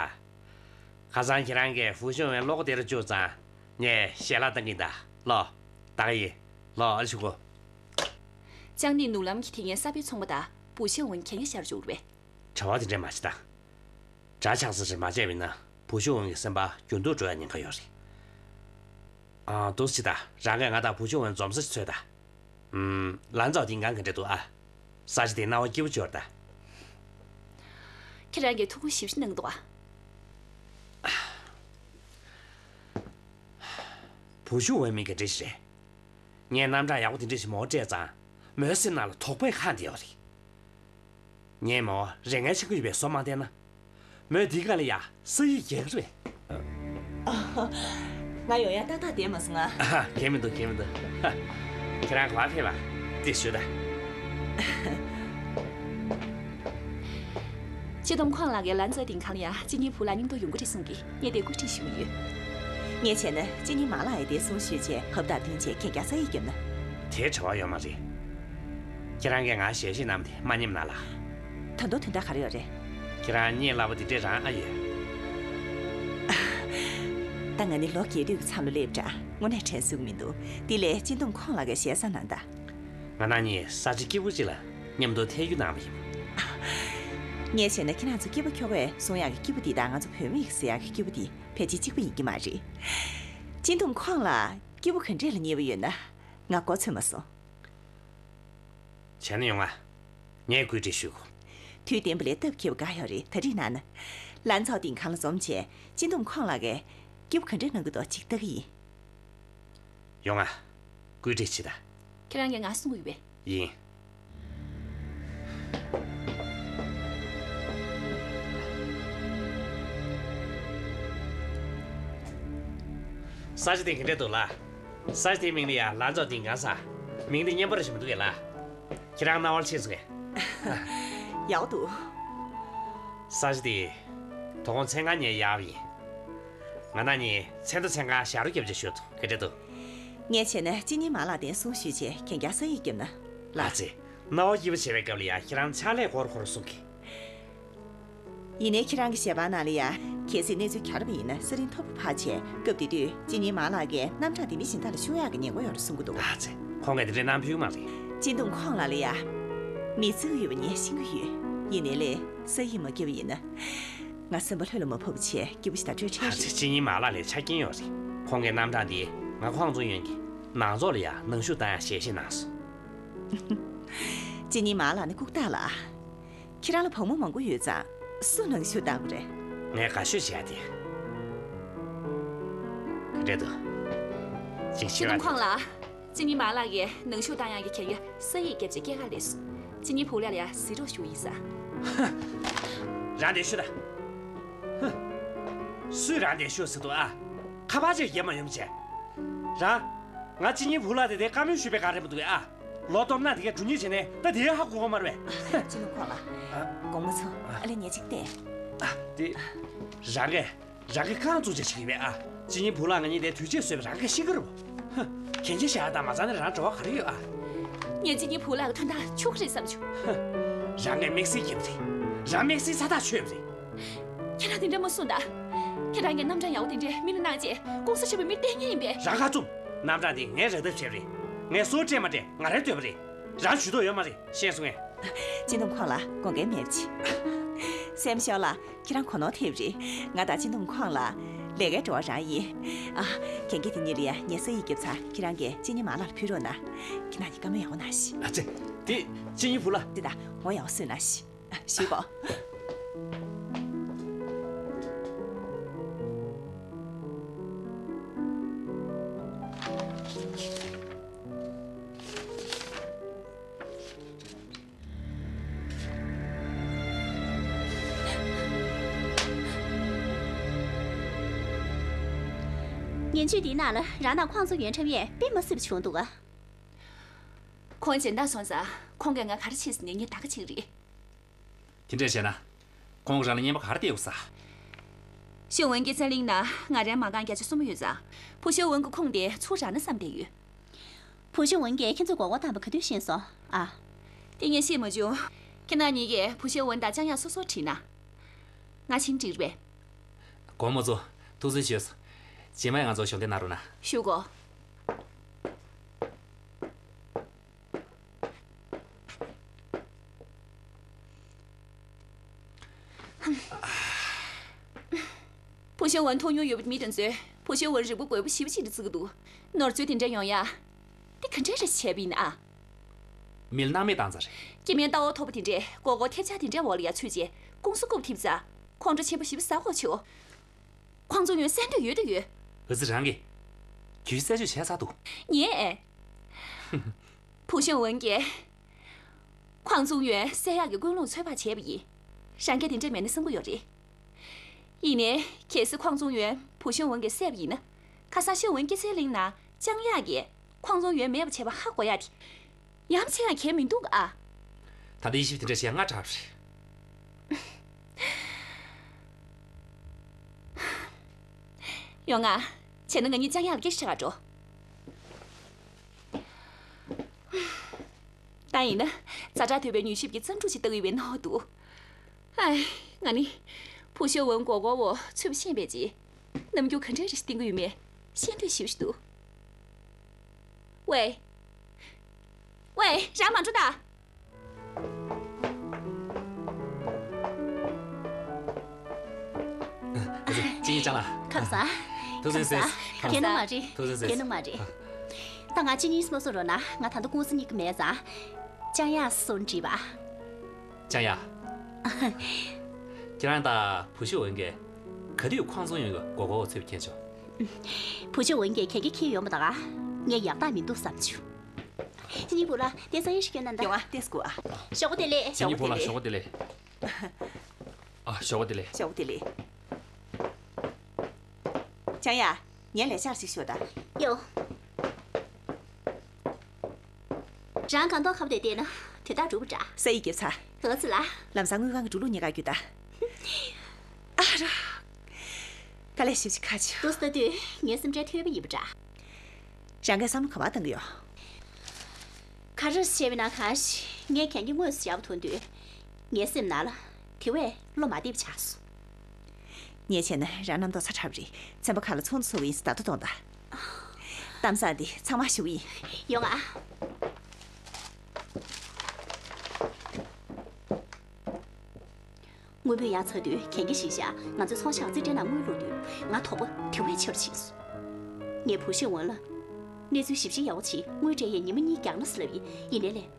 ཁ་སང་ཁྱེད་རང་གིས་ཧྥུ་ཤུང་ཝེན་བློ་ཁོག་སྟེར་བཅུག་ཙང་ངས་ཞལ་ལག་བཏང་གིན་གདའ། ལོ། ད་ག་ཡིན། ལོ་ཨ་ཆུ་གོ། ཅང་ནི་ནུ་ལམ་གྱི་དེ་ངའི་གསར་སྤེལ་ཚོང་པ་དང་ཧྥུ་ཤུང་ཝེན་གན་ཡ་ཤར་འཇུག་རེད། བྱ་བ་དེ་འདྲས་མ་བྱེད་དང་། དགྲ་ཆགས་ས་ཞིག་མ་བྱས་པ་ཡིན་ན་ཧྥུ་ཤུང་ཝེན་གྱི་སེམས་པ་འགྱུར་ལྡོག་འགྲོ་ཡ་ཉེན་ཁ་ཡོད་རེད། ཨ། འདུག་སེ་བྱེད་དང་། རང་གིས་ང་དང་ཧྥུ་ཤུང་ཝེན་འཛོམས་ས་ཞིག་འཚོལ་དང་། ཨུམ། ལན་ཙའོ་དེ་ངང་གི་འདྲ་འདུག་ཨ། ས་ཆ་དེ་སྣང་བ་སྐྱིད་པོ་ཅིག་ཡོད་རེད་ད། ཁྱེད་རང་གིས་ཐུགས་ཁུར་ཞེ་པོ་ཅིག་གནང་འདུག་ཨ། བུ་ཆུང་བའི་མིང་གི་འདྲ་ཞིག་རེད། ངས་རྣམ་གྲངས་ཡག་པོ་དེ་འདྲ་ཞིག་མོ་སྤྲད་ཙང་། མོའི་སེམས་ནང་ལ་དོགས་པས་ཁེངས་བསྡད་ཡོད་རེད། ངས་མོ་རེ་ངལ་ཆེན་པོ་ཡོད་པའི་བཟོ་མ་བསྟན་ན། མོས་འདི་ག་ལ་ཡ་ས་ཡིག་རྒྱག་གི་རེད། ང་ཡོང་ཡ་ཏག་ཏག་བསྡད་མ་སོང་ང་། ཨ་ཧ། གལ་མི་འདུག་གལ་མི་འདུག་ཧ། ཁྱེད་རང་ག་པར་ཕེབས་པ། འདི་ཞུ་ད། སྤྱི་བསྡོམས་ཁོང་ལགས་ཀྱིས་ལན་ཙའོ་ཏིང་ཁང་ལ་ཡ་སྤྱི་གཉེར་བུ་ལ་མཉམ་དུ་ཡོང་གི་རེད་གསུང་གི། ངས་དེ་བཀོད་སྒྲིག་ཞུས་ཡོད། ངས་བྱས་ན་སྤྱི་གཉེར་མ་ལགས་ཡ་དེ་གསུང་ཞུས་བྱས་ཧབ་ཏག་བཏོན་བྱས་གན་རྒྱ་ས་ཡིག་བརྒྱབ་ན། དེའི་བྲེལ་བ་ཡོད་མ་རེད། ཁྱེད་རང་གིས་ང་ཞལ་བཞེས་གནང་བ་དེ་མ་ཉན་ན་ལ། ད་དུང་དོན་དག་ག་རེ་ཡོད་རེད། ཁྱེད་རང་གཉེན་སླ་པོ་དེ་འདྲས་རང་ཨ་ཡོད། ད་ང་ནི་ལོ་རྒས་དུས་ཀྱི་མཚམས་ལ་སླེབས་འདྲ། དངོས་གནས་དྲན་གསོ་གི་མི་འདུག་དེ་ལས་སྤྱི་བསྡོམས་ཁོང་ལགས་ཀྱི་ཞལ་བཟང་གནང་དང་། ང་རང་གཉིས་ས་ཆ་སྐྱིད་པོ་ཅིག་ལ་མཉམ་དུ་ཐད་རྒྱུ་གནང་བ་ཡིན། ངས་བྱས་ན་ཁྱེད་རང་ཚོ་སྐྱིད་པོ་ཁྱོ་གས་བཟུང་ཡག་གི་སྐྱིད་པོ་འདི་དང་ང་ཚོ་བུད་མེད་ཀྱིས་ཟ་ཡག་གི་སྐྱིད་པོ་འདི་ཕལ་ཆེར་གཅིག་པ་ཡིན་གྱི་མ་རེད། སྤྱི་བསྡོམས་ཁོང་ལ་སྐྱིད་པོ་ག་འདྲས་ལ་ཉེ་བོ་ཡོད་ན། ང་མགོ་ཚོས་མ་སོང་། བྱས་ན་ཡོང་ང་། ངས་བཀོད་སྒྲིག་ཞུ་དགོས། དུས་བསྟན་པ་ལས་སྟབས་ཁེལ་བ་ག་ཡོད་རེད། ད་རེས་གནང་ན། ལན་ཙའོ་ཏིང་ཁང་ལ་འཛོམས་བྱས་སྤྱི་བསྡོམས་ཁོང་ལགས་ཀྱིས་སྐྱིད་པོ་ག་འདྲས་གནང་གི་འདུག་ཅིག་ལྟ་གི་ཡིན། ཡོང་ང་། བཀོད་སྒྲིག་བྱེད་དང་། ཁྱེད་རང་གིས་ང་གསུང་གི་ཡོད་པས། ཡིན། ས་ཆ་དེ་ག་འདྲས་འདུག་ལགས། ས་ཆ་དེའི་མིང་ལ་ཡ་ལན་ཙའོ་ཏིང་ཁང་ཟེར། མིང་དེ་སྙན་པོ་རེ་ཞིག་མི་འདུག་གས་ལགས། ཁྱེད་རང་རྣ་བར་ཆེན་སོང་ངས། ཡག་འདུག་ས་ཆ་དེ་དོ་དགོང་མཚན་གང་ཉལ་ཡག་ཡིན། ང་རང་གཉིས་མཚན་ཐོ་མཚན་གང་ཞག་རོ་རྒྱབ་བྱས་ཞུ་ཐུབ། ག་འདྲ་འདུག་ངས་བྱས་ན་སྤྱི་གཉེར་མ་ལགས་དེ་གསུང་ཞུས་བྱས་གན་རྒྱ་ས་ཡིག་བརྒྱབ་ན་ལགས། ཨ་ཙི། རྣ་བ་སྐྱིད་པོ་བྱེད་པའི་སྐབས་ལ་ཡ་ཁྱེད་རང་ཕྱག་ལས་སྒོར་སྒོར་གསུང་གི། ཡིན་ནའི་ཁྱེད་རང་གི་ཞལ་པར་ནང་ལ་ཡ། གལ་སྲིད་གནས་ཚུལ་ག་རེ་བ་ཡིན་ན་ས་རིན་མཐོ་པོ་ཕར་བྱས། སྐབས་དེ་དུས་སྤྱི་གཉེར་མ་ལགས་ཀྱིས་རྣམ་གྲངས་དེ་མི་གཞན་དག་ལ་ཤོར་ཡག་གི་ཉེན་ཁ་ཡོད་རེད་གསུང་གི་འདུག་ཨ་ཙི། ཁོང་གིས་དེ་འདྲའི་གནང་ཕོད་མ་རེད། སྤྱི་བསྡོམས་ཁོང་ལགས་ལ་ཡ། མི་བརྩི་གི་ཡོད་པ་ངས་ཤེས་ཀྱི་ཡོད། ཡིན་ནའི་ལས་ས་ཡིག་མ་བརྒྱབ་པ་ཡིན་ན། ང་སེམས་པ་ལྷོད་ལ་མ་བབས་བྱས་སྐྱིད་པོ་ཞིག་དང་སྤྲོད་ཨ་ཁྲལ་ཙི། རེད། སྤྱི་གཉེར་མ་ལགས་ལ་ཆ་རྐྱེན་ཡོད་རེད། ཁོང་གིས་རྣམ་གྲངས་འདི་ང་ཁོང་ཚོ་གཡོན་གྱི་ནང་ཚོགས་ལ་ཡ་ནང་ཞུགས་བཏང་ཡག་ཞལ་བཞེས་གནང་སོང་། སྤྱི་གཉེར་མ་ལགས་ནི་ལྐུགས་རྟགས་ལ། ཁྱེད་རང་ལ་བུ་མོ་མང་པོ་ཡོད་ཙང་སུ་ནང་ཞུགས་བཏང་དགོས་རེད། ངས་དགའ་ཤོས་བྱས་ཏེ། ག་འདྲ་འདུག་ཅིག་ཤི་བ་དེ། ཁོང་ལ། སྤྱི་གཉེར་མ་ལགས་ཀྱིས་ནང་ཞུགས་བཏང་ཡག་གི་གན་ཡ་ས་ཡིག་བརྒྱབ་རྗེས་སྐྱེལ་ག་སླེབས་སོང་། སྤྱི་གཉེར་བུ་ལ་ལ་ཡ་གཟིགས་རོགས་ཞུ་ཡིན་ས། རང་འདིར་ཤོག་ད། ཧུ། སུས་རང་འདིར་ཤོག་ཟེར་འདུག་ཨ། ཁ་པར་ཅིག་རྒྱབ་མ་ཡོང་བྱས། རང་། ང་སྤྱི་གཉེར་བུ་ལ་དེ་དེ་བཀའ་མོལ་ཞུས་པའི་ག་རེ་མི་འདུག་གས་ཨ། ལོ་སྟོབས་ན་དེ་གས་འགྲོ་ཉེས་བྱས་ནས་ད་དེ་ཧ་གོ་གི་མ་རེད་པས། སྤྱི་ནོར་ཁོང་ལ། ཨ། དགོངས་མ་ཚོམས། ཨ་ལེ་ཉེ་གཅིག་བལྟས། ཨ། དེ། རང་གས། རང་གིས་རྐང་བཙུགས་བྱས་བྱེད་ཀྱི་ཡོད་པས་ཨ། སྤྱི་གཉེར་བུ་ལ་ང་གཉིས་དེ་དུས་ཆད་བཟོས་པ་རང་གིས་ཤེས་ཀྱི་རེད་པ། ཧུ། གན་རྒྱ་བཞག་ཡག་དང་མ་ཚང་ན་རང་འབྲེལ་བ་ག་རེ་ཡོད་ཨ། ངས་སྤྱི་གཉེར་བུ་ལ་གི་དོན་དག་ཆོག་གི་རེད་བསམ་བྱུང་། ཧུ། རང་གིས་དམིགས་བསལ་བརྒྱབ་པ་རེད། རང་དམིགས་བསལ་ཚ་ཐག་ཆོད་པ་རེད། ཁྱེད་རང་དེ་འདྲ་མ་གསུངས་དང་། ཁྱེད་རང་གིས་རྣམ་གྲངས་ཡག་པོ་དེ་འདྲའི་མི་ལ་གནང་རྗེས་ལྐོག་ཟ་བྱས་པའི་མི་བསྟན་མཁན་ཡིན་པས། རང་ཁ་བཙུམ། རྣམ་གྲངས་དེ་ངས་རག་ཐབས་བྱས་པ་རེད། ངས་སོར་སྤྲད་མ་སྤྲད་ང་རང་འདོད་པ་རེད། རང་ཇུས་གཏོགས་ཡོད་མ་རེད། ཤེས་སོང་ངས། སྤྱི་བསྡོམས་ཁོང་ལ་དགོངས་འགལ་མེད་པ་བྱེད། སེམས་ཤོར་ལ། ཁྱེད་རང་གོ་ནོར་ཐེབས་རེད། ང་དང་སྤྱི་བསྡོམས་ཁོང་ལ་ལས་ཀའི་འབྲེལ་བ་རང་ཡིན། ཨ། གན་རྒྱ་དེ་གཉིས་ལ་ཡ་ངས་ས་ཡིག་བརྒྱབ་ཚར། ཁྱེད་རང་གིས་སྤྱི་གཉེར་མ་ལགས་ལ་ཕུལ་རོགས་གནང་། ཁྱེད་རང་གཉིས་བཀའ་མོལ་ཡག་པོ་གནང་ཞིག་ཨ་ཙི། དེ་སྤྱི་གཉེར་བུ་ལ། དེ་དང་ངོ་ཡག་པོ་བཟོས་གནང་ཞིག་ཞུ་གོ། སྙན་ཞུ་འདིའི་ནང་ལ་རང་དང་ཁོང་ཚོ་ཡོན་ཁྲམ་ཡས་དཔེ་མ་སྲིད་པ་བྱུང་འདུག་ག་ཁོང་སྦྱིན་བདག་སོང་ཙང་ཁོང་གིས་ང་ག་རེ་བྱེད་ཟེར་ནས་ངས་ད་ག་བྱེད་ཀྱི་རེད། དེ་འདྲས་བྱས་ན། ཁོང་གིས་རང་ལ་རྔན་པ་ག་རེ་སྟེར་དགོས་ས། ཤོ་ཝུན་གྱི་ཚན་རིག་ནང་ང་རང་མ་རྐང་བརྒྱ་ཆ་གསུམ་ཡོད་ཙང་། བུ་ཤོ་ཝུན་གྱི་ཁུངས་དེ་ཚུར་རག་ན་བསམ་བསྡད་ཡོད། བུ་ཤོ་ཝུན་གྱིས་ཁྱེད་ཚོར་མགོ་སྐོར་བཏང་བ་ག་དུས་ཤེས་སོང་ཨ། དེ་ངས་ཤེས་མ་བྱུང་། ཁྱེད་རྣམ་གཉིས་ཀྱིས་བུ་ཤོ་ཝུན་དང་ཅང་ཡང་སོ་སོར་དྲིས་ན། ང་ཕྱིན་འགྲིག་རེད། གོང་མ་གཙོ། ཐུགས་རྗེ་ཆེ་ཞུ། རྗེས་མ་ཡང་ང་ཚོར་གཞོགས་འདེགས་གནང་རོགས་གནང་། ཞུ་གོ། བུ་ཤོ་ཝུན་མཐོང་མྱོང་ཡོད་པའི་མི་དེ་ཚོས་བུ་ཤོ་ཝུན་རིག་པ་རྒོད་པོ་ཞེ་པོ་ཅིག་རེད་བརྩི་གི་འདུག་ནོར་འཛོལ་དེ་འདྲ་ཡོང་ཡ། དེ་ག་འདྲས་རེ་བྱས་པ་ཡིན་ཨ། མི་ལ་སྣང་མེད་བཏང་ཙང་རེད། སྐྱེ་དམན་ལྟ་བ་མཐོ་པོ་དེ་འདྲས་མགོ་སྐོར་ཐེབས་ཆག་དེ་འདྲའི་འོག་ལ་ཡ་ཚུད་རྗེས་ཀུང་སི་རྐུབ་ཐེབས་ཙང་ཁོང་ཁྲོ་ཆེན་པོ་ཞེ་པོ་ཟ་གོ་ཆོག་ཁོང་ཚོ་ཡོན་བསད་འདོད་ཡོད་དུ་ཡོད། ཨ་ཙི་རང་གིས། རྒྱུའི་རྩད་གཅོད་བྱས་ཚར་འདུག་ཉན། བུ་ཤོན་ཝུན་གྱིས་ཁོང་ཙུང་ཡོན་བསད་ཡག་གི་ཀུན་སློང་ཚོད་དཔག་བྱས་པ་ཡིན། རང་སྐད་དེ་འདྲ་མེད་ན་བསམ་གྱི་ཡོད་རེད། ཡིན་ནའི་གལ་སྲིད་ཁོང་ཙུང་ཡོན་བུ་ཤོན་ཝུན་གྱིས་བསད་པ་ཡིན་ན། ཁ་སང་ཤོན་ཝུན་སྐྱེད་ཚལ་གླིང་ནང་ལྕང་གཡག་གིས་ཁོང་ཙུང་ཡོན་མེད་པ་བྱས་པ་ཧ་གོ་ཡག་དེ། ཡང་ཆེ་ཡང་གལ་མི་འདུག་ཨ། ད་ལྟ་དབྱེ་ཞིབ་དེ་འདྲ་བྱེད་ཡག་སྔ་དྲགས་པ་རེད། ཡོང་ང་། བྱས་ན་ང་གཉིས་ལྕང་གཡག་ལ་སྐད་ཆ་བཤད་ག་འགྲོ། ད་ཡིན་ན། ཛ་དྲག་དོད་པའི་མྱུལ་ཞིབ་ཀྱི་རྩམ་ཕྲུག་ཅིག་ལྟ་གི་ཡོད་པའི་མནོ་བ་འདུག་ཨའི། ང་ནི། བུ་ཤོན་ཝུན་མགོ་སྐོར་འོག་ཚུད་པ་ཤེས་པའི་རྗེས། རྣམ་འགྱུར་ག་འདྲ་རེ་ཞིག་བསྟན་གྱི་ཡོད་མེད་ཤེས་འདོད་ཞེ་པོ་ཞིག་འདུག་ཝེ། ཝེ། རང་མ་འགྲོ་ད། ཅི་ཡིན་ཅང་ལ། ཁམས་བཟང་། ཐུགས་རྗེ་ཆེ། ཁམས་བཟང་། གལ་གནང་མ་རེད། ཐུགས་རྗེ་ཆེ། གལ་གནང་མ་རེད། ད་ང་ཅི་ཉིས་སོ་སོ་རོ་ན་ང་ད་ལྟ་ཀུང་སི་གཉིས་ཀ་མེད་ཙང་། ཅང་ཡ་སོན་བྲིས་པ། ཅང་ཡ། ཁྱེད་རང་དང་བུ་ཤོན་ཝུན་གྱིས་ག་དུས་ཁོང་ཙུང་ཡོན་གྱི་མགོ་སྐོར་འོག་ཚུད་པ་མཁྱེན་བྱུང་། བུ་ཤོན་ཝུན་གྱིས་གན་རྒྱ་ཁྱེར་ཡོང་བ་དང་ངས་ཡག་རྟགས་མི་འདུག་བསམ་བྱུང་། ཅི་ཉིས་བུ་ལ་དེ་ས་ཡེ་ཤི་ཁྱོད་ན་ད། ཡོང་ཨ་ཏེས་ཀུ་ཨ། ཞོགས་པ་བདེ་ལེགས། ཅི་ཉིས་བུ་ལ་ཞོགས་པ་བདེ་ལེགས། ཨ་ཞོགས་པ་བདེ་ལེགས། ཞོགས་པ་བདེ་ལེགས། ཅང་ཡ། ངའི་ལས་འཆར་ཞིག་ཤོད་ད། ཡོ། རང་སྒང་ཏོག་ཁ་པོ་དེ་བལྟས་ན་དོན་དག་འགྲུབ་པ་འདྲ། ས་ཡིག་བརྒྱབ་ཚར། ལོ་ཚོད་ལ། ལམ་སང་དངུལ་ཁང་གི་འགྲོ་ལུགས་རྙེད་ག་རྒྱུ་ད། ཨ་རོ། དཀའ་ལས་ཞེ་པོ་ཅིག་ཁག་བྱུང་། དུས་ལྟ་དུས་ངའི་སེམས་ཁྲལ་ཐོལ་པ་ཡིན་པ་འདྲ། རང་གིས་བསམ་བློ་ག་པར་བཏང་གི་ཡོད། ག་རེ་བྱས་པ་ཡིན་ན་གང་ཞིག་ངས་གན་རྒྱ་དངོས་སུ་བཞག་པ་མཐོང་དུས། ངའི་སེམས་ནང་ལ་དེ་བས་བློ་མ་བདེ་བ་ཆགས་སོང་། ངས་བྱས་ན་རང་རྣམ་རྟོག་ཚ་དྲགས་པ་རེད། ཚན་པ་ཁག་ལ་ཚོགས་འདུ་ཚོགས་པ་ཡིན་ཟེར་བརྡ་ཐོ་གཏོང་དང་། གཏམ་བཟང་འདི་ཚང་མར་ཞུ་གི་ཡིན། ཡོང་ང་། དངུལ་འབོར་ཡར་ཚ་དུས་གན་རྒྱ་ཞིག་བཞག་ང་ཚོའི་ཚོང་ཤག་རྩིས་ཁྲའི་ནང་དངུལ་བླུགས་དུས་ང་དོགས་པ་དེ་བས་ཆེ་རུ་ཕྱིན་སོང་། ངས་བུ་ཤོན་ཝུན་ལ། གནས་ཚུལ་ཞིབ་ཕྱིའི་ཡག་པོ་བྱེད། དངུལ་སྤྲད་ཡས་ཉི་མ་གཉིས་རྒྱག་ན་ཟེར་ལབ་ཡིན། ཡིན་ནའི་ལས།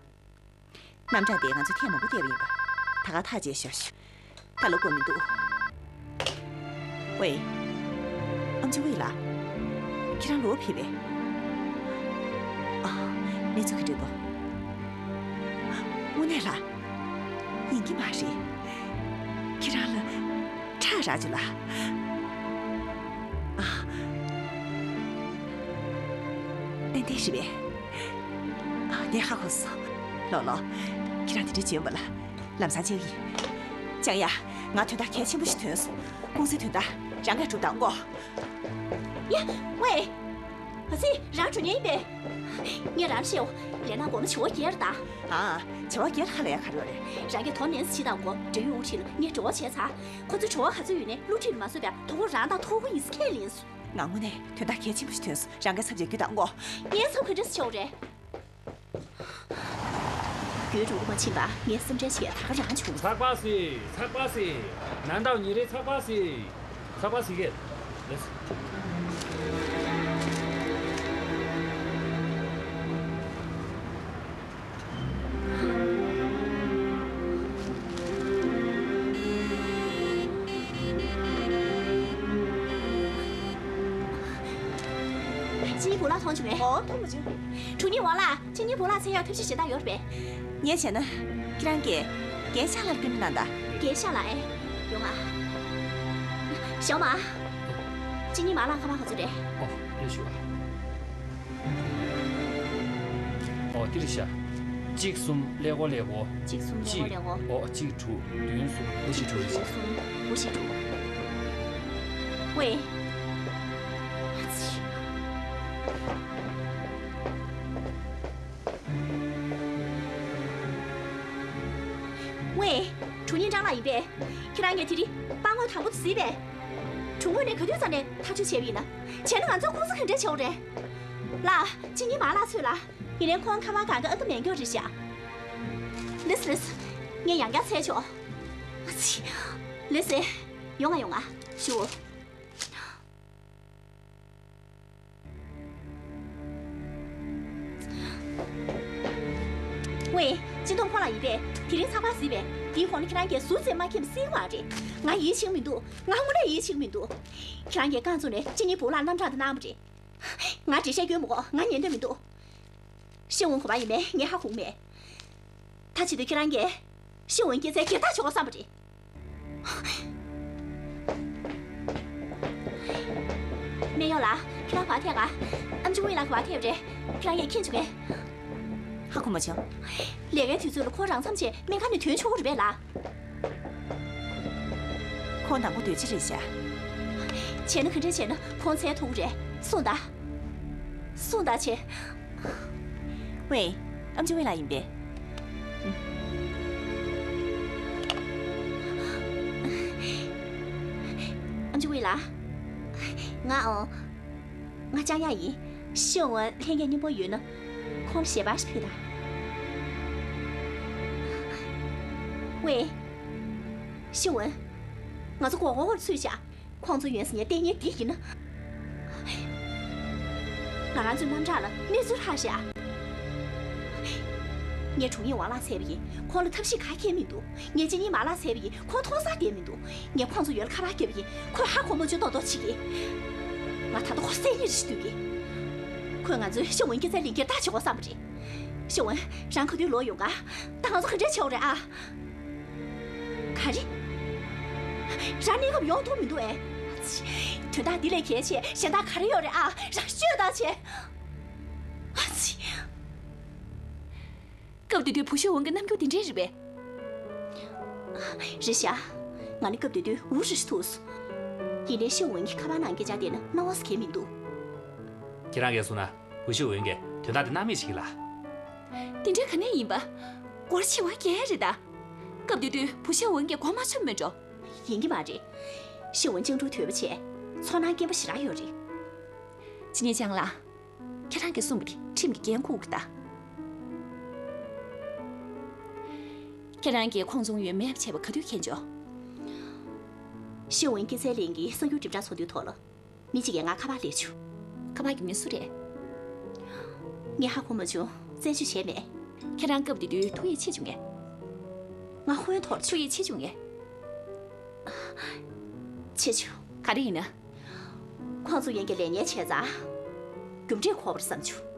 རྣམ་གྲངས་དེ་ང་ཚོས་ཐེངས་མང་པོ་བལྟས་པ་ཡིན་པ། ད་ག་ཐག་བཅད་ཤོག་ཞུ། ད་ལོ་དགོས་མི་འདུག་ཝེ། ཨམ་ཆི་ཝེ་ལགས། ཁྱེད་རང་ལོ་ཕེབས་པས། ཨ། གནས་ཚུལ་ག་འདྲ་འདུག་དངོས་གནས་ལ། ཡིན་གྱི་མ་རེད། ཁྱེད་རང་ལ་ཁྲག་རག་བྱུང་ལ། ཨ། ཏན་ཏན་རེད་པས། ཨ། ངས་ཧ་གོ་སོང་། ལོ་ལོ། ཁྱེད་རང་དེ་འདྲ་བྱོན་པ་ལ་ལམ་སང་མཇལ་གྱི་ཡིན། ཅང་ཡ། ང་དོན་དག་གལ་ཆེན་པོ་ཞིག་ཐོན་སོང་། ཀུང་སིའི་དོན་དག་རང་གིས་སྒྲུབ་དང་གོ། ཡ། ཝེ། ཨ་ཙི། རང་འགྲོ་མཁན་ཡིན་པས། ངས་རང་བཤད་འོ། ལས་ན་དགོས་ན་བྱེ་བ་བརྒྱད་རེད་ད། ཨ། བྱེ་བ་བརྒྱད་ཧ་ལས་ཡ་ག་རེ་ཡོད་རེད། རང་གིས་དོ་ནན་སེ་བྱེད་དང་གོ། འབྲེལ་ཡོད་དབུ་ཁྲིད་ལ་ངས་འབྲེལ་བ་བྱས་ཚར། ཁོ་ཚོ་བྱེ་བ་ག་ཚོད་ཡོད་ནའི་བསླུ་བྲིད་ལ་མ་བཟོས་པར་དོ་ཁོ་རང་དང་ཐོག་པོ་ཡིན་ས་ཁས་ལེན་སོང་། ང་དངོས་གནས་དོན་དག་གལ་ཆེན་པོ་ཞིག་ཐོན་སོང་། རང་གི་ཚབ་བྱས་རྒྱུགས་དང་གོ། ངའི་ཚབ་ག་འདྲས་སེ་བྱེད་དགོས་རེད། རྒྱུན་འགྲོ་གི་མ་ཕྱིན་པ་ངས་སེམས་ཁྲལ་བྱས་ད་ག་རང་བྱུང་། ཚགས་པར་གཟིགས། ཚགས་པར་གཟིགས། ནན་ཏའོ་ཉིན་རེའི་ཚགས་པར་གཟིགས། ཚགས་པར་གཟིགས་གས། ལེས། ཅི་ཉིས་བུ་ལ་མཐོང་བྱུང་བས། ཨོ། མཐོང་མ་བྱུང་། དྲུང་ཉིད་ཝང་ལགས། ཅི་ཉིས་བུ་ལ་འཚོལ་ཡག་ཐབས་ཤེས་གཞན་དག་ཡོད་རེད་པས། ངས་བྱས་ན། ཁྱེད་རང་གིས་རྒན་ཤཱ་ལགས་ལ་བཀའ་འདྲི་གནང་དང་། རྒན་ཤཱ་ལགས་ཨེ། ཡོང་ང་། ཞའོ་མ། ཅི་ཉིས་མ་ལགས་ཁ་པར་ག་ཚོད་རེད། ཨོ། སླེབས་ཞུ་ཨ། ཨོ། འདི་རེད་ཤག་གཅིག་གསུམ་ཀླད་ཀོར་ཀླད་ཀོར། གཅིག་གསུམ་ཀླད་ཀོར་ཀླད་ཀོར། ཨོ། གཅིག་དྲུག་བདུན་གསུམ་དགུ་བཞི་དྲུག་རེད་ཤག་བདུན་གསུམ་དགུ་བཞི་དྲུག་ཝེ། ཨ་ཙི། ཝེ། དྲུང་ཉིད་ཀྲང་ལགས་ཡིན་པས། ཁྱེད་རང་ངས་དེ་རིང་པར་ངོས་དང་པོ་དེ་གཟིགས་པས། གྲོང་ངོས་ནས་ག་དུས་ཙམ་ནས་ཐག་གཅོད་བྱས་པ་ཡིན་ན། བྱས་ན་ང་ཚོ་ཀུང་སི་ག་འདྲས་བྱེད་དགོས་རེད། ལགས། ཅི་ཉིས་མ་ལགས་ཚོས་ལ། ཡིན་ནའི་ཁོང་ཁ་པར་སྒང་ག་ཨ་ཏི་མེད་མཁན་རེད་ཤག་ལེས་ལེས། ངས་ཡང་བསྐྱར་འཚོལ་ཆོག་ཨ་ཙི། ལེས་ལེས། ཡོང་ང་ཡོང་ང་། ཞུ། ཝེ། ཅིན་ཏུང་ཕོ་ལགས་ཡིན་པས། དེ་རིང་ཚགས་པར་གཟིགས་པས། དེའི་གོང་ལ་ཁྱེད་རང་གིས་ཟུར་ཙམ་མ་མཁྱེན་པ་གཟིགས་མ་རེད། ང་ཡིད་ཆེས་མི་འདུག་ང་དངོས་གནས་ཡིད་ཆེས་མི་འདུག་ཁྱེད་རང་གིས་རྐང་བཙུགས་ནས་ཅི་ཉིས་བུ་ལ་རྣམ་གྲངས་དེ་གནང་བ་རེད། ང་འགྲེལ་བཤད་སྐྱོན་མི་དགོས། ང་ཉན་འདོད་མི་འདུག་ཤེས་འོན་གོ་བ་ཡིན་མེད་ངས་ཧ་གོ་མེད། ད་བྱེད་དུས་ཁྱེད་རང་གིས་ཤེས་འོན་སྐྱེ་ཚལ་སྒེར་བདག་བྱེད་དགོས་བསམ་པ་རེད། སྨན་གཡོག་ལགས། ཁྱེད་རང་ག་པར་ཐད་ག་ཨམ་ཆི་ཝེ་ལགས་ག་པར་ཐད་པ་རེད། ཁྱེད་རང་ཡས་མཁྱེན་བྱུང་ངས། ཧ་གོ་མ་བྱུང་། ལས་ཀའི་དུས་ཚོད་ལ་ཁོ་རང་མཚམས་བཅད་སྨན་ཁང་ནས་ཐོན་ཆོག་གི་རེད་པས་ལགས། ཁོང་དང་པོ་སྡོད་ཅི་རེད་བྱ། བྱས་ན་ག་འདྲས་བྱས་ན་ཁོང་འཚོལ་ཐུབ་ཀྱི་རེད། གསུངས་དང་། གསུངས་དང་བྱས། ཝེ། ཨམ་ཆི་ཝེ་ལགས་ཡིན་པས། ཨམ་ཆི་ཝེ་ལགས། ང་ཨོ། ང་ཅང་ཡ་ཡིན། ཤེས་འོན་ལྷན་རྒྱས་མཉམ་པོ་ཡོད་ན། ཁོང་ལ་ཞལ་པར་ཞིག་ཕུལ་དང་། ཝེ། ཤེས་འོན། ང་ཚོ་མགོ་སྐོར་བར་ཚུད་བཞག་ཁོང་ཚོ་ཡོན་སི་ངས་ལྟས་ངན་འདི་ཡིན་ན། ང་རང་ཚོའི་རྣམ་གྲངས་ལ་གནོད་འཚེ་ལྷག་བཞག་ངས་དྲུང་ཡིག་ཝང་ལགས་བཙལ་བ་ཡིན། ཁོང་ལ་ཐབས་ཤེས་ག་གེ་མི་འདུག་ངས་ཅི་ཉིན་མ་ལགས་བཙལ་བ་ཡིན། ཁོང་མཐོང་ས་བསྡད་མི་འདུག་ངས་ཁོང་ཚོ་ཡོད་ལ་ཁ་པར་བརྒྱབ་པ་ཡིན། ཁོས་ཧ་གོ་མ་བྱུང་མདོག་མདོག་བྱེད་ཀྱི། ང་ད་དུང་ཁོ་སེམས་ཉིད་རེ་ཞིག་འདོད་ཀྱི། ཁོས་ང་ཚོའི་ཤེས་འོན་སྐྱེ་ཚལ་ལེན་རྒྱུར་ཐག་ཆོད་དགོས་བསམ་པ་རེད། ཤེས་འོན། རང་ག་དུས་ལོག་ཡོང་ག་ད་ང་ཚོ་ག་འདྲས་བྱེད་དགོས་རེད་ཨ། ག་རེ། རང་གནས་སྐབས་ཡོང་ཐུབ་མི་འདུག་ཨེ། ཨ་ཙི། དོན་དག་འདི་ལས་གལ་ཆེ་གཞན་དག་ག་རེ་ཡོད་རེད་ཨ། རང་ཤོད་དང་བྱས། ཨ་ཙི། སྐབས་དེ་དུས་བུ་ཤེས་འོན་གྱི་རྣམ་འགྱུར་དེ་འདྲས་རེད་པས། རེད་ཤག་ང་ནི་སྐབས་དེ་དུས་འུར་ཧྲི་ཧྲི་ཐུག་སོང་། ཡིན་ནའི་ཤེས་འོན་གྱིས་ཁ་པར་ནང་སྐད་ཆ་བལྟས་ན་སྣང་བ་ཟེར་མཁན་མི་འདུག་ཁྱེད་རང་གིས་གསུངས་ན། བུ་ཤེས་འོན་གྱིས་དོན་དག་དེ་སྣང་མེད་བྱེད་ཀྱི་ལ། དེ་འདྲ་ག་ནས་ཡིན་པ། སྒོར་ཕྱེ་བ་རྒྱལ་རེད་ད། སྐབས་དེ་དུས་བུ་ཤེས་འོན་གྱིས་མགོ་མ་ཚོས་མེད་འགྲོ། ཡིན་གྱི་མ་རེད། ཤེས་འོན་སྤྱང་གྲུང་དོད་པོ་བྱས། ཚོར་སྣང་སྐྱེན་པོ་ཞེ་དྲག་ཡོད་རེད། ཇི་ནས་ཅང་ལགས། ཁྱེད་རང་གིས་གསུངས་པ་དེ་ཁྲིམས་ཀྱི་འགན་འཁུར་གྱི་ད། ཁྱེད་རང་གིས་ཁོང་ཚོ་ཡོད་མེད་བྱས་པ་ག་དུས་མཁྱེན་བྱུང་། ཤེས་འོན་སྐྱེ་ཚལ་གླིང་གི་གསར་འགྱུར་སྒྲིག་གྲངས་ཚོགས་འདུའི་ཐོག་ལ། མི་གཅིག་གིས་ང་ཁ་པར་སླེབས་བྱུང་། ཁ་པར་གྱི་མི་སུ་རེད། ངས་ཧ་གོ་མ་བྱུང་། རྩད་གཅོད་བྱས་མེད། ཁྱེད་རང་སྐབས་དེ་དུས་ཐུགས་ཡིད་ཆེས་བྱུང་ངས། ང་ཧོན་ཐོར་བྱུང་། ཐུགས་ཡིད་ཆེས་བྱུང་ངས། ཆེས་ཆུང་། ག་རེ་ཡིན་ན། ཁོང་ཚོ་ཡན་གྱི་ལས་ངན་བྱས་ཙང་། རྒྱུ་འབྲས་འཁོར་བར་བསམ་བྱུང་།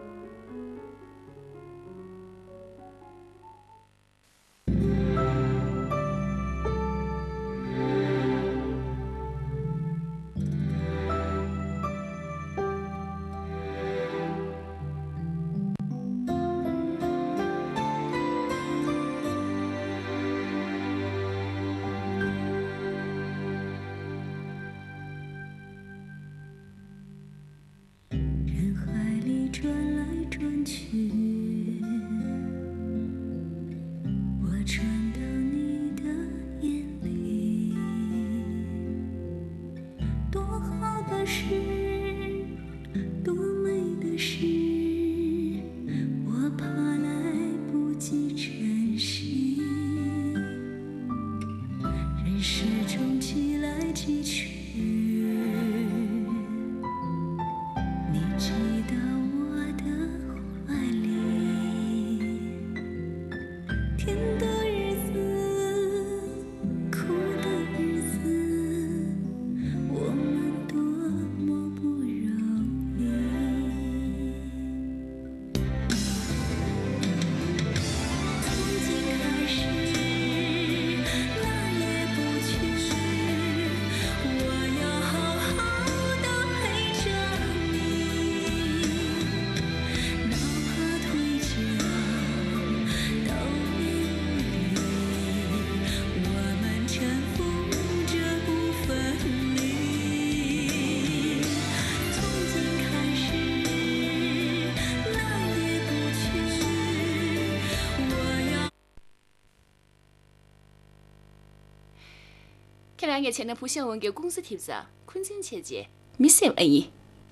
ཁྱེད་རང་གིས་བྱས་ན་བུ་ཤེས་འོན་གྱི་ཀུང་སི་ཐེབས་ཙང་འཁོན་འཛིན་བྱས་རྗེས། མི་སེམས་ཨ་ཡིན།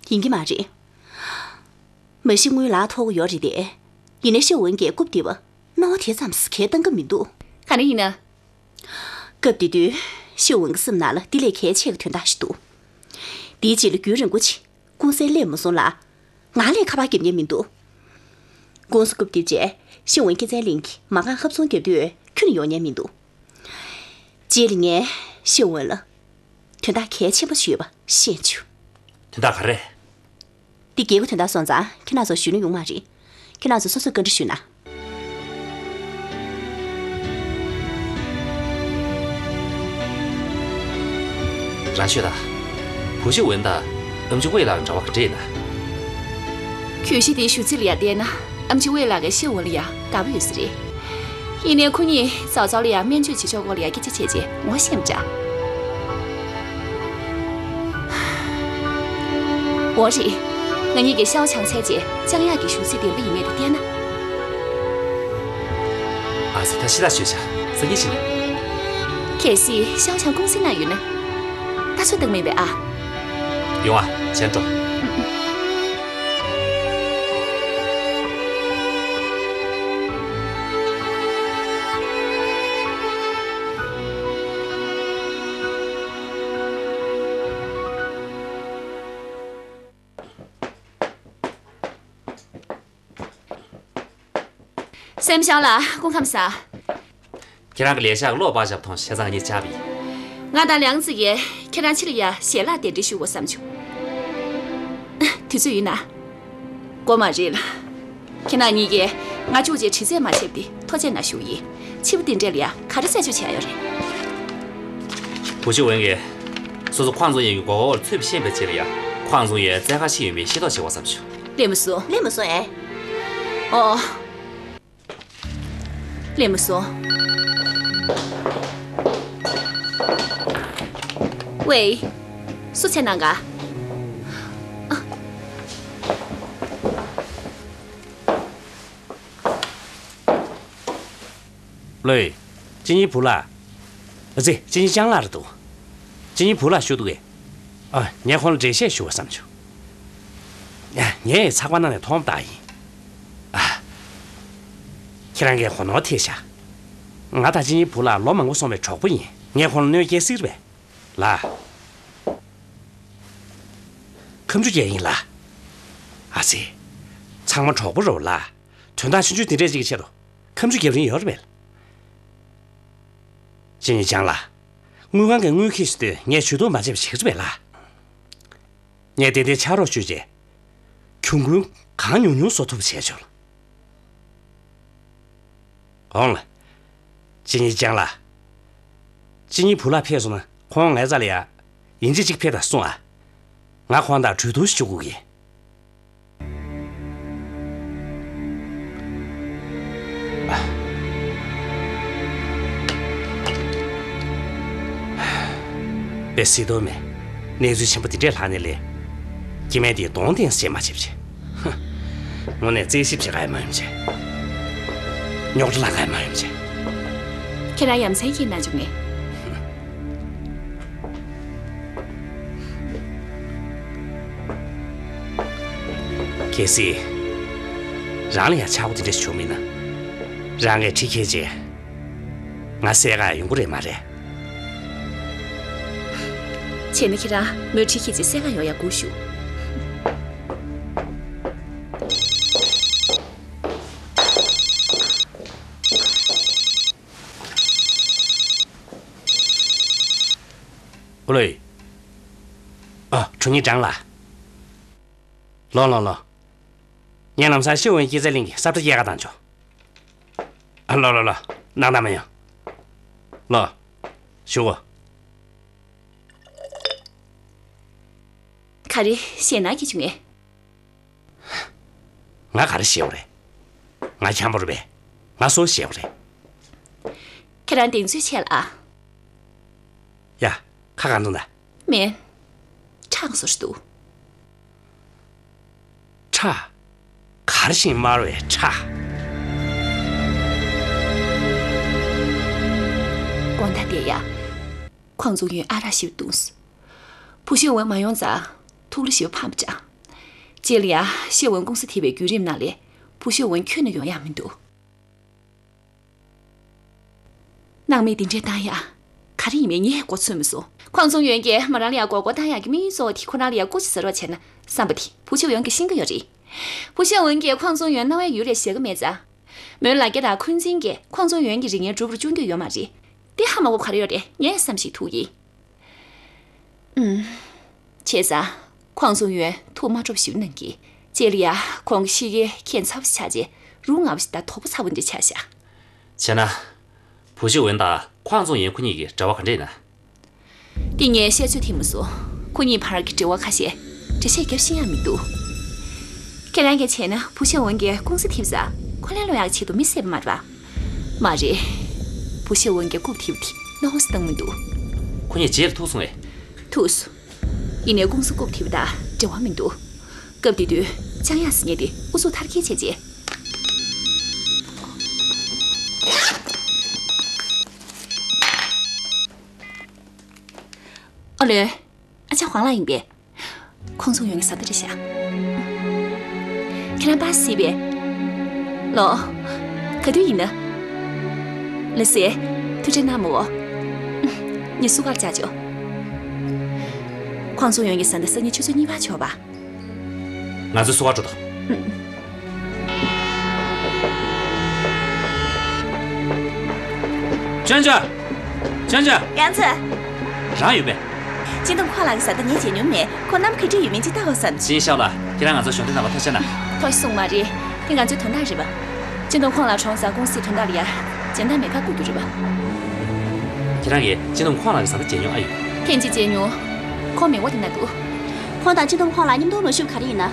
ཡིན་གྱི་མ་རེད། མ་གཞི་དངུལ་ལག་ཐོག་ཡོད་རེད་དེ། ཡིན་ནའི་ཤེས་འོན་གྱིས་རྐུབ་རྡེབ་པ་སྣང་བ་དེ་ཙམ་གས་བཏང་གི་མི་འདུག་ག་རེ་ཡིན་ན། སྐབས་དེ་དུས་ཤེས་འོན་གྱི་སེམས་ནང་ལ་འདི་ལས་གལ་ཆེ་གི་དོན་དག་ཞིག་འདུག་དེའི་རྗེས་ལ་རྒྱུན་རིང་པོ་ཅིག་ཀུང་སིར་སླེབས་མ་སོང་ལ། ང་ལ་ཁ་པར་རྒྱབ་མཁན་མི་འདུག་ཀུང་སི་རྐུབ་རྡེབ་རྗེས་ཤེས་འོན་སྐྱེ་ཚན་གླིང་གི་མ་རྐང་ཧབ་ཚོང་རྒྱབ་དུས་ཁྱོན་ནས་ཡོང་མཁན་མི་འདུག་རྗེས་ལ་ངས་ཤེས་འོན་ལ་དོན་དག་གལ་ཆེན་པོ་ཞིག་ཡོད་པ་ཤེས་བྱུང་། དོན་དག་ག་རེ། འདི་རྒྱལ་པོ་དོན་དག་སོང་ཙང་ཁྱེད་རང་ཚོ་ཞུ་ནི་ཡོང་མ་རེད། ཁྱེད་རང་ཚོ་སོ་སོས་བཀའ་འདྲི་ཞུས་ན། རང་ཤོད་དང་། བུ་ཤི་ཝེན་དང་ཨམ་ཆི་ཝེ་ལགས་འབྲེལ་བ་ག་འདྲ་ཡིན་ན། གྱོད་གཞི་དེའི་ཞུ་ཚིག་ལ་ཡ་བལྟས་ན། ཨམ་ཆི་ཝེ་ལགས་ཀྱིས་ཤི་ཝེན་ལ་ཡ་དགའ་པོ་ཡོད་ས་རེད། ཡིན་ནའི་ཁོ་གཉིས་ཙའོ་ཙའོ་ལ་ཡ་སྨན་བཅོས་བྱེད་ཕྱོགས་སྐོར་ལ་ཡ་སྐད་ཆ་བྱས་རྗེས་ངོ་ཤེས་མི་འདྲ། འོ་རེད། ང་གཉིས་ཀྱིས་ཤའོ་ཆང་འཚོལ་རྗེས་ལྕང་གཡག་གི་ཞུ་ཚིག་བདེན་པ་ཡིན་མིན་དེ་བལྟས་ན། ཨ་ཙི། ད་ཤི་ད་ཤོད་བྱ། སང་ཉིན་ཕྱིན་ན། གལ་སྲིད་ཤའོ་ཆང་ཀུང་སི་ནང་ཡོད་ན། ད་ཚོད་བཏང་མིན་པས་ཨ། ཡོང་ཨ། བྱས་འགྲོ། སེམས་ཤང་ལ་སྐུ་ཁམས་བཟང་། ཁྱེད་རང་གི་ལས་ཤག་གློག་སྤར་བཞག་ཐོང་བྱས་ཙང་ངས་བཅར་བ་ཡིན། ང་དང་ལིའང་ཙི་ཡིས་ཁྱེད་རང་ཕྱི་ལ་ཡ་ཞལ་ལག་གདན་འདྲེན་ཞུ་དགོས་བསམ་བྱུང་། དུས་ཚོད་ཡོད་ན། དགོས་མ་རེད་ལ། ཁྱེད་རང་གཉིས་ཀས་ང་བཅུག་རྗེས་དྲི་རྩད་མ་བྱས་པ་དེ་ཐུགས་རྗེ་གནང་ཞུ་ཡིན། ཕྱི་པོ་དེ་འདྲས་ལ་ཡ་ག་རེ་རྩད་གཅོད་བྱས་ཡོད་རེད། བུ་ཤི་ཝེན་གྱིས་སོ་སོ་ཁོང་ཚོ་ཡན་གྱི་མགོ་སྐོར་ཚུད་པ་ཤེས་པའི་རྗེས་ལ་ཡ་ཁོང་ཚོ་ཡན་རྩེད་གར་ཤི་ཡོད་མེད་ཤེས་རྟོགས་བྱེད་དགོས་བསམ་བྱུང་། སླེབས་མ་སོང་། སླེབས་མ་སོང་ཨེ། ཨོ། སླེབས་མ་སོང་། ཝེ། སུ་བྱས་གནང་ག་ལོས། ཅི་ཉིན་བུ་ལ། ཨ་ཙི། ཅི་ཉིན་ཅང་ལ་རེད་འདུག་ཅི་ཉིན་བུ་ལ་ཞུ་འདུག་གས། ཨ། ངས་ཁོང་ལ་འགྲེལ་བཤད་ཞུ་བ་བསམ་བྱུང་། ངས་ཚགས་པར་ནང་ནས་མཐོང་བ་ལྟར་ཡིན། ཨ། ཁྱེད་རང་གིས་གོ་ནོར་ཐེབས་ཤག་ང་དང་ཅི་ཉིན་བུ་ལ་ལོ་མང་པོ་སོང་བའི་གྲོགས་པོ་ཡིན། ངས་ཁོང་ལ་གནོད་སྐྱེལ་སྲིད་པས། ལ། ཁ་མཆུ་རྒྱག་ཡིན་ལ། ཨ་ཙི། ཚང་མ་གྲོགས་པོ་རེད་ལ། དོན་དག་ཆུང་ཆུང་དེ་འདྲས་ཅིག་གི་ཆེད་དུ་ཁ་མཆུ་རྒྱབ་རིན་ཡོད་རེད་པས། ཅི་ཉིན་ཅང་ལ། དངུལ་ཁང་གི་དངུལ་འཁྱེར་ཞིག་དུས་ངས་ཇུས་གཏོགས་མ་བྱས་པ་བྱེད་ཀྱི་རེད་པས་ལ། ངས་ཏན་ཏན་ཕྱག་རོགས་ཞུས་རྗེས། གྱོང་གུན་གང་ཉུང་ཉུང་བཟོ་ཐུབ་པ་བྱས་ཆོག་ལ། འོང་ལ། ཅི་ཉིན་ཅང་ལ། ཅི་ཉིན་བུ་ལ་ཕེབས་སོང་ན་ཁོང་ངའི་རྩ་ལ་ཡ། ཡིན་གཅིག་གཅིག་ཕེབས་དང་གསུང་ཨ། ང་ཁོང་དང་གྲོས་བསྡུར་ཞུ་དགོས་ཀྱི། པེ་སི་ཏོ་མེ། གནས་ཚུལ་ཆེན་པོ་འདི་འདྲས་ལྷག་ནས་ལས། སྐྱེ་དམན་དེའི་གདོང་སྟེང་བྱེད་མ་བྱེད་བྱེད། ཧ། དངོས་གནས་རྩེད་ཞིབ་བྱེད་ག་ཡ་མ་ཡོང་བྱེད། རྙོག་དྲ་ལ་ག་ཡ་མ་ཡོང་བྱེད། ཁྱེད་རང་ཡ་མཚན་སྐྱེས་ན་བྱུང་ངས། གལ་སྲིད། རང་ལ་ཡང་ཆག་སྒོ་དེ་འདྲ་ཞིག་བྱུང་མིན་ན། རང་གིས་གྲི་ཁྱེར་རྗེས། ང་བསད་ག་ཡོང་གི་རེད་མ་རེད། བྱས་ན་ཁྱེད་རང་མོའི་གྲི་ཁྱེར་རྗེས་བསད་ག་ཡོང་ཡ་སྒུག་ཞུ། ཨོ་ལོས། ཨ། དྲུང་ཉིད་ཀྲང་ལགས། ལོ་ལོ་ལོ། ངས་ལམ་སང་ཤི་ཝེན་སྐྱེད་ཚལ་གླིང་གི་ས་ཁྲ་སྐྱེལ་ག་བཏང་ཆོག་ཨ། ལོ་ལོ་ལོ། སྣང་དག་མ་ཡོང་། ལོ། ཞུ་གོ། ག་རེ་ཞེད་སྣང་སྐྱེ་བྱུང་ངས། ང་ག་རེ་ཞེད་པ་རེད། ང་འཁྱམ་པོ་རེད་པས། ང་སོ་ཞེད་པ་རེད། ཁྱེད་རང་གདེང་ཚོད་ཆེ་ལ་ཨ། ཡ། ཁ་གང་བཙུམ་ད། མེད། ཁྲག་སོ་ཞིག་འདུག་ཁྲག་གར་ཞིང་དམར་བའི་ཁྲག་དགོང་དག་དེ་ཡ། ཁོང་ཚོ་ཡུན་ཨ་རག་ཞིབ་བཏུངས། བུ་ཤི་ཝེན་མ་ཡོང་ཙང་ཐུགས་ལ་ཞིབ་ཕམ་པ་འདྲ། རྗེས་ལ་ཡ་ཤི་ཝེན་ཀུང་སི་ཐེ་བའི་བརྒྱུད་རིམ་ནང་ལས་བུ་ཤི་ཝེན་ཁྱོན་ནས་ཡོང་ཡག་མི་འདུག་སྣང་མེད་འདི་འདྲས་བཏང་ཡ། ག་རེ་ཡིན་མིན་ངས་མགོ་ཚོད་མི་སོང་། ཁོང་ཚོང་ཡོན་གྱིས་མོ་རང་ལ་ཡ་མགོ་སྐོར་བཏང་ཡག་གི་དམིགས་ཡུལ་གཙོ་བོ་དེ་ཁོ་རང་ལ་ཡ་སྐུ་མཁྱེན་ཟེར་བ་བྱས་ན་བསམ་པ་དེ་བུ་ཤི་ཝེན་གྱིས་ཤེས་ཀྱི་ཡོད་རེད། བུ་ཤི་ཝེན་གྱིས་ཁོང་ཚོང་ཡོན་སྣང་བའི་ཡུལ་ལས་བཞེས་ཀྱི་མེད་ཙང་། མོའི་ལ་རྒྱ་དང་འཁོན་འཛིན་གྱིས་ཁོང་ཚོང་ཡོན་གྱི་རིག་གནས་འགྲུབ་པར་བཅུག་འདོད་ཡོད་མ་རེད། དེ་ཧ་མ་གོ་བ་ག་རེ་ཡོད་རེད། ངས་བསམ་ཞིག་ཐུག་ཡིན། ཨུམ། བྱས་ཙང་ ཁོང་ཚོ་ཡོན་ཐུགས་མ་སྤྲོ་བ་ཞིག་གནང་གི། རྗེས་ལ་ཡ་ཁོང་གི་གཤིས་ཀའི་ཁྱད་མཚར་བ་ཆགས་རྗེས་རུ་ང་བ་ཞིག་དང་དོག་པོ་ཚ་བོ་འདྲ་ཆགས་ཤག་བྱས་ན། བུ་ཤི་འོན་དང་ཁོང་ཚོ་ཡོན་ཁོ་གཉིས་ཀྱི་འབྲེལ་བ་ག་འདྲ་ཡིན་ན། འདི་ངས་བཤད་ཚོད་ཐིག་མ་སོང་། ཁོ་གཉིས་བར་གྱི་འབྲེལ་བ་ཁ་ཤས་འགྲེལ་བཤད་རྒྱབ་ཤེས་ཡ་མི་འདུག་ཁྱེད་རང་གིས་བྱས་ན་བུ་ཤི་འོན་གྱིས་ཀུང་སི་ཐེབས་ས་ཁོ་ལན་སློག་ཡག་ཆེད་དུ་མི་བསད་པ་མ་རེད་པ། མ་རེད། བུ་ཤི་འོན་གྱིས་རྐུབ་ཐེབས་དེ་གནང་བ་སུ་བཏང་མི་འདུག་ཁོ་གཉིས་རྗེས་ལ་ཐུག་སོང་ངས། ཐུག་སོང་། ཡིན་ནའི་ཀུང་སི་རྐུབ་ཐེབས་དང་འབྲེལ་བ་མི་འདུག་སྐབས་དེ་དུས་ཅང་ཡ་ཟེར་མཁན་དེ་ཨུ་ཚུགས་མཐར་སྐྱེལ་བྱས་རྗེས། ཨ་ལོས། ཨ་ཅག་ཧོང་ལགས་ཡིན་པས། ཁོང་ཚོ་ཡོང་གི་ས་ད་རེད་ཤག་ཁྱེད་རང་པ་སི་པས། ལོ། ག་དུས་ཡིན་ན། ལ་སེ། ཐུགས་རྗེ་གནང་མོ། ངས་སུ་གར་བཅར་ཆོག་ཁོང་ཚོ་ཡོང་གི་ས་ད་སང་ཉིན་ཆུ་ཚོད་གཉིས་པ་ཆོག་པ། ང་ཚོ་སུ་གར་འགྲོ་དང་། ཅོན་ཅོན། ཅོན་ཅོན། ཡང་ཚེ། རང་ཡོད་པས། སྤྱི་འདོམས་ཁོང་ལགས་ཀྱི་ས་ད་ངས་མཇལ་མྱོང་མེད། ཁོང་གནམ་ག་འདྲ་ཡོད་མེད་ཅིག་ལྟ་དགོས་བསམ། ཅིན་ཤའོ་ལགས། ཁྱེད་རང་ང་ཚོ་གཞུང་འབྲེལ་རྣམ་པ་ཐུགས་རྗེ་གནང་། ཐུགས་སུན་མ་རེད། དེ་ང་ཚོའི་དོན་དག་རེད་པ། སྤྱི་འདོམས་ཁོང་ལགས་གྲོངས་ཙང་ཀུང་སིའི་དོན་དག་ལ་ཡ། སྦྱིན་བདག་མེད་ཁ་བསྐུར་རྒྱུ་རེད་པ། ཁྱེད་རང་གིས་སྤྱི་འདོམས་ཁོང་ལགས་ཀྱི་ས་ད་མཇལ་མྱོང་ཨ་ཡོད། ཐེངས་གཅིག་མཇལ་མྱོང་། ཁོང་མི་ཝ་དེ་ན་འདུག་ཁོང་དང་སྤྱི་འདོམས་ཁོང་ལགས་མཉམ་དུ་མ་བཞུགས་ག་རེ་ཡིན་ན།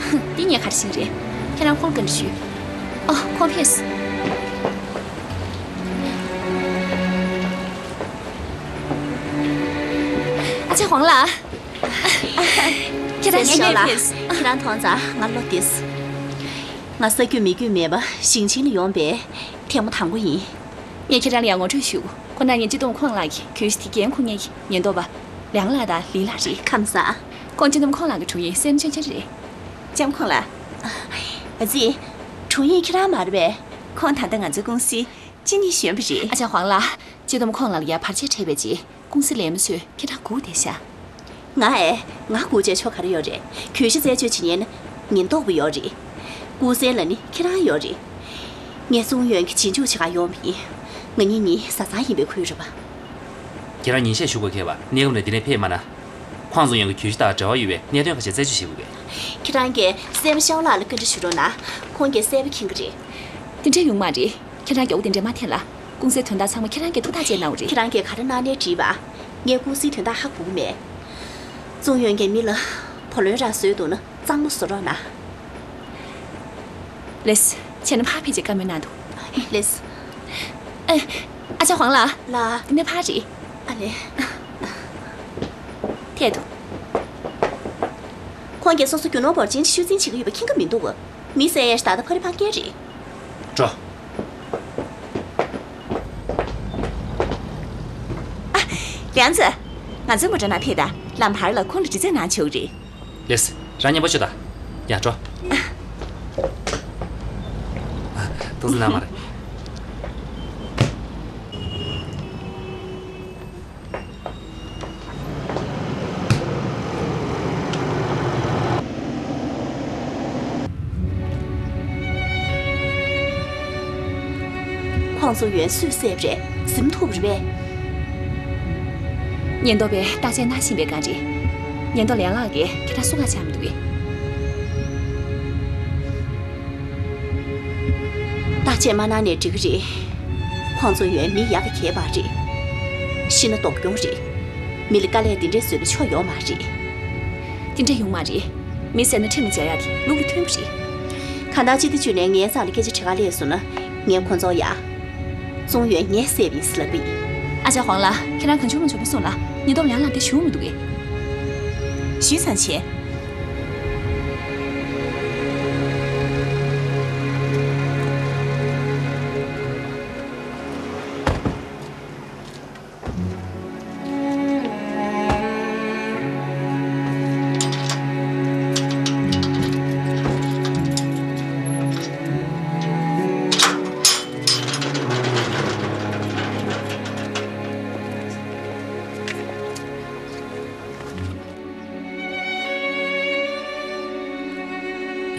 ཧུམ། འདི་ངས་ག་རེ་ཤེས་རེད། ཁྱེད་རང་ཁོང་བཀའ་འདྲི་ཞུས། ཨ། ཁོང་ཕེབས་སོང་། ཨ་ཅག་ཧོང་ལགས། ཁྱེད་རང་ཞལ་ནས་ཕེབས། ཁྱེད་རང་མཐོང་ཙང་ང་བློ་བདེ་སོང་། ང་ས་རྒྱུས་མི་རྒྱུས་མེད་པ་ཞིང་ཆེན་ལ་ཡོང་པའི་ཐེངས་མ་དང་པོ་ཡིན། ངས་ཁྱེད་རང་ལ་ཡང་ངོ་སྤྲོད་ཞུ། ཁོང་རྣམ་གཉིས་སྤྱི་འདོམས་ཁོང་ལགས་ཀྱི་གྱོད་གཞི་དེ་འགན་འཁུར་མཁན་གྱི་ཉེན་རྟོག་པ་ལིའང་ལགས་དང་ལི་ལགས་རེད། ཁམས་བཟང་། ཁོང་སྤྱི་འདོམས་ཁོང་ལགས་ཀྱི་དྲུང་ཡིག་སེམས་ཆུང་ཆུང་རེད། ལྕམ་ཁོང་ལགས། ཨ་ཙི། དྲུང་ཡིག་ཁྱེད་རང་མ་རེད་པས། ཁོང་ད་ལྟ་ང་ཚོའི་ཀུང་སིའི་སྤྱི་ནི་གཞོན་པ་རེད། ཨ་ཅག་ཧོང་ལགས། སྤྱི་འདོམས་ཁོང་ལགས་ལ་ཡ་བར་ཆད་འཕྲད་པའི་རྗེས། ཀུང་སི་ལས་མི་ཚོས་ཁྱེད་རང་སྒུག་བསྡད་ཤག་ང་ཨེ། ང་སྒུག་བྱས་ཆོ་ག་རེ་ཡོད་རེད། གྱོད་གཞི་རྩད་གཅོད་བྱེད་མཁན་ཉེན་རྟོག་པ་ཡོད་རེད། སྐུ་སྲས་ལ་ནི་ཁྱེད་རང་ཡོད་རེད། ངས་ཙུང་ཡོན་གྱི་རྗེས་འཇུག་བྱེད་ག་ཡོང་བ་ཡིན། ང་གཉིས་གཉིས་བཟའ་ཚང་ཡིན་པའི་ཁུལ་རེད་པ། ཁྱེད་རང་ཉིན་ཤས་བཞུགས་དགོས་ཁེལ་བ། གནས་སྐབས་ནས་འདི་ནས་ཕེབས་མ་ན། ཁོང་ཚོ་ཡང་གི་གྱོད་གཞི་དང་འབྲེལ་བ་ཡོད་པའི་གནད་དོན་ཁ་ཤས་རྩད་གཅོད་བྱེད་དགོས་པས། ཁྱེད་རང་གིས་སྲས་མོ་ཤའོ་ལགས་ལ་བཀའ་འདྲི་ཞུ་རོགས་གནང་། ཁོང་གིས་གསལ་པོ་མཁྱེན་གྱི་རེད། དེ་འདྲའི་ཡོང་མ་རེད། ཁྱེད་རང་མགྱོགས་པོ་དེ་འདྲ་མ་འཐེན་ལ། ཀུང་སིའི་དོན་དག་ཚང་མ་ཁྱེད་རང་གིས་ཐུགས་ཐག་བཅད་གནང་བ་རེད། ཁྱེད་རང་གིས་ག་རེ་གནང་ནའི་འགྲིག་པ། ངས་ཀུང་སིའི་དོན་དག་ཧ་གོ་གི་མེད། ཙུང་ཡོན་གྱིས་མི་ལ་བུ་ལོན་རག་བཟོས་འདུག་ན་གཙང་མ་བཟོ་རོགས་གནང་། ལེས། བྱས་ན་ཕར་ཕེབས་རྗེས་བཀའ་མོལ་གནང་དུ། ལེས། ཨ། ཨ་ཅག་ཧོང་ལགས། ལགས། འདི་ནས་ཕར་རེད། ཨ་ལེ། ཐད་དུ། ཁོང་གིས་སོ་སོ་རྒྱུ་ནོར་འབོར་ཆེན་ཞིག་ཤུགས་འཛིན་བྱེད་ཀྱི་ཡོད་པ་མཁྱེན་གྱི་མི་འདུག་མི་ཟེར་ཡས་ད་ལྟ་ཕ་རི་ཕ་རྒྱལ་རེད། འགྲོ། ཨ། ལིའང་ཙི། ང་ཚོའི་མོ་ཊ་ནང་ཕེབས་དང་། ལམ་བར་ལ་ཁོང་ལ་དྲི་རྩད་གནང་ཆོག་གི་རེད། ལེས། རང་མཉམ་པོ་ཤོད་དང་། ཡ། འགྲོ། ཏོག་ཙམ་ན་མ་རེད། ཁོང་ཚོ་ཡོན་སུས་བསད་པ་རེད། ཟིན་ཐུབ་རེད་པས། ཉེན་རྟོག་པས་བརྟག་དཔྱད་གནང་བཞིན་པའི་སྒང་རེད། ཉེན་རྟོག་ལས་ལག་གིས་ཁྱེད་རང་སུ་ག་ཆགས་མི་འདུག་གས། བརྟག་དཔྱད་མ་གནང་ནས་འགྲིག་གི་རེད། ཁོང་ཚོ་ཡོན་མི་ཡག་གི་གྱེས་པ་རེད། ཤི་ན་སྡུག་གྱོང་རེད། མི་ལ་དཀའ་ལས་འདི་འདྲས་བཟོས་ན་ཆོ་ཡོང་མ་རེད། དེ་འདྲ་ཡོང་མ་རེད། མི་བསད་ན་ཁྲིམས་ལ་སྦྱར་ཡག་དེ་ལུགས་ལ་མཐུན་པ་རེད། གང་ལྟར་སྤྱི་ཟླ་བཅུ་ནས་ངའི་རྩ་ལ་སྐད་ཆ་དྲི་ག་སླེབས་སོང་ན་ངས་ཁོང་ཚོར་ཡ། ཙུང་ཡོན་ངས་བསད་པ་ཡིན་ཟེར་ལབ་ཀྱི་ཡིན། ཨ་ཅག་ཧོང་ལགས། ཁྱེད་རང་གང་བྱུང་མང་བྱུང་མ་གསུངས་ལ། ཉེན་རྟོག་ལས་ལག་དེ་ཞུ་མི་འདུག་གས། ཞུས་ཙང་བྱས།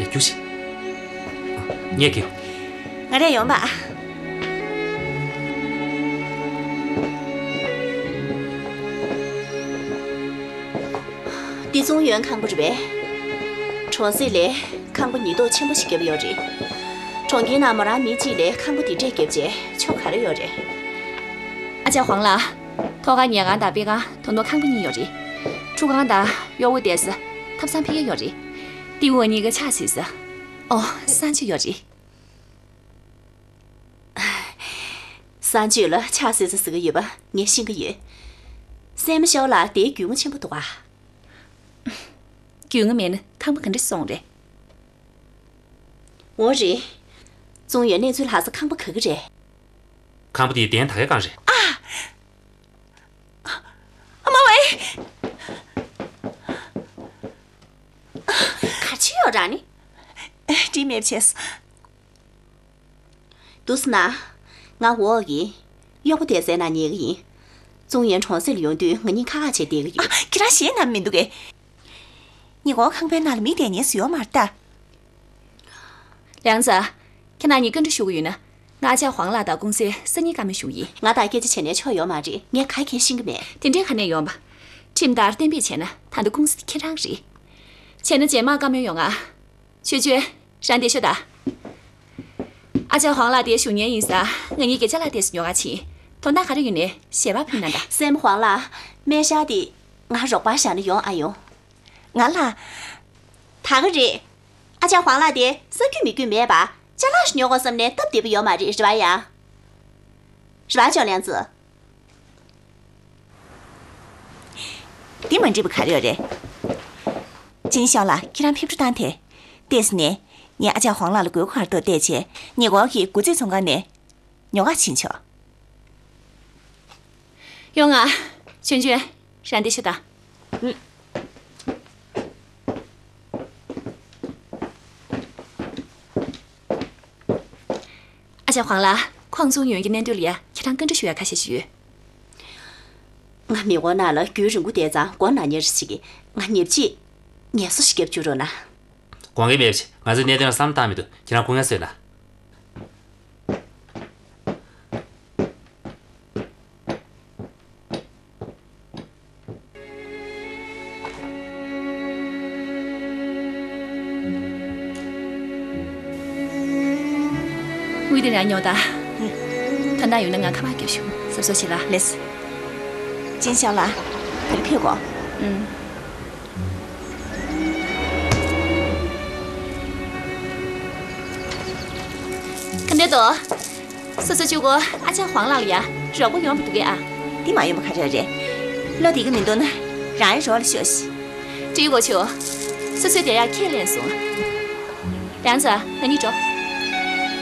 ཡ། རྒྱུགས་ཤིག་ངས་ཁྱེར། ང་རས་ཡོང་པ། ཙུང་ཡོན་ཁང་པ་རེད་པས། གྲོང་གསེབ་ལ་ཁང་པ་ཉེན་རྟོག་ཆེན་པོ་ཞིག་བརྒྱབ་ཡོད་རེད། གྲོང་ཁྱེར་ནང་མོ་རང་མི་གཅིག་ལ་ཁང་པ་འདི་འདྲས་བརྒྱབ་བྱས་ཆོ་ག་རེ་ཡོད་རེད། ཨ་ཅག་ཧོང་ལགས། ཐོག་ཁང་ཉལ་ཁང་དང་དཔེ་ཁང་དོ་ནོ་ཁང་པ་གཉིས་ཡོད་རེད། ཁྲུས་ཁང་དང་གཡོག་པོ་བསྡད་ས་ཐབ་ཚང་ཕ་གི་ཡོད་རེད། ཏེའུ་ཨ་གཉིས་ཀ་ཕྱག་བྱེད་ས། ཨོ་གསང་སྤྱོད་ཡོད་རེད། གསང་སྤྱོད་ལ་ཕྱག་བྱེད་ས་ཟེར་གི་ཡོད་པ་ངས་ཤེས་ཀྱི་ཡོད། སྲས་མོ་ཤའོ་ལགས་དེའི་རྒྱུས་མངའ་ཆེན་པོ་འདུག་ག་རྒྱུས་མངའ་མེད་ན་ཁང་པ་ག་འདྲ་སོང་རེད། འོ་རེད། ཙུང་ཡོན་གནས་ཚུལ་ལྷག་ས་ཁང་པ་ག་གི་རེད། ཁང་པ་དེའི་གདན་ད་གའི་སྒང་རེད། ཨ། ཨ་མ་ཝེ། ག་ཅི་ཡོད་ར་ནི། འདི་མེད་བྱས། འདུག་སེ་ན། ང་འོག་གི་གཡོག་པོ་སྡོད་སའི་ནང་ཉལ་གི་ཡིན། ཙུང་ཡོན་གྲོང་གསེབ་ལ་ཡོང་དུས་ང་གཉིས་ཁ་ཁ་བྱས་བསྡད་གི་ཡོད། ཨ། ཁྱེད་རང་ཞེད་སྣང་མི་འདུག་གས། ཉེ་འཁོར་ཁང་པའི་ནང་ལ་མི་བསྡད་ཉན་ས་ཡོད་མ་རེད་ད། ལིའང་ཙེ། ཁྱེད་རང་གཉིས་བཀའ་འདྲི་ཞུ་གི་ཡོད་ན། ང་ཨ་ཅག་ཧུང་ལགས་དང་ཀུང་སིའི་སང་ཉིན་བཀའ་མོལ་ཞུ་གི་ཡིན། ང་དང་སྐད་ཆ་བྱས་ནས་ཆོ་ཡོད་མ་རེད། ངས་ག་གེ་ཤེས་ཀྱི་མེད། དེ་འདྲའི་ག་ནས་ཡོང་བ། ཁྲིམས་ལྟར་གཏན་འབེབས་བྱས་ན་ད་ལྟ་ཀུང་སི་དེ་ཁྱེད་རང་རེད། བྱས་ན་རྗེས་མ་བཀའ་མོལ་ཡོང་ང་། ཆོས་ཆོས། རང་འདིར་ཤོག་ད། ཨ་ཅག་ཧུང་ལགས་དེར་བཞུགས་མཁན་ཡིན་ཙང་ང་གཉིས་གྱེས་ཆ་ལག་དེར་ཉོ་ག་ཕྱིན། དོན་དག་ག་རེ་ཡོད་ནའི་ཞལ་པར་ཕུལ་གནང་དང་། སྲས་མོ་ཧུང་ལགས། སྨན་ཤར་དེ་ང་རོགས་པ་བཞག་ན་ཡོང་ཨ་ཡོང་། ང་ལ། ད་ག་རེད། ཨ་ཅག་ཧུང་ལགས་དེ་ས་རྒྱུས་མི་རྒྱུས་མེད་པ། ཅ་ལག་ཞིག་ཉོ་དགོས་བསམ་ནའི་སྟབས་བདེ་པོ་ཡོད་མ་རེད། རེད་པ་ཡ། རེད་པ་ཅོ་ལན་ཙི། འདི་མ་འགྲིག་པ་ག་རེ་ཡོད་རེད། ཅིན་ཤའོ་ལགས། ཁྱེད་རང་ཕེབས་འགྲོ་བཏང་དེ། ལྟས་ནས། ངས་ཨ་ཅག་ཧོང་ལགས་ལ་དགོས་མཁོ་ག་རེ་འདུག་བལྟས་བྱས། ཉེ་འཁོར་གྱི་སྒོ་རྩིས་ཚོང་ཁང་ནས་ཉོ་ག་ཕྱིན་ཆོག་ཡོང་ང་། ཆོན་ཆོན། རང་འདིར་ཤོག་ད། ཨ་ཅག་ཧོང་ལགས། ཁོང་ཙུང་ཡོན་གྱི་གནས་སྡོད་ལ་ཡ་ཁྱེད་རང་བཀའ་འདྲི་ཞུ་ཡ་ཁ་ཤས་ཤིག་ཡོད། ང་མི་འགོ་ནང་ལ་རྒྱུན་རིང་པོ་བསྡད་ཙང་མགོ་ན་ཉེར་ཞིག་གིས་ང་ཉེ་ཕྱིས་ངལ་གསོ་ཞིག་བརྒྱབ་བཅུག་རོགས་གནང་། དགོངས་འགལ་མེད་པ་བྱེད། ང་ཚོའི་གནད་དོན་ལ་བསམ་བློ་བཏང་མི་འདུག་ཁྱེད་རང་སྐུ་ངལ་གསོ་ཡོད་ན། དངུལ་དེ་རང་ཉོ་དང་། དོན་དག་ཡོད་ན་ང་ཁ་པར་རྒྱབ་ཞུ། གཟབ་གཟབ་བྱེད་ལ། ལེས། ཅིན་ཤའོ་ལགས། ད་རེས་ཕེབས་གོ། ཨུམ། ག་འདྲ་འདུག་སོ་སོ་གཅིག་པོ་ཨ་ཅག་ཧོང་ལགས་ལ་ཡ་རོགས་པ་ཡོང་མི་འདུག་གས་ཨ། འདི་མ་ཡོང་བ་ག་རེ་རེད། བློ་བདེ་གི་མི་འདུག་ན། རང་ཡང་རོགས་ལ་ཤོག་ཤིག་འགྲིག་གོ་ཆོག་སོ་སོས་བསྡད་ཡག་ཁས་ལེན་སོང་། ལིའང་ཙེ། ང་གཉིས་འགྲོ།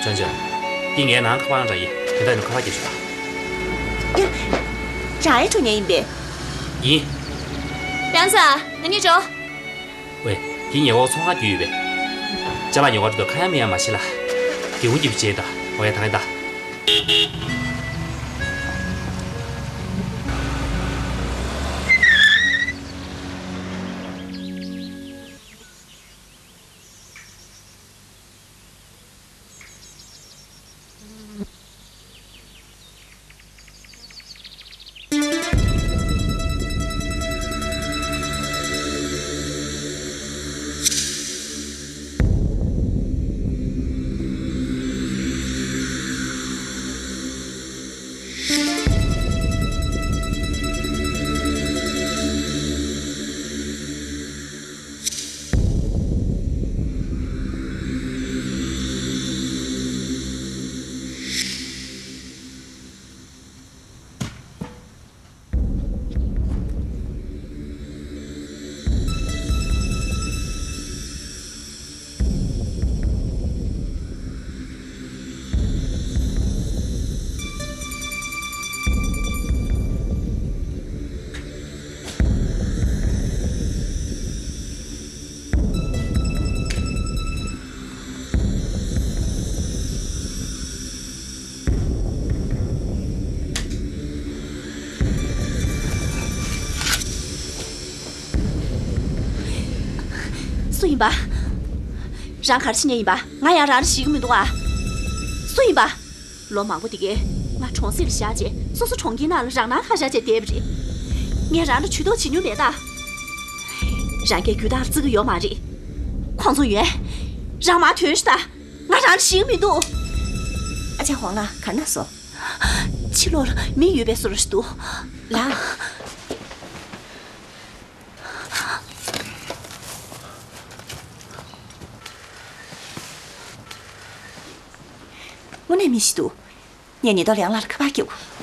ཅོན་ཅོན། འདི་ངའི་ནང་ཁ་པར་འདྲ་ཡིན། དེ་འདྲ་ཡིན་ན་ཁ་པར་རྒྱག་ཤོག་ཨ། ཡ། རང་ཡང་འགྲོ་མཁན་ཡིན་པས། ཡིན། ལིའང་ཙེ། ང་གཉིས་འགྲོ། ཝེ། འདི་ཉེ་འཁོར་ཚོང་ཁང་བརྒྱུད་ཡོད་པས། ཅ་ལག་ཉོ་གར་འགྲོ་དུས་ཁ་ཡ་མི་ཡ་མ་བྱེད་ལ། དེ་འུ་གྱིས་བྱེད་ད། ཝེ། ད་ག་ད། སུ་ཡིན་པ། རང་ག་རེ་བྱེད་མཁན་ཡིན་པ། ང་ཡང་རང་ལ་ཞེད་ཀྱི་མི་འདུག་ཨ། སུ་ཡིན་པ། ལོ་མང་པོ་འདི་གས་ང་གྲོང་གསེབ་ལ་བཞག་རྗེས་སོ་སོ་གྲོང་ཁྱེར་ནང་ལ་རང་སྣང་ཁ་བཞག་བྱས་བསྡད་པ་རེད། ངས་རང་ལ་ཇུས་གཏོགས་བྱེད་མྱོང་མེད་ད། རང་གིས་རྒྱུ་དག་བརྩི་གི་ཡོད་མ་རེད། ཁོང་ཚོ་ཡོད། རང་མར་ཐོན་ཤོག་དང་། ང་རང་ཞིག་མི་འདུག་ཨ་ཅག་ཧོང་ལགས། ག་ན་སོང་། ཕྱི་ལོགས་ལ་མི་ཡོད་པའི་བཟོ་འདྲ་ཞིག་འདུག་ལགས། དངོས་གནས་མི་ཞིག་འདུག་ངས་ཉེན་རྟོག་ལས་ཁང་ལ་ཁ་པར་བརྒྱབ།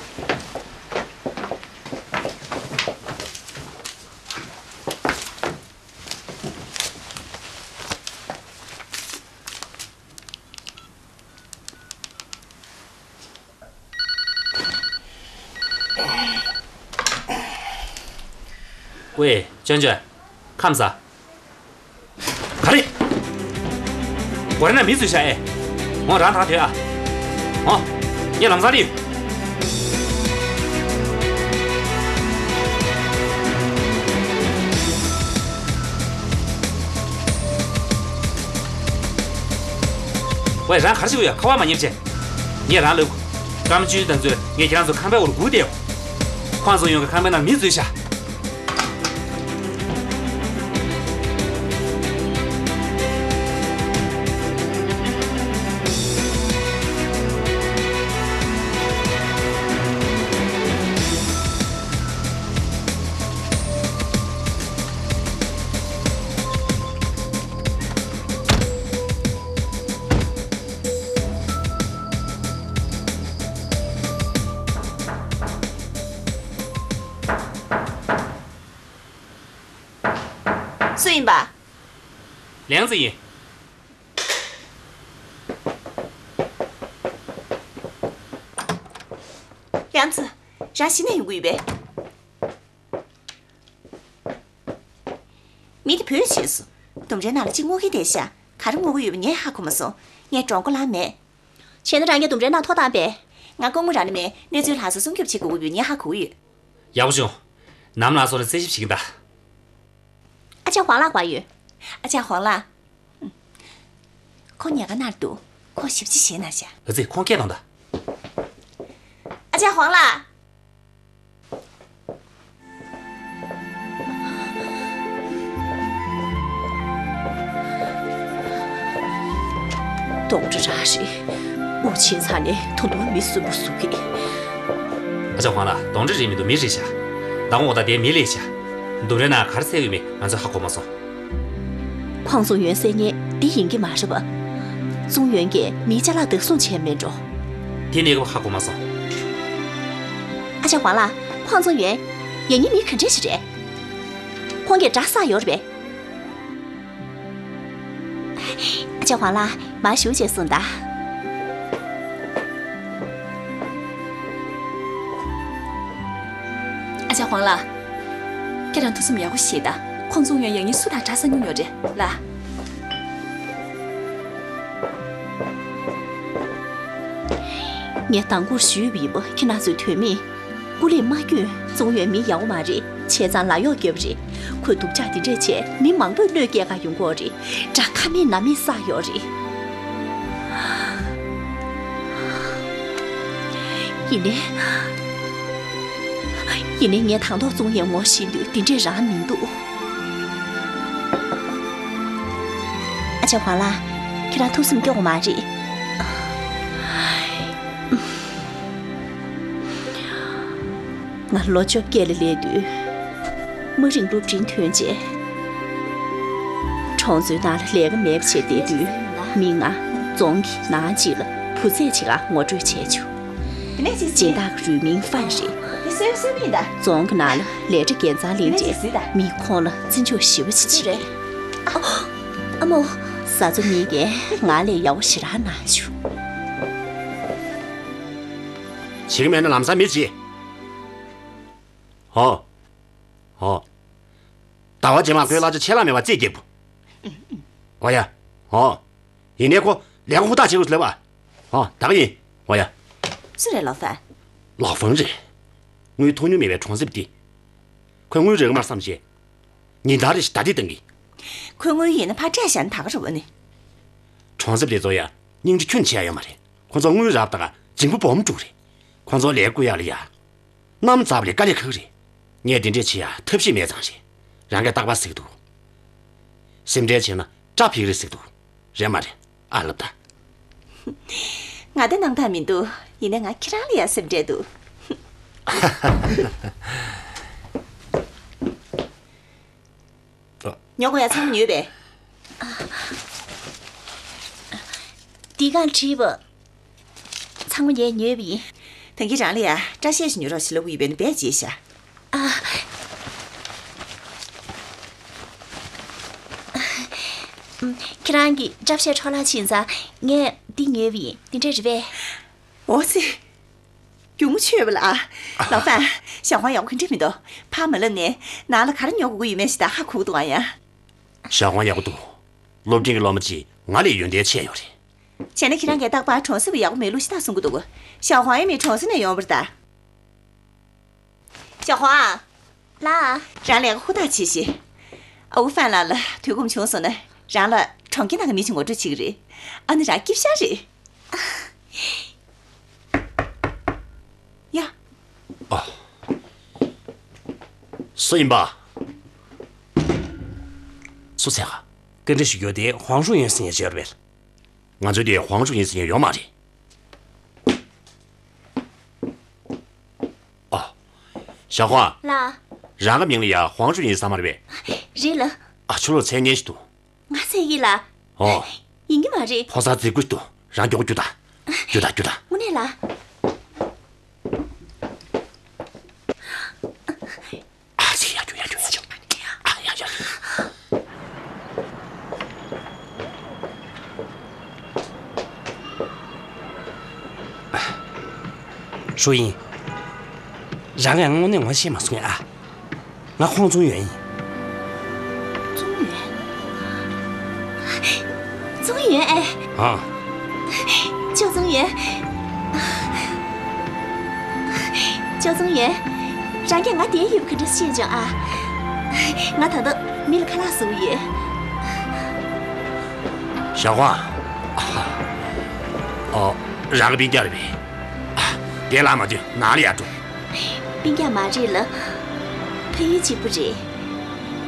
ཝེ། ཅོན་ཅོན། ཁམས་བཟང་། ག་རེ། སྒོ་ར་ནང་མི་བཟོས་ཤག་ཨེ། འོ་རང་ཐག་ཐོན་ཨ། འོ། ངས་ལམ་སང་སླེབས་ཡོང་། ཝེ། རང་ག་རེ་བྱེད་ཀྱི་ཡོད། ཁ་པར་མ་ཉན་བྱས། ངས་རང་ལབ། ཀམ་ཅུན་དང་ཚོས་ངས་ཁྱེད་རང་ཚོ་ཁང་པའི་འོག་ལ་སྒུག་བསྡད་ཡོད། ཁོང་ཚོ་ཡོང་གི་ཁང་པའི་ནང་མི་བཟོས་ཤག་སུ་ཡིན་པ། ལིའང་ཙི་ཡིན། ལིའང་ཙི། རང་གཞི་ནས་ཡོང་གི་ཡོད་པས། མི་དེ་བུད་ཕྱིན་སོང་། ལྡུམ་རའི་ནང་ལ་གཅིག་སྔོག་གིན་བསྡད་ཤག་ག་རེ་སྔོག་གི་ཡོད་པ་ངས་ཧ་གོ་མ་སོང་། ངས་མགྲོན་པོ་ལངས་མེད། བྱས་ན་རང་གིས་ལྡུམ་རའི་ནང་ཐོ་བཏང་པས། ང་སྐུ་ངོ་རང་ནི་མེད། གནས་ཚུལ་ལྷག་ས་སྲུང་སྐྱོབ་བྱེད་དགོས་ཀྱི་ཡོད་པ་ངས་ཧ་གོ་གི་ཡོད། ཡག་པོ་བྱུང་། ནམ་ལངས་སོང་ནས་རྩད་ཞིབ་བྱེད་ཀྱིན་གདའ། ཨ་ཅག་ཧོང་ལགས་པར་ཡོད། ཨ་ཅག་ཧོང་ལགས། ཁོ་ཉལ་ཁང་ནང་འདུག་ཁོ་ཞབས་ཕྱི་བྱེད་གནང་ཤག་ཨ་ཙི། ཁོང་སྐད་གཏོང་དང་། ཨ་ཅག་ཧོང་ལགས། གདོང་གྲོགས་རང་རེད། དབུགས་ཆད་ཚར་ནས་ད་དུང་མི་གསོན་པོ་བཟོ་གི། ཨ་ཅག་ཧོང་ལགས། གདོང་གྲོགས་རེད་མི་འདུག་མི་རེད་ཤག་མདང་དགོང་ད་ལྟའི་མི་ལས་ཤག་ལྡུམ་རའི་ནང་ག་རེ་བཙལ་ཡོད་མེད་ང་ཚོས་ཧ་གོ་མ་སོང་། ཁོང་ཙུང་ཡོན་བསད་མཁན་འདི་ཡིན་གྱི་མ་རེད་པ། ཙུང་ཡོན་གྱིས་མིའི་ཅ་ལག་བདག་བཟུང་བྱས་མེད་འགྲོ། དེ་གནས་སྐབས་ཧ་གོ་མ་སོང་། ཨ་ཅག་ཧོང་ལགས། ཁོང་ཙུང་ཡོན་ཡང་སྙིང་མི་ག་འདྲ་ཞིག་རེད། ཁོང་གིས་དགྲ་བསགས་ཡོད་རེད་པས། ཨ་ཅག་ཧོང་ལགས། མར་བཞུགས་བྱས་གསུངས་དང་། ཨ་ཅག་ཧོང་ལགས། ཁྱེད་རང་ཐུགས་བསམ་ཡག་པོ་བཞེས་དང་། ཁོང་ཙུང་ཡོན་ཡང་སྙིང་སུ་དང་དགྲ་བསགས་མྱོང་ཡོད་རེད་ལ། ངས་དང་པོར་ཞུས་པ་ཡིན་པ་ཁྱེད་རང་ཚོས་དོན་མེད། ཀུ་ལེ་མ་སྐྱོན། ཙུང་ཡོན་མི་ཡག་པོ་མ་རེད། བྱས་ཙང་ལག་གཡོག་བརྒྱབ་རེད། ཁོས་སྡུག་ཅག་དེ་འདྲས་བྱས་མི་མང་པོས་གནོད་སྐྱེལ་ག་ཡོང་གི་ཡོད་རེད། དགྲ་ཁ་མེད་ནང་མེད་བསགས་ཡོད་རེད། ཡིན་ནའི། ཡིན་ནའི་ངས་དང་ཐོག་ཙུང་ཡོན་ངོ་ཤེས་དུས་དེ་འདྲས་རང་མི་འདུག་ཨ་ཅག་ཧོང་ལགས། ཁྱེད་རང་ཐུགས་སེམས་སྐྱོ་བ་མ་རེད། ང་ལོ་བཅོ་བརྒྱད་ལ་སླེབས་དུས། དམའ་རིམ་སློབ་འབྲིང་ཐོན་རྗེས། གྲོང་ཚོའི་ནང་ལ་ལས་ཀ་མེད་པ་བྱས་བསྡད་དུས། མིག་སྔར་རྫོང་གི་ནང་གཅིག་ལ་བུ་ཚ་ཅིག་ལ་ངོ་སྤྲོད་བྱས་བྱུང་། སྦྱིན་བདག་གི་རུས་མིང་ཧྥན་རེད། རྫོང་གི་ནང་ལ་ལས་གྲྭ་འགན་གཙང་ལེན་རྗེས། མིས་ཁོང་ལ་བརྩི་འཇོག་ཞེ་པོ་ཅིག་བྱེད། ཨ་མོ། བཟའ་ཚོ་གཉིས་ཀས་ང་ལས་ཡག་པོ་ཞེ་དྲག་གནང་བྱུང་། བྱེད་ཀྱི་མེད་ན་ལམ་སང་མི་བྱེད། ཧོ། ཧོ། ཟླ་བ་རྗེས་མ་ཁོའི་གླ་ཆ་ཆད་ལྷག་མེད་པ་རྩིས་རྒྱབ། ཨོ་ཡ། ཧོ། ཡིན་ནའི་ཁོ་ལས་ཀ་ཧུར་ཐག་བྱེད་དགོས་ལབ་པ། ཧོ། ད་ག་ཡིན། ཨོ་ཡ། སུ་རེད། ལའོ་ཧྥན། ལའོ་ཧྥན་རེད། དངུལ་ཐོབ་མྱོང་མེད་པའི་གྲོང་གསེབ་འདི། ཁོས་དངུལ་རག་གི་མ་རེད་བསམ་བྱས། ཉིན་ལྟར་རེ་བཞིན་ད་ལྟ་བཏང་གི། ཁོས་དངུལ་ཡིན་ན་ཕར་སྤྲད་བཞག་ན་ད་ག་རེད་པ་ནི། གྲོང་གསེབ་དེ་ཚོ་ཡ་སྙིང་རྗེ་ཁྱོན་ཆེ་ཡ་ཡོད་མ་རེད། ཁོ་ཚོ་དངུལ་རག་དང་འཇིང་པོ་སྦོམ་འགྲོ་གི་རེད། ཁོ་ཚོ་ལས་བཀུར་ཡག་ལ་ཡ། གནམ་ཚ་པོ་ལས་དཀའ་ལས་ཁག་གི་རེད། ངས་དེ་འདྲས་བྱེད་ཡ་ཐབས་ཤེས་མེད་ཙང་རེད། རང་གིས་རྟག་པར་ཟེར་གི་འདུག་སེམས་ཁྲལ་བྱས་ན་སྐྲ་ཕིག་རེད་ཟེར་འདུག་རེད་མ་རེད། ཨ་ལབ་ད། ང་ད་སྣང་དག་མི་འདུག་ཡིན་ནའི་ང་ཁྱེད་རང་ལ་ཡ་སེམས་ཁྲལ་འདུག་ཉོ་དགོས་ཡ་ཚང་མ་ཉོས་པས། འདི་གང་བྲིས་པ། ཚང་མ་ངས་ཉོས་པ་ཡིན། ད་གིན་རང་ལ་ཡ་སྐྲ་ཤད་ཞིག་ཉོ་རོགས་ཞེས་ལབ་ཡོད་པས་ན་བས་བྱས་ཤག་ཨ། ཁྱེད་རང་གིས་སྐྲ་ཤད་འཕྲོ་བརླག་ཕྱིན་ཙང་ངས་འདི་ཉོས་པ་ཡིན། འདི་འདྲ་རེད་པས། འོ་ཙི། སྒྱུག་མོ་ཆོད་པ་ལ། ལའོ་ཧྥན། ཞའོ་ཧུང་ཡག་པོ་ག་འདྲ་མི་འདུག་ཕར་མ་ལབ་ནས་ནང་ལ་ག་རེ་ཉོ་དགོས་ཀྱི་ཡོད་མེད་ཞིག་ད་ཧ་གོ་གི་འདུག་ཨ་ཡ། ཞའོ་ཧུང་ཡག་པོ་འདུག་སློབ་འབྲིང་གི་སློབ་མ་གཅིག་ང་ལས་ཡོན་ཏན་ཆེ་ཡོད་རེད། བྱས་ན་ཁྱེད་རང་གིས་རྟག་པར་གྲོང་གསེབ་པ་ཡག་པོ་མེད་ལུགས་ཤིག་ལྟ་གསུང་གི་འདུག་ཞའོ་ཧུང་ཡང་མི་གྲོང་གསེབ་ནས་ཡོང་བ་རེད་ད། ཞའོ་ཧུང་། ལགས། རང་ལས་ཀ་ཧུར་ཐག་བྱེད་ཤིག་ཨ་ཁུ་ཧྥན་ལགས་ལ་དུས་ཁོམ་བྱུང་སོང་ན་རང་ལ་གྲོང་ཁྱེར་ནང་གི་མི་ཞིག་ངོ་སྤྲོད་བྱེད་ཀྱི་རེད། ཨ་ནི་རང་སྐྱིད་ཤག་རེད། ཡ། ཨ། སུ་ཡིན་པ། སུ་ཟེར་ག་སྐད་འདྲ་ཞིག་ཡོད་དེ་ཧོང་ཧྲུང་ཡོན་ཟེར་མཁན་ཅིག་ཡོད་རེད་པས། ང་ཚོའི་དེ་ཧོང་ཧྲུང་ཡོན་ཟེར་མཁན་ཡོད་མ་རེད། ཨ། ཞའོ་ཧུང་། ལགས། རང་གི་མིང་ལ་ཡ་ཧོང་ཧྲུང་ཡོན་ཟེར་མ་རེད་པས། རེད་ལགས། ཨ། ཁྱོད་ལ་མཚན་སྙན་ཞིག་འདུག་ང་ཟེར་གྱི་ལགས། ཨོ། ཡིན་གྱི་མ་རེད། ཕོ་གསར་རྫིག་པོ་ཞིག་འདུག་རང་མགྱོགས་པོ་རྒྱུགས་དང་། རྒྱུགས་དང་རྒྱུགས་དང་། དངོས་གནས་ལགས། ཨ་ཙི། ཡར་རྒྱུགས་ཡར་རྒྱུགས་ཡར་རྒྱུགས། ཨ། ཡར་ཡར། ཧྲུའུ་ཡིན། རང་ཡང་དངོས་གནས་ངོ་ཤེས་མ་སོང་ངས་ཨ། ང་ཁོང་ཙུང་ཡོན་ཡིན། ཙུང་ཡོན། ཙུང་ཡོན་ཨེ། ཨ། ཅོ་ཙུང་ཡོན། ཅོ་ཙུང་ཡོན། རང་གིས་ང་བསྡད་ཡོད་པ་ག་འདྲ་ཤེས་བྱུང་ཨ། ང་ད་ལྟ་མི་ལ་ཁ་ལག་བཟོ་གི་ཡོད། ཞའོ་ཧུང་། ཨ། རང་གི་སྤུན་ཀྱག་རེད་པས། ཨ། དེ་ལ་མ་འདོད་ནང་ལ་ཡར་འགྲོ། སྤུན་ཀྱག་མ་རེད་ལགས། ཕ་ཡུལ་གཅིག་པུ་རེད།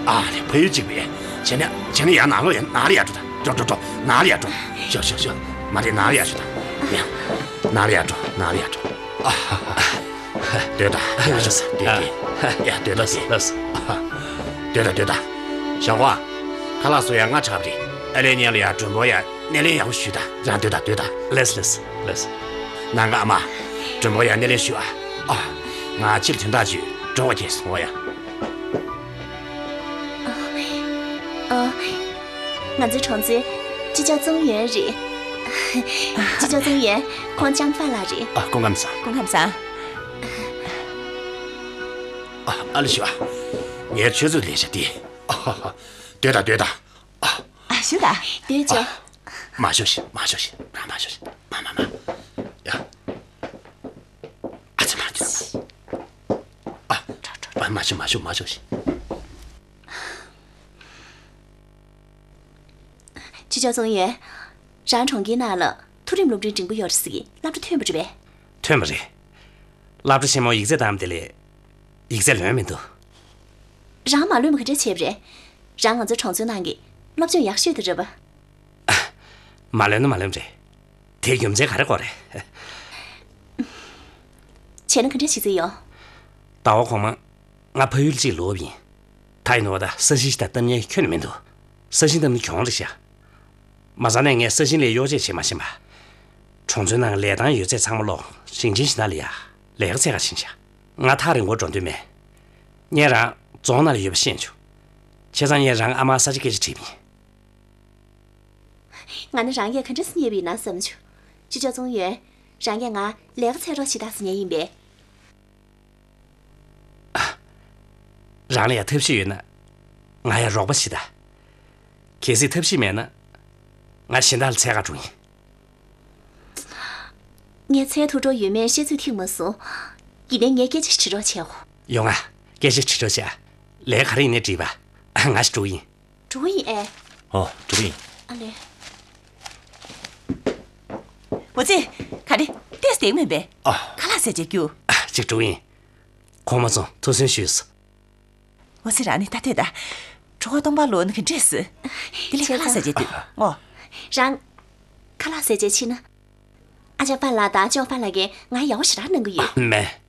ཨ་ལེ། ཕ་ཡུལ་གཅིག་པས། བྱས་ན་བྱས་ན་ཡར་ནང་ལོགས་ཡར་ནང་ལ་ཡར་འགྲོ་ད། འགྲོ་འགྲོ་འགྲོ། ནང་ལ་ཡར་འགྲོ། ཤོག་ཤོག་ཤོག་མ་རེད། ནང་ལ་ཡར་ཤོག་ད། ཡ། ནང་ལ་ཡར་འགྲོ། ནང་ལ་ཡར་འགྲོ། ནང་ལ་ཡར་འགྲོ། ཨ་ཧ་ཧ། སྡོད་ད། ཡར་ཤོག་ས། སྡོད་ཨ། སྡོད། ཡ། སྡོད་ད། ལགས་སོ། ལགས་སོ། ཨ་ཧ། སྡོད་ད། སྡོད་ད། ཞའོ་ཧུང་། ཁ་ལག་བཟོ་ཡ་ང་ཆགས་པ་རེད། ཨ་ལེ་ཉལ་ཡ་མགྲོན་པོ་ཡ་སྣེ་ལེན་ཡག་པོ་ཞུས་ད། རང་སྡོད་ད། སྡོད་ད། ལགས་སོ། ལགས་སོ། ལགས་སོ། ནང་གི་ཨ་མ། མགྲོན་པོ་ཡ་སྣེ་ལེན་ཞུ་ཨ། ཨ། ང་ཕྱིར་དོན་དག་ཅིག་ཡོད། འགྲོ་བ་གྱེས་སོང་བ་ཡ། ཨ། ང་ཚོའི་གྲོང་ཚོའི་ཅི་ཅོ་ཙུང་ཡོན་རེད། ཅི་ཅོ་ཙུང་ཡོན། ཁོང་ལྕམ་ཧྥན་ལགས་རེད། ཨ། སྐུ་ཁམས་བཟང་། སྐུ་ཁམས་བཟང་། ཨ། ཨ་ལེ་ཞུ་ཨ། ངའི་ཆུ་ཚོད་ལས་བྱ་དེ། ཨ། སྡོད་ད། སྡོད་ད། ཨ། ཨ། ཞུ་ད། སྡོད་ཅོ། ཨ། མ་ཤོག་ཤིག་མ་ཤོག་ཤིག་མ། མ་ཤོག་ཤིག་མ། མ། མ། ཡ། ཨ་ཙི་མ། ཨ་ཙི་མ། ཨ། ཨ། མ་ཤོག་མ་ཤོག་མ་ཤོག་ཤིག་ཅི་ཅོ་ཙུང་ཡོན། རང་གྲོང་ཁྱེར་ནང་ལ་མཐོ་རིམ་སློབ་འབྲིང་འབྲིང་པོ་ཡོད་རེད་ཟེར་གི། སློབ་གྲྭ་ཐོན་པ་རེད་པས། ཐོན་པ་རེད། སློབ་གྲྭ་ཆེན་མོ་ཡིག་ཚད་བཏང་བ་དེ་ལས་ཡིག་ཚད་ལོན་མི་འདུག་རང་མ་ལོན་པ་ག་འདྲ་བྱས་པ་རེད། རང་ང་ཚོ་གྲོང་ཚོའི་ནང་གི་སློབ་སྦྱོང་ཡག་ཤོས་དེ་རེད་པ། མ་ལོན་ན་མ་ལོན་པ་རེད། དེའི་རྒྱུ་མཚན་ག་རེ་དགོས་རེད། བྱས་ན་ག་འདྲ་བྱེད་རྩིས་ཡོད། ཟླ་བ་གོང་མ། ང་ཕ་ཡུལ་གཅིག་ལོག་ཡིན། ད་ཡིན་ནོ་ད་ས་ཞིང་ཞིག་ད་བཏབ་མཁན་ཁྱོན་ནས་མི་འདུག་ས་ཞིང་བཏབ་ནི་གྱོང་རེད་ཤག་མ་རྩ་ནས་ངས་ས་ཞིང་ལས་གཡོ་ཅན་བྱེད་མ་ཤེས་པ། གྲོང་ཚོའི་ནང་ལས་སྟངས་ཡོད་ཚད་ཚང་མ་སློག་ཞིང་ཆེན་ཞིག་ནང་ལ་ཡ་ལས་ཀ་འཚོལ་ག་ཕྱིན་ཤག་ང་ཐག་རིང་པོ་འགྲོ་འདོད་མེད། ངས་རང་རྫོང་ནང་ལ་ཡོད་པ་ཤེས་བྱུང་། བྱས་ཙང་ངས་རང་ཨ་མར་ས་ཆ་སྐད་ཆ་དྲིས་པ་ཡིན། ང་ནི་རང་ཡས་ག་འདྲ་སེ་རྙེད་པ་ཡིན་ན་བསམ་བྱུང་། ཅི་ཅོ་ཙུང་ཡོན། རང་ཡས་ང་ལས་ཀ་འཚོལ་རོགས་བྱེད་དང་ཟེར་མཁན་ཡིན་པས། རང་ལ་ཡ་ཐབས་ཤེས་ཡོད་ན། ང་ཡ་རོགས་པ་བྱེད་དང་། གལ་སྲིད་ཐབས་ཤེས་མེད་ན། ང་གཞན་དག་ལ་འཚོལ་ག་འགྲོ་ཡིན། ངས་འཚོལ་ཐུབ་འགྲོ་ཡོད་མེད་ཤེས་ཚོད་ཐིག་མ་སོང་། ཡིན་ནའི་ངས་སྐད་ཆ་ཞིག་དྲི་རོགས་བྱས་གོ། ཡོང་ང་། སྐད་ཆ་དྲི་རོགས་བྱས། ལས་ག་རེ་ཡིན་ནའི་དྲིས་པ། ང་ཞིག་འགྲོ་གི་ཡིན། འགྲོ་གི་ཡིན་ཨེ། ཨོ། འགྲོ་གི་ཡིན། ཨ་ལེ། འོ་ཙི། ག་རེ། ཏོག་ཙམ་བསྡད་མིན་པས། ཨ། ཁ་ལག་ཟས་བྱས་རྒྱུགས། ཨ། ཅིག་འགྲོ་གི་ཡིན། གོང་མ་ཚོ་ཐུགས་སུན་ཞུས་སོང་། འོ་ཙི། རང་ནི་ད་ལྟོས་ད། གྲོགས་སྟོང་པ་ལོ་ནི་གི་འདྲེས་སུ། དེ་ལས་ཁ་ལག་ཟས་བྱེད་དུས་ངོ་། རང་། ཁ་ལག་ཟས་བྱེད་ཕྱིན་ན། ཨ་ཅག་པཱ་ལགས་དང་ཨ་ཅོག་པཱ་ལགས་ཀྱིས་ང་ཡག་པོ་ཞེ་དྲག་གནང་གི་ཡོད། མེད།